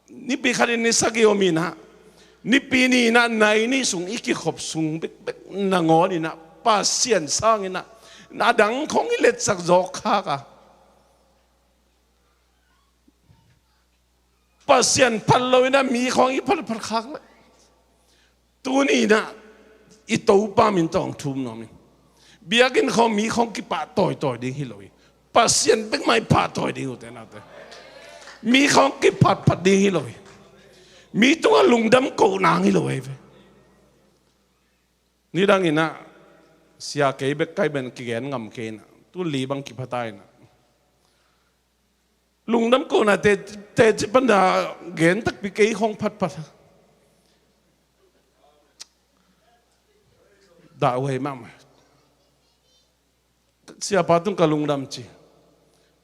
nipi khat in ni sagih om in ah, nipi ni in ah nai nih sung i kikhop sung bekbek nangawn in ah Pasian sangin ah na dang khong i letsak zawk khak a, Pasian phat lo in ah mi khong i phatphat khak leh, tuni in ah i Topa min tawh thum nuam ing. Biakinn khong mi khong kipahtawi tawi ding hi lo hi. Pasian bek mah i pahtawi ding, ute naute. Mi khong kiphatphat ding hi lo hi. Mi tungah lungdam koh nang hi lo hi ve. Nidang in ah sia kei bek kai ben kigen ngam kei in ah, tu li bang kipha ta in ah, lungdam kohna te, teci pan a gen takpi kei khong phatphat. Lauhuai mahmah. Siapa tung ka lungdam ci.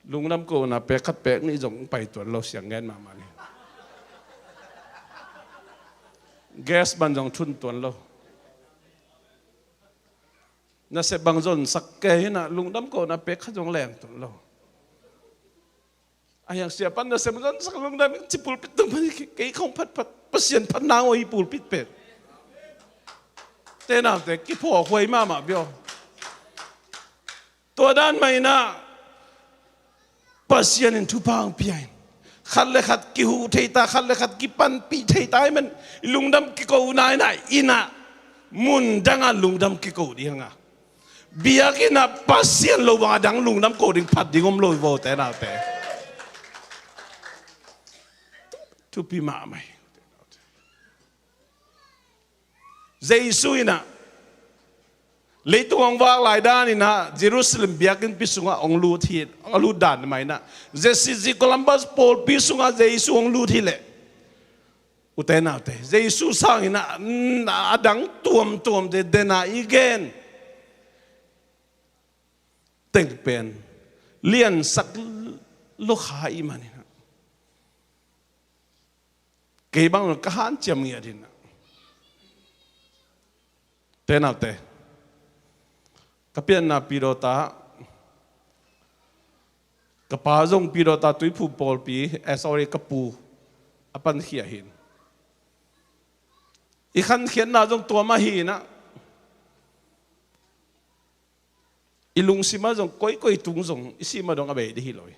Lungdam kohna pek khat pek nih zong pai tuan lo, siang gen mahmah ni. Gas ban zong thun tuan lo. Nasep bang zonsak kei in ah lungdam kohna pek khat zong leng tuan lo. A hiang siapa in nasep zonsak lungdam ing ci, pulpit tung pan kei khong phatphat, Pasian phat nang aw hi pulpit pen. Te naute, kiphawkhuai mahmah bia aw. Tua dan mah in ah Pasian in thupha hong pia in, khat le khat kihuh thei ta, khat le khat kipanpih thei ta ahih man, i lungdam kiko nai nai in ah, mun dang ah lungdam kiko ding hang a, biakinn ah Pasian lo bang a dang lungdam ko ding phat ding om lo hi vo, ute naute. Thupi mahmah hi. Jesu in ah leitung hong vak lai dan in ah Jerusalem biakinnpi sungah hong lut hi, hong lut dan mah in ah, Jesse zi Columbus pawlpi sungah Jesu hong lut hi leh, ute naute, Jesu sang in ah, mm, a dang tuamtuamte den a i gen teng pen liansak lo kha ahih man in ah, kei bang ka hanciam ngiat in ah, te naute, ka pianna Pidawta, ka pa zong Pidawta Tuiphum pawlpi, eh, sorry, ka pu a pankhia hi in, i khankhiatna zong tua mah hi in ah, i lungsim ah zong koikoi tung zong i sih mah dong a bei ding hi lo hi.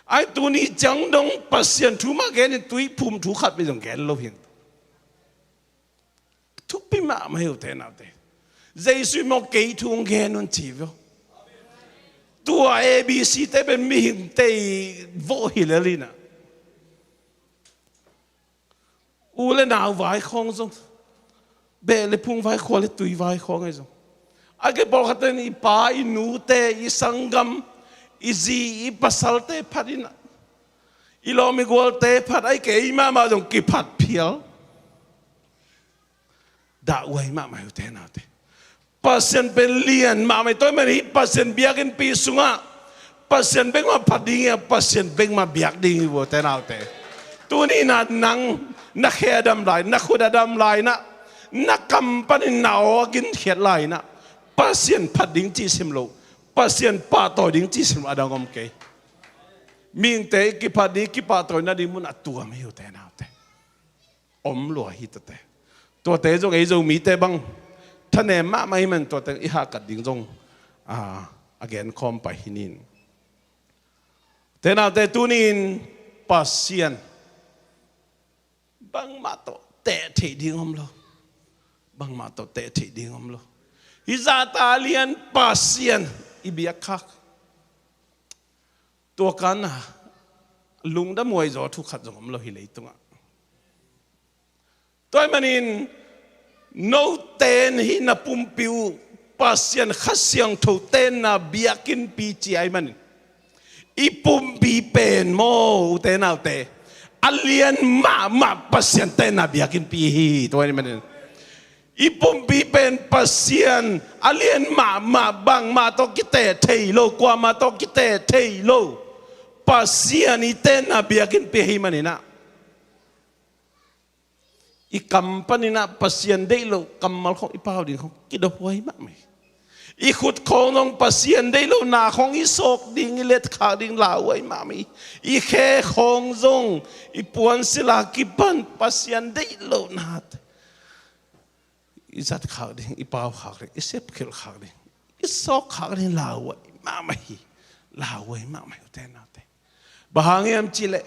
Ahi tuni ciang dong Pasian thu mah gen in, Tuiphum thu khat bek zong gen lo hi. Thupi mahmah hi, ute naute. Jesu in maw, kei thu hong gen un ci ve aw. Tua A B C te pen mihingte i vawh hi lel in ah, u le nau vai khawng zong, beh le phung vai, khua le tui vai khawng ahi zong, a kei pawlkhatte in i pa i nute, i sanggam, i zi i pasalte phat in ah, i lawm i gualte phat, ahi kei mahmah zong kiphat phial. Lauhuai mahmah hi, ute naute. Pasian pen lian mahmah hi. Tua ahih man hih Pasian biakinnpi sungah Pasian bek mah phat ding hi a, Pasian bek mah biak ding hi vo, ute naute. Tuni in ah nang na khe a dam lai, na khut a dam lai in ah, na kam panin na aw a ginkhiat lai in ah, Pasian phat ding cih sim lo, Pasian pahtawi ding cih sim lo a dang om kei. Mihingte i kiphat ding, i kipahtawi nading mun a tuam hi, ute naute. Om lua hi tete. Tuate zong ei Zomite bang thanem mahmah ahih man tuate i hahkat ding zong, a, a genkhawm pai hi ning. Te naute, tuni-in Pasian bangmah tawh teh theih ding om lo. Bangmah tawh teh theih ding om lo. Hih zahta a lian Pasian i biakkhak, tua kana lungdam huai zaw thu khat zong om lo hi leitungah. Tua ahih manin note in hih na pumpi uh Pasian Kha Siangtho tenna biakinnpi ci ahih manin, i pumpi pen maw, ute naute, a lian mahmah Pasian tenna biakinnpi hi. Tua ahih manin i pumpi pen Pasian a lian mahmah, bangmah tawh kiteh thei lo, kuamah tawh kiteh thei lo Pasian i tenna biakinnpi ahih manin ah, i kam panin ah Pasian deih loh kammal khawng i pau ding khawng kidop huai mahmah hi. I khut khawng zong Pasian deih lohna khawng i sawk ding, i letkhak ding lauhuai mahmah hi. I khe khawng zong, i puansila kipan Pasian deih lohnate i zatkhak ding, i paukhak ding, i sepkhelhkhak ding, i sawkkhak ding lauhuai mahmah hi. Lauhuai mahmah hi, ute naute. Bang hang hiam cih leh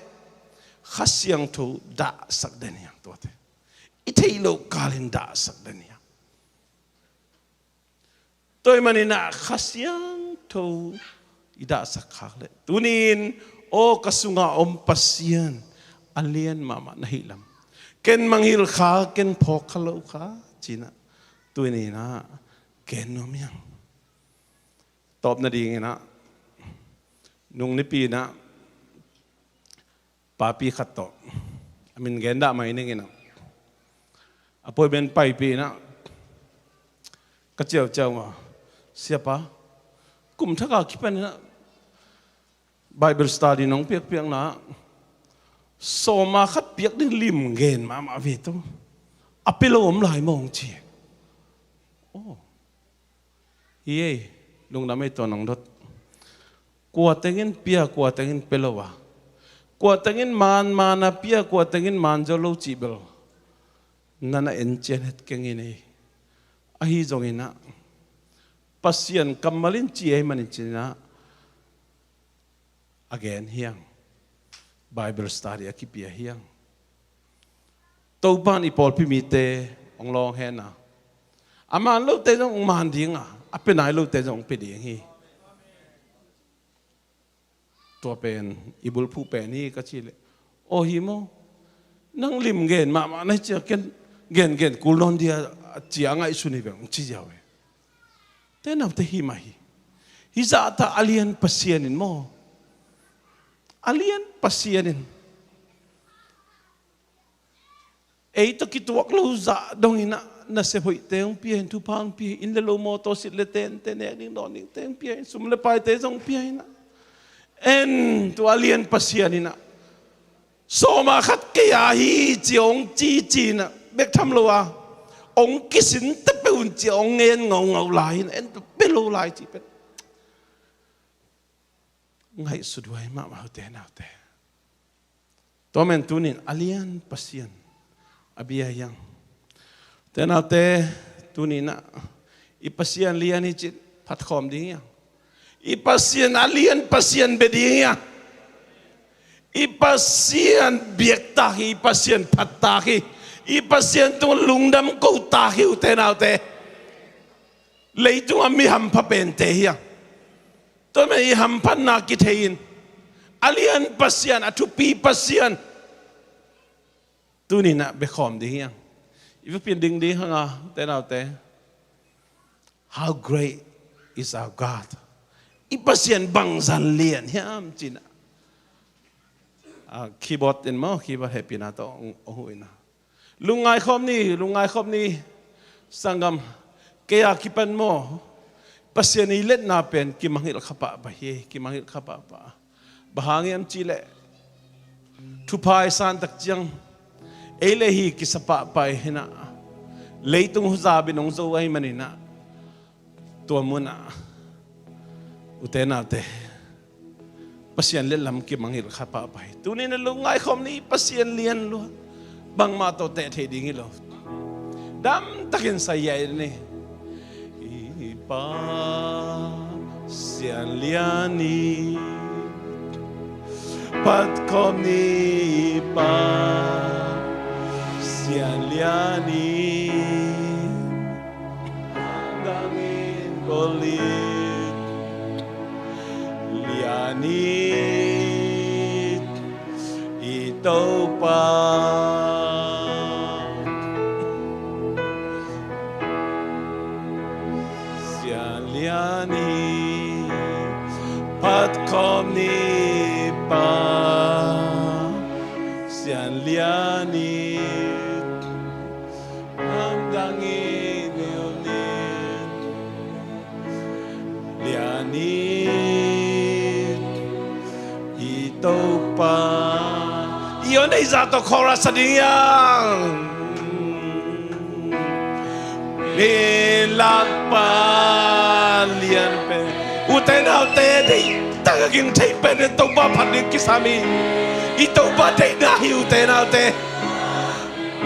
Kha Siangtho dahsak den hi hang, tuate. I theih loh kalin dahsak den hi hang. Tua ahih manin ah Kha Siangtho i dahsak khak leh, tuni-in, aw ka sunga om Pasian, a lian mahmah na hih lam, ken mangngilh kha, ken phawk kha lo kha, ci-in ah, tuni-in ah gen nuam hi hang. Tawp nadingin ah, nung nipi-in ah papi khat tawh, a min gen dah mai ning in ah, appointment paipih in ah, ka ciauciau a, "Siapa, kum thak a kipan in ah Bible study nong piakpiakna ah, sawma khat piak ding lim gen mahmah ve tawh, a pia lo om lai maw?" ci. Oh. Hi ei, lungdam ei, tua nong dot. Kua tengin pia, kua tengin pia lo a, kua tengin man, man a pia, kua tengin man zo lo cih bel na na en cian het keng in ei. Ahi zongin ah, Pasian kammal in ci ahih manin ci-in ah, a gen hi hang. Bible study a kipia hi hang. Topa in i pawlpi mite hong lawng hen a, a man lote zong hong man ding a, a pia nai lote zong hong pia ding hi. Tua pen i bulphuh pen hi ka cih leh, "Aw hi maw, nang lim gen mahmah na hi cia, ken gengen kul nawn dia," a cia ngaihsun hi veng, hong ci ziau hi. Te naute, hi mah hi. Hih zahta a lian Pasian in maw, a lian Pasian in ei tawh kituak lo zah dongin ah, nasep hoihte hong pia in, thupha hong pia in, inn le lo, mawtaw, sit le tente, nek ding dawn dingte hong pia in, sum le paite zong hong pia in ah, en, tua a lian Pasian in ah, "Sawma khat kei a hi," ci-a hong ci, ci-in ah bek tham lo a, "Hong kisin ta peuh un," ci-a hong ngen ngaungau lai in, en ta peuh lo lai cih pen ngaihsut huai mahmah, ute naute. Tua man tuni-in a lian Pasian a bia hi hang. Ute naute, tuni-in ah i Pasian lian hi cih phatkhawm ding hi hang. I Pasian a lian Pasian bia ding hi hang. I Pasian biaktak hi, i Pasian phattak hi, i Pasian tungah lungdam kotak hi, ute naute. Leitungah mi hampha pente hi hang. Tua man i hamphatna kithei-in, a lian Pasian, a thupi Pasian tuni-in ah biakhawm ding hi hang. I va pian ding ding hang a, ute naute. "How great is our God." I Pasian bangzah lian hiam, ci-in ah, ah, keyboard in maw, keyboard hehpihna tawh hong, hong huh in ah, "Lungngaikhawm ni, lungngaikhawm ni, sanggam. Kei a kipan maw, Pasian i letna pen kimangngilh kha pahpah hi, kimangngilh kha pahpah. Bang hang hiam cih leh, thupha i san tak ciang ei le hih kisa pahpah hi in ah, leitung huzap in hong zo ahih manin ah, tua munah, ute naute, Pasian letlam kimangngilh kha pahpah hi. Tuni-in ah lungngaikhawm ni, Pasian lian lua. Bangmah tawh teh theih ding hi lo. Damtakin sa hiai ni. I Pa, Sian lian i phat khawm ni Pa, Sian lian i dangin golit lian i i Topa. Sian lian i phat khawm ni Pa, Sian lian i hamdang i neu ni lian i i Topa. I on ei za to chorus a ding yang. Min lakpa lian pen. Ute naute, deih tak a ging thei pen i Topa phat ding kisam hi. I Topa deihna hi ute naute.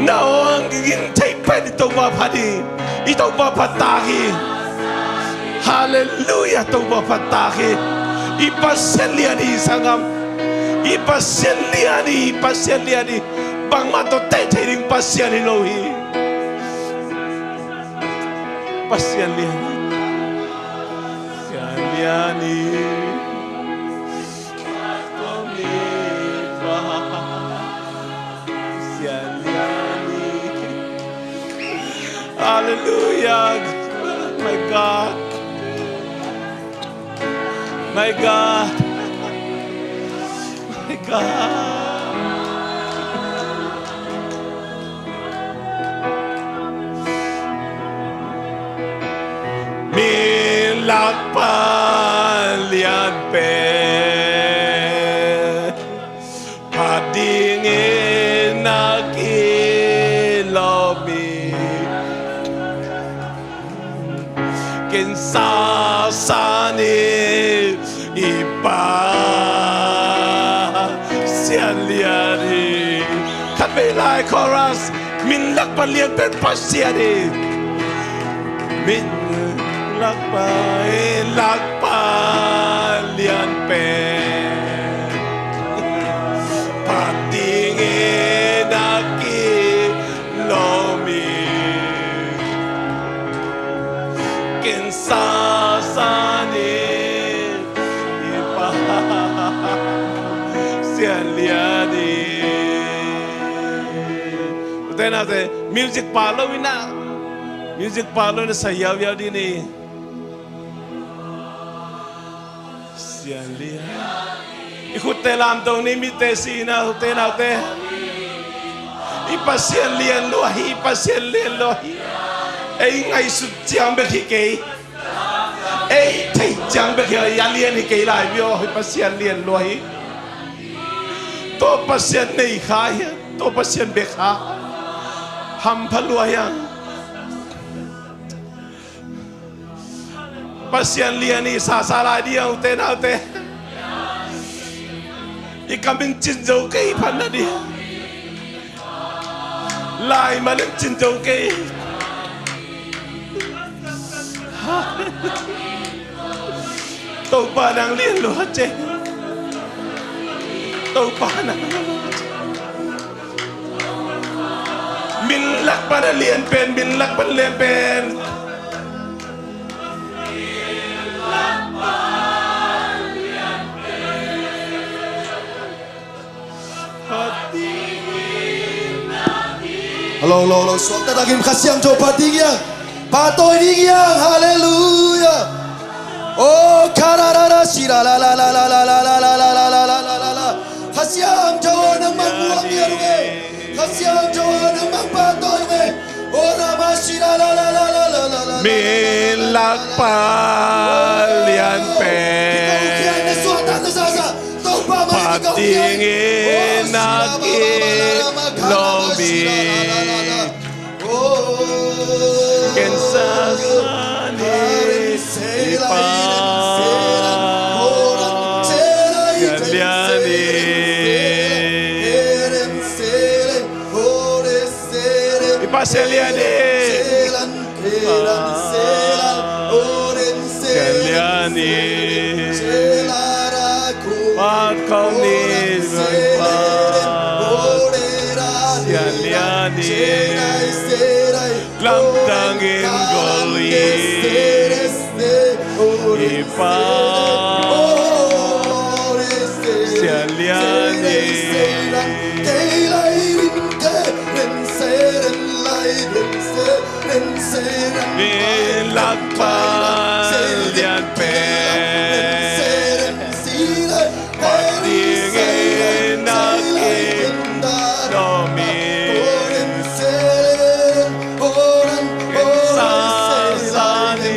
Na ong ging thei pen i Topa phat hi. I Topa phat tak hi. Halleluiah, Topa phat tak hi. I Pasian lian hi sanggam. I Pasian lian hi, i Pasian lian hi. Bangmah tawh teh thei ding Pasian hi lo hi. Pasian lian hi. Sian lian hi. Hallelujah. My God. My God. My God. Min lakpa lian pen phat dingin a kilawm hi. Ken sasa ni i Pasian lian hi. Khatvei lai chorus. Min lakpa lian pen Pasian hi. Min lakpa, i lakpa lian pen phat dingin a kilawm hi. Ken sasa ni i Pasian lian hi. Ute naute, music pha lo in a, music pha lo in a sa yauyau ding ni. Sian lian. I khutte lamto ni, mitte si in a, ute naute. I Pasian lian lua hi, i Pasian lian lua hi. Ei ngaihsut ciang bek hi kei. Ei theih ciang bek hi, a lian hi kei lai via, i Pasian lian lua hi. Tua Pasian nei kha hi, tua Pasian bek kha. Hampha lua hi a. Pasian lian hi sasa lai ding a, ute naute. I kam in cin zo kei phan na ding. Lai man in cin zo kei. Topa nang lian lua ceng. Topa nang lian lua ceng. Min lakpa na lian pen, min lakpa na lian pen. Hello, hello, hello. Suakta takin Kha Siangtho phat ding hiang. Pahtawi ding hiang. Halleluiah. Oh, kararara sira la la la la la la la la la la la la la la la. Kha Siangtho nangmah muang hiang ung e. Kha Siangtho nangmah pahtawi ung e. Oh, rama sira la la la la la la la. Min lakpa lian pen. Phat dingin a kilawm hi. Ken sasa ni i Pasian lian hi. I Pasian lian hi. Lian hi. Phat khawm ni, Lalpa. Sian lian hi. Lamdangin gol hi. I Pa, Sian lian hi. Min lakpan lian pen. Dingin na kidawm hi. Sa sa ni.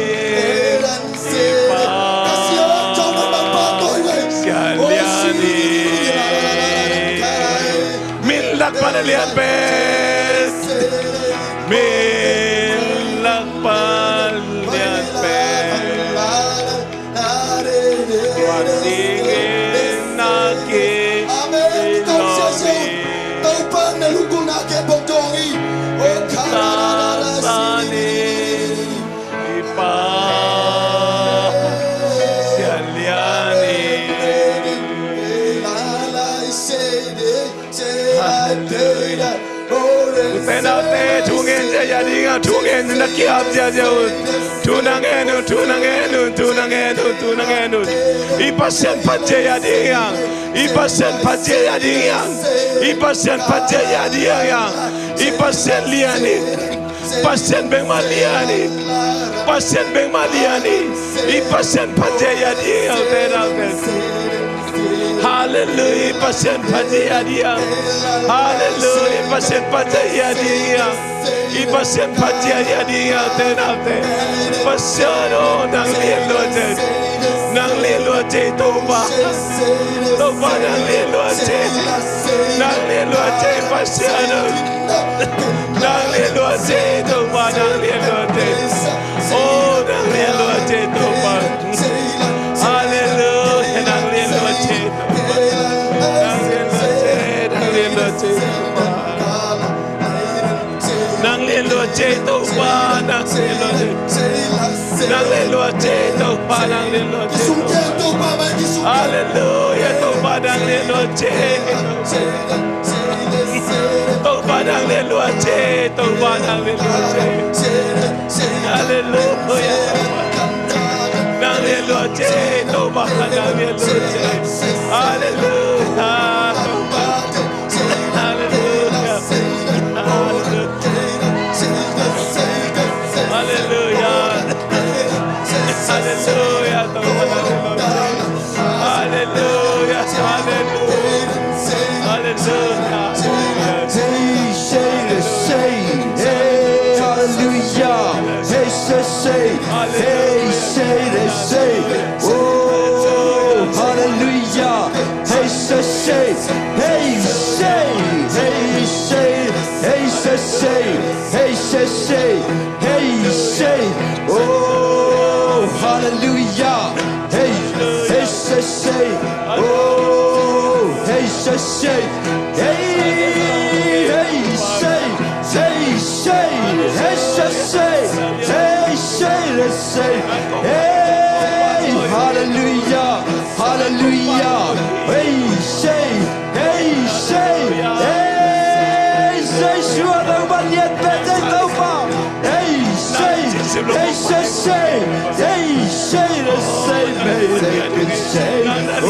Sian lian hi. Min lakpan lian pen. Min lakpan lian pen. Tua dingin na ki. Amen. Topa na lungkutna khempeuh dawng hi. Sa sa ni. I Pa, Sian lian hi. Hallelujah. Ute naute, thu ngen ziahziah ding a, thu ngen na ki-ap ziahziah un. Thu na ngen un, thu na ngen un, thu na ngen un, thu na ngen un. I Pasian phat ziahziah ding a, i Pasian phat ziahziah ding a, i Pasian phat ziahziah ding a, i Pasian lian hi. Pasian bek mah lian hi. Pasian bek mah lian hi. I Pasian phat ziahziah ding a, ute naute. Hallelujah, i Pasian phat ziahziah ding a. Hallelujah, i Pasian phat ziahziah ding a. I Pasian phat ziahziah ding a, ute naute. Pasian aw, nang lian lua ci. Nang lian lua ci, Topa. Topa, nang lian lua ci. Nang lian lua ci, Pasian aw. Nang lian lua ci, Topa, nang lian lua ci. Oh, nang lian lua ci, Topa. Hallelujah, nang lian lua ci, Topa. Nang lian lua ci, nang lian lua ci, Topa. Nang lian lua ci, Topa, nang lian lua ci. Nang lian lua ci, Topa, nang lian lua ci. Hallelujah, Topa, nang lian lua ci. Topa nang lian lua ci, Topa nang lian lua ci. Hallelujah. Nang lian lua ci, Topa nang lian lua ci. Hallelujah. Hallelujah. Hallelujah. Hallelujah. Hallelujah. Hallelujah. Hallelujah. Hey, say the same. Hey, hallelujah. Hey, say, say. Hey, say the same. Oh, hallelujah. Hey, say, say. Hey, say. Hey, say. Hey, say, say. Hey, say, say. Hey, say. Oh, hallelujah. Hey, hey, say, say. Oh, hey, say, say. Hey, hey, say, say, say. Hey, say, say. Hey, say, say. Hey, hallelujah. Hallelujah. Hey, say, hey, say, hey, say, sua Topa lian pen, say Topa. Hey, say, hey, say, say, hey, say, the same, hey, they can say. Oh,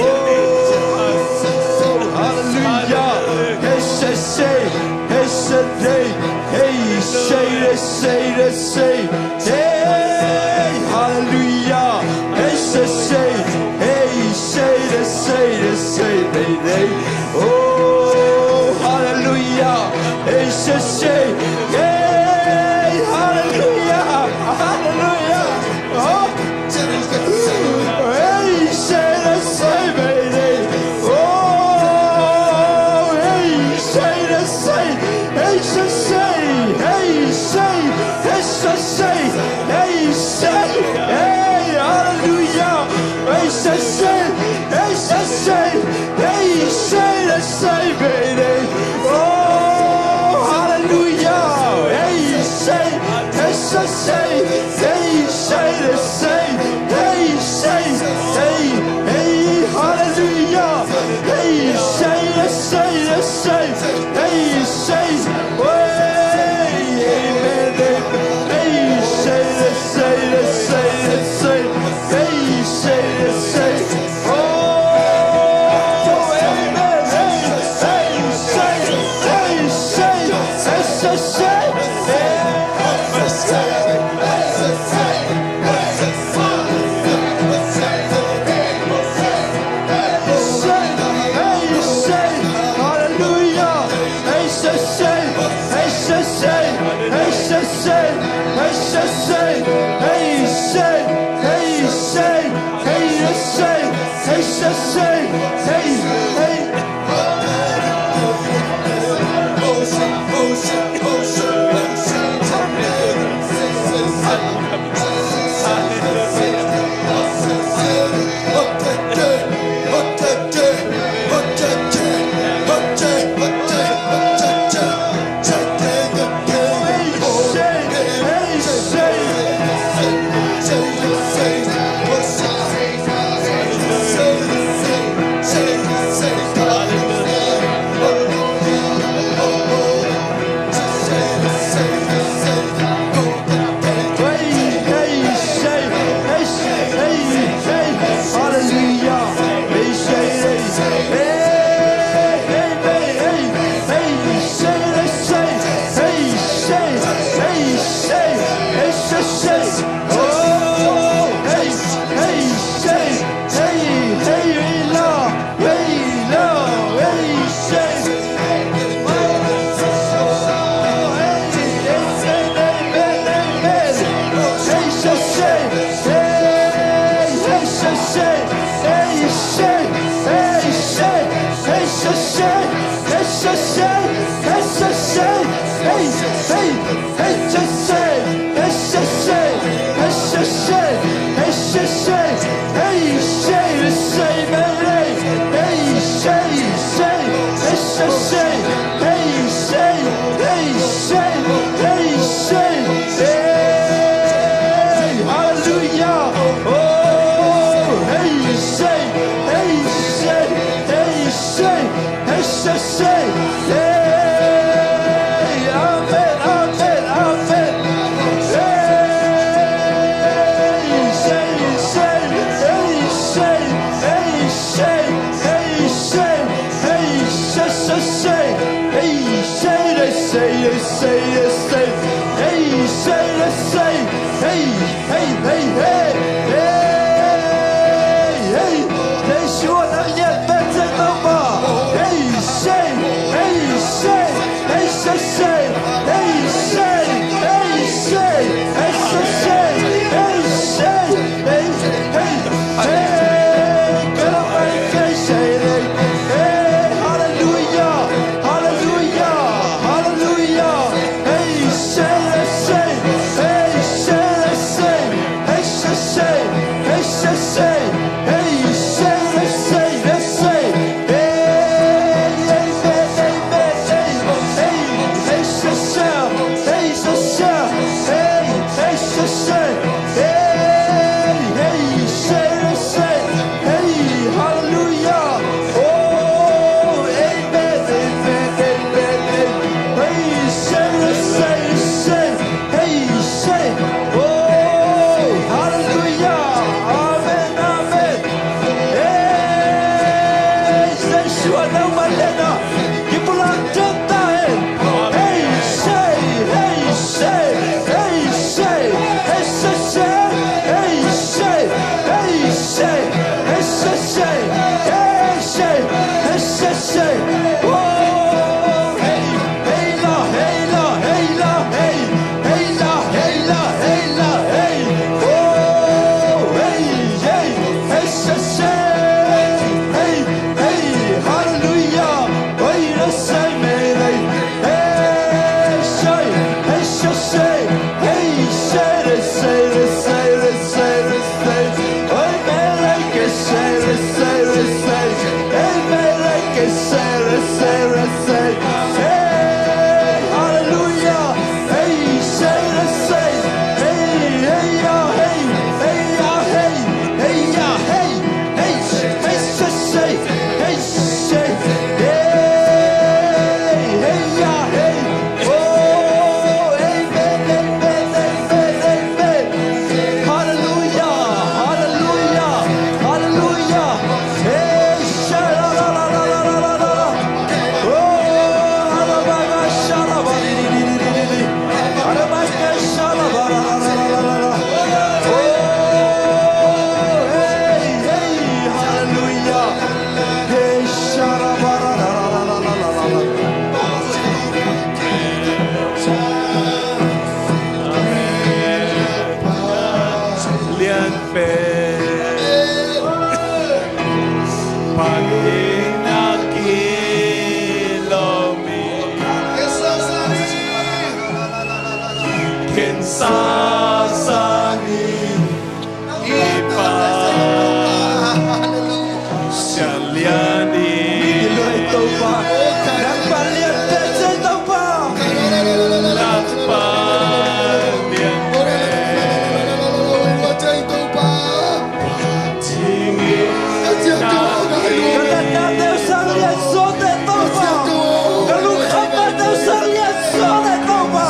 hallelujah. Hey, say, say, hey, say, hey, hey, say, the same, the same. Hey, hallelujah. Hey, say, say. Hey, say, the same, the same, hey, hey. Oh, hallelujah. Hey, say, say. Hey, hallelujah. Hallelujah. Oh. Hey, say, the same, hey, hey. Oh, hey, say, the same. Hey, say, say, hey, say, hey, say, say, hey, say, hey, hallelujah. Hey, say, say, hey, say, say, hey, say, the same, hey, hey. Oh, hallelujah. Hey, say, say, say, say, hey, say, hey, hey, hallelujah. Hey, say, say, say, hey, say, hey, amen, amen. Hey, say, say, say, say, hey, say, say. Oh, amen. Hey, say, hey, say, hey, say, say, hey. Say, hey, say, hallelujah. Hey, say, say, hey, say, say, hey, say, say, hey, say, say, hey, say, hey, say, hey, say, hey, say, say, hey, hey. Hey, hey, hey, hey, hey, hey, hey, Jesuh, nang ngiat pen zen mah. Hey, say, hey, say, hey, say, say, hey, say, hey, say, hey, say, hey, say, hey, hey, hey, get up and say, say, hey, hey, hallelujah, hallelujah, hallelujah. Hey, say, say, hey, say, say. Hey, say, Sasa ni i Pa, Sianlian i, i luai Topa, nang Pa lian pen, Topa. Nang Pa lian pen. Ka natna Teusang lian sawte Topa. Ka lungkhamna Teusang lian sawte Topa.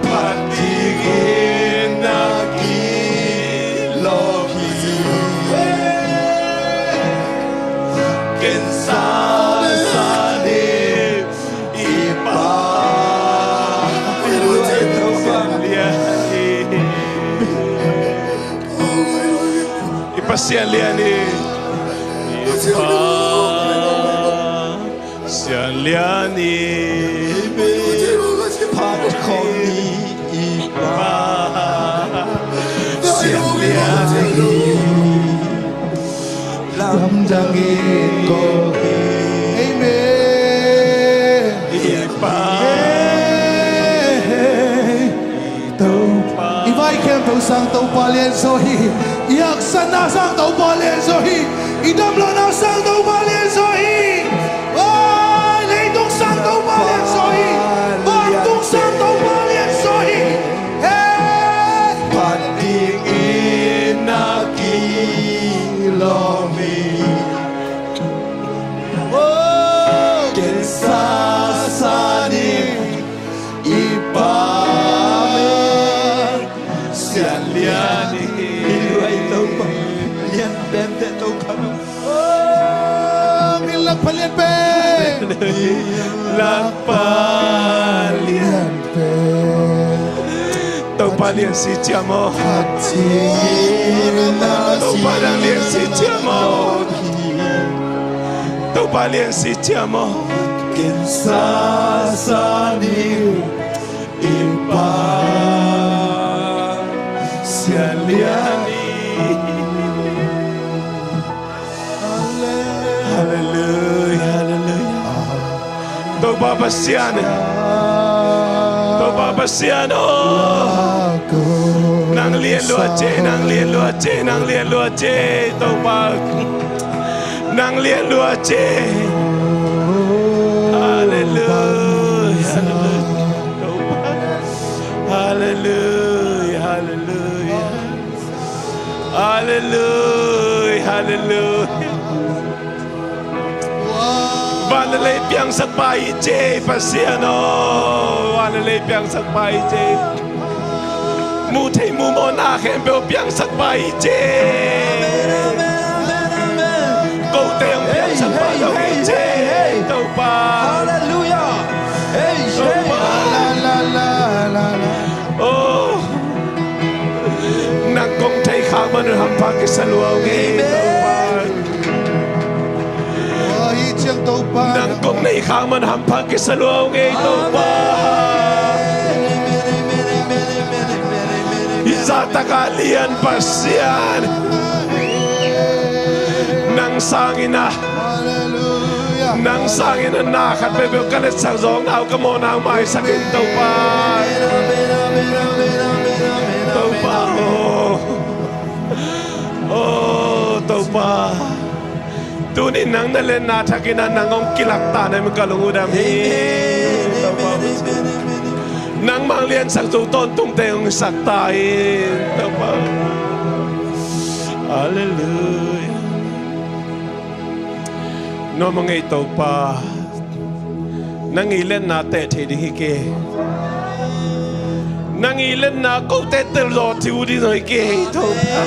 Phat dingin na kilawm hi. Ken sasa ni i Pa. I Pa Sianlian hi. I Pa Sianlian hi. Phat khawm ni i Pa Sianlian hi. Lamdangin ko hi. Amen. I Pa. Amen. Topa. I vai khempeuh sang Topa lianzaw hi. I haksatna sang Topa lianzaw hi. I damlohna sang Topa lianzaw hi. Oi, leitung sang Topa lianzaw hi. Vantung sang Topa lianzaw hi. Hey! Phat dingin na kilawm hi. Oh, ken sasa ni i Pa Sianlian hi. I luai Topa, lian pente Topa. Oh, min lak pha lian pen. Min lak pha lian pen. Topa lian si ciam aw. Topa nang lian si ciam aw. Topa lian si ciam aw. Ken sasa ni i Pa Sianlian hi. Halleluia, halleluia. Topa Pasian, Topa Pasian aw. Nang lian lua ci, nang lian lua ci, nang lian lua ci, Topa. Nang lian lua ci. Halleluia. Halleluia. Halleluia. Halleluia. Halleluia. Van le lei piangsak pa hi ci, Pasian aw. Van le lei piangsak pa hi ci. Muh theih muh mawhna khempeuh piangsak pa hi ci. Kote hong piangsak pa hi ci. Topa. Halleluia. Topa. Oh. Nang kong theih khak man un hampha kisa lua ung ei, Topa. Nang kong neih khak man hampha kisa lua ung ei, Topa. Hih zahtak a lian Pasian, nang sangin a, nang sangin a na khat peuhpeuh ka letsak zawkna uh, ka mawhna uh maisak in, Topa. Topa aw. Oh, Topa. Tuni nang na lianna thakin a nang hong kilak ta na hi, ka lung uh dam hi. Amen, amen, amen, amen, amen. Nangmah hong liansak zo tawntungte hong sak ta hi, Topa. Halleluia. Nuam a ngei Topa. Nang i lianna teh thei ding hi kei. Nang i lianna kote telzaw thei uh ding zong hi kei, Topa.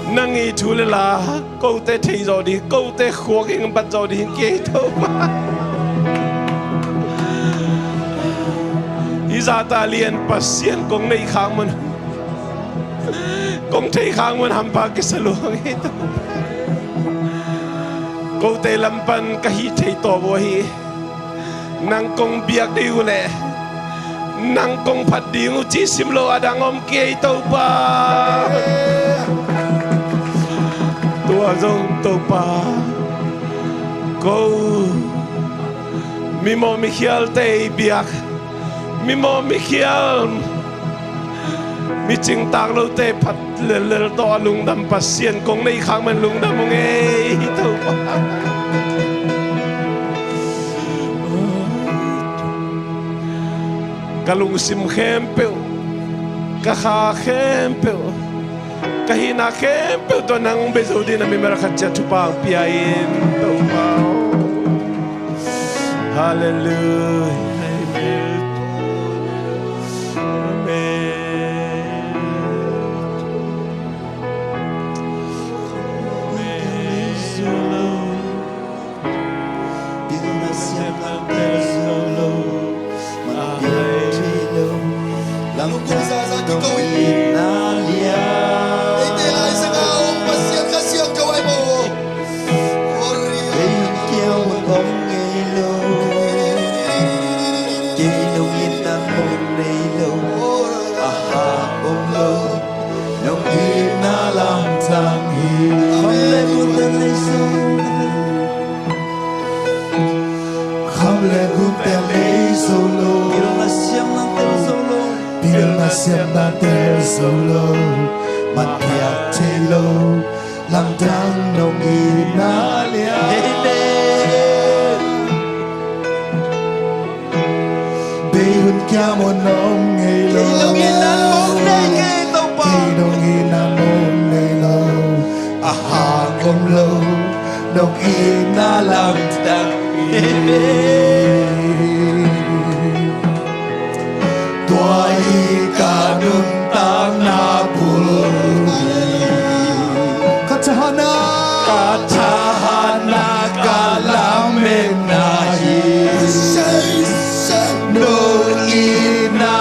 Nang i thu le la kote theih zawh ding, kote khuak in bat zawh ding hi kei, Topa. Hih zahtak lian Pasian kong neih khak man, kong theih khak man hampha kisa lua ung ei, Topa. Kote lam pan ka hih theih tawp uh ahi. Nang kong biak ding uh leh nang kong phat ding uh cih sim lo a dang om kei, Topa. Tua zong Topa, ko mimawh mikhialte i biak, mimawh mikhial, mi cingtak lote phat lellel tawh a lungdam Pasian kong nei khak man lungdam ung ei, Topa. Ka lungsim khempeuh, ka kha khempeuh, ka hihna khempeuh tawh nang hong bia zo dingin a mimal khat ciat thupha hong pia in, Topa. Halleluiah. Amen. Amen. Pilna siamna tel zo lo, man piak thei lo, lamdang nong itna lian. Eite Lai Siangtho Pasian Kha Siangtho ahi maw. Kei kiang mun om ngei lo, kei nong itna mun nei lo, a hak om lo, nong itna lamdang hi. Kham le gun tel nei zo. Kham le gun tel nei zo lo. Pilna siamna tel zo lo. Pilna siamna tel zo lo. Man piak thei lo. Lamdang nong itna lian. Amen. Bei hun kiang mun om ngei lo. Kei nong itna mun nei kei, Topa. Kei nong itna mun nei lo. A hak om lo, nong itna lamdang. Amen. Tua hi ka nuntakna bul hi. Ka thahatna, ka thahatna, ka lametna hi. Nong itna,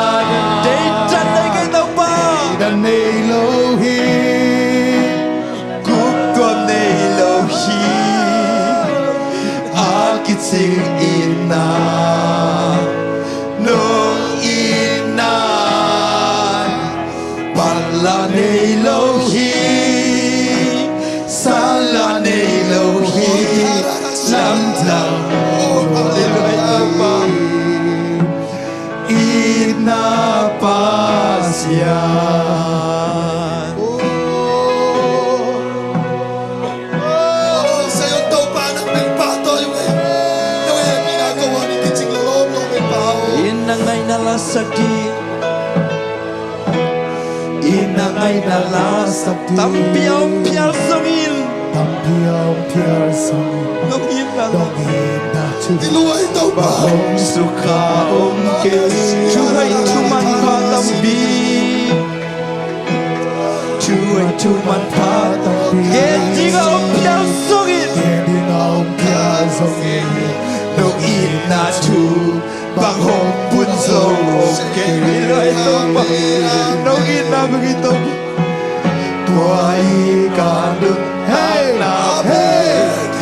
deidan nei kei, Topa. Deidan nei lo hi. Gupkhuam nei lo hi. A kicing itna, nong itna. Pala nei lo hi. Sala nei lo hi. Lamdang. Hallelujah. Itna Pasian. Itna ngaihna lasak ding. Itna ngaihna lasak ding. Tampi a om phial zongin. Tampi a om phial zongin. Nong itna. Nong itna thu. Bang hong sukha om kei. Thu hoih thu manpha tampi. Thu hoih thu manpha tampi. Gen ding a om phial zongin. Gen ding a om phial zongin. Nong itna thu. Bang hong pun zo om kei. Nong itna bang i tong. Tua hi ka nun. Hey! Hey!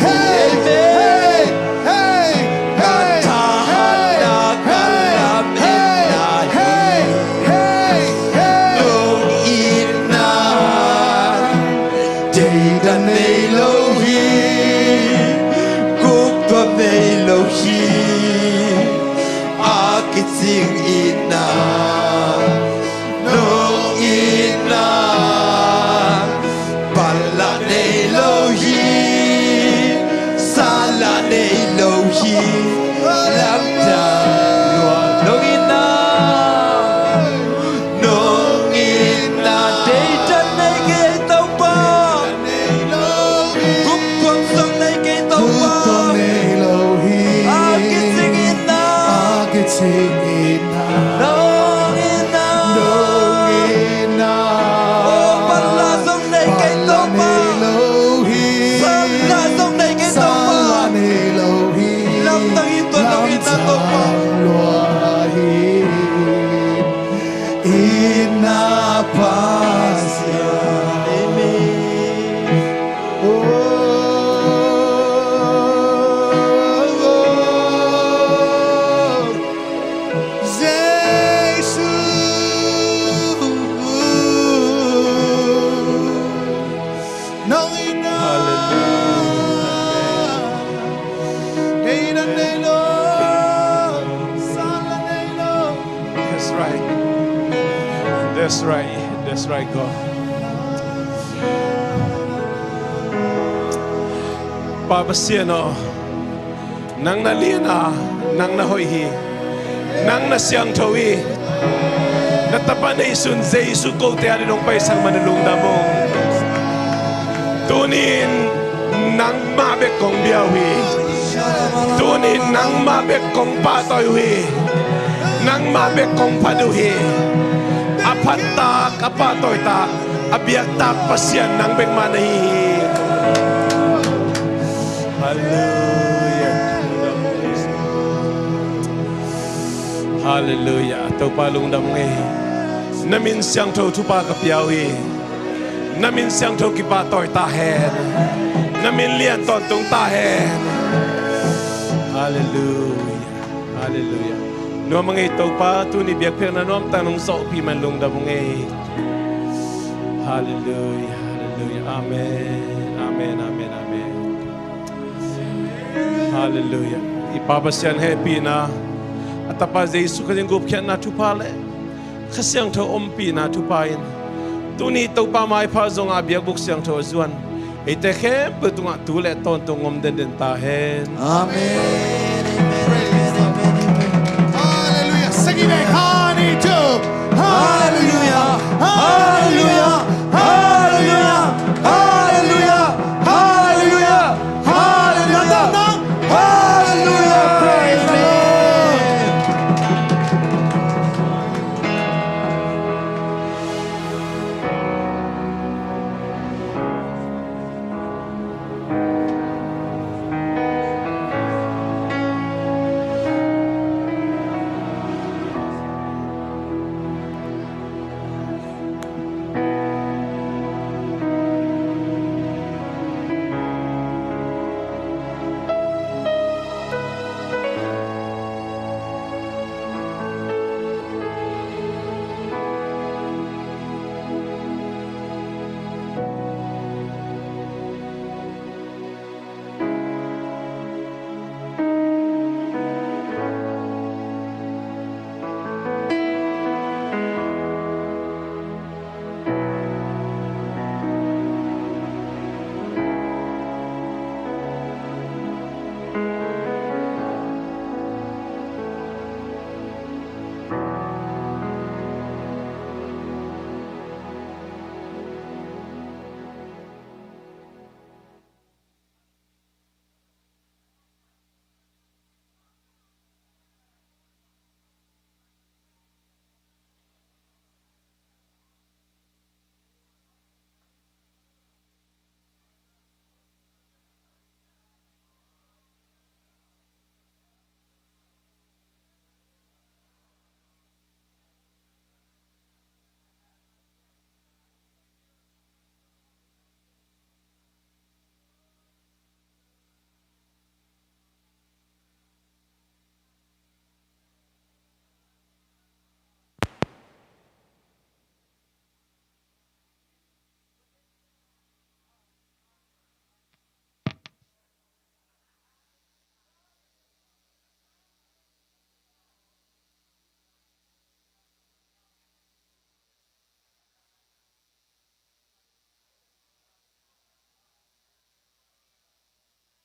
Hey! Hey! Hey! Ka thahatna, ka lametna hi. Nong itna deidan nei lo hi. Gupkhuam nei lo hi. A kicing itna, nong itna. Pala nei lo hi. Sala nei lo hi. Lamdang lua nong itna. Nong itna deidan nei kei Topa. Gupkhuam zong nei kei Topa. Gupkhuam nei lo hi. A kicing itna. A kicing itna. Nong itna. Nong itna. Oh, pala zong nei kei Topa. Pala nei lo hi. Sala zong nei kei Topa. Sala nei lo hi. Lamdang hi tua nong itna Topa. Lamdang lua hi. Itna Pasian. Amen. Oh, oh, oh. That's right. That's right, God. Pa Pasian aw, nang na lian a, nang na hoih hi. Nang na siangtho hi. Na tapa neisun Jesu kote a ding hong paisak man lungdam ung. Tunin nangmah bek kong bia uh hi. Tunin nangmah bek kong pahtawi uh hi. Nangmah bek kong phat uh hi. A phattak, a pahtawitak, a biaktak Pasian nang bek mah na hi hi. Halleluiah. Halleluiah. Topa lungdam ung ei. Na min siangtho thupha ka pia uh hi. Na min siangtho kipahtawi ta hen. Na min lian tawntung ta hen. Halleluiah. Halleluiah. Nuam a ngei Topa, tuni biakpiakna nuamtak nong zawhpih man lungdam ung ei. Halleluiah. Halleluiah. Amen. Amen. Amen. Amen. Halleluiah. I Pa Pasian hehpihna, a Tapa Jesu Khazih gupkhiatna thupha le Kha Siangtho ompihna thupha in tuni Topa maipha zong a biakbuk siangtho a zuan eite khempeuh tungah tu le tawntung om denden ta hen. Amen.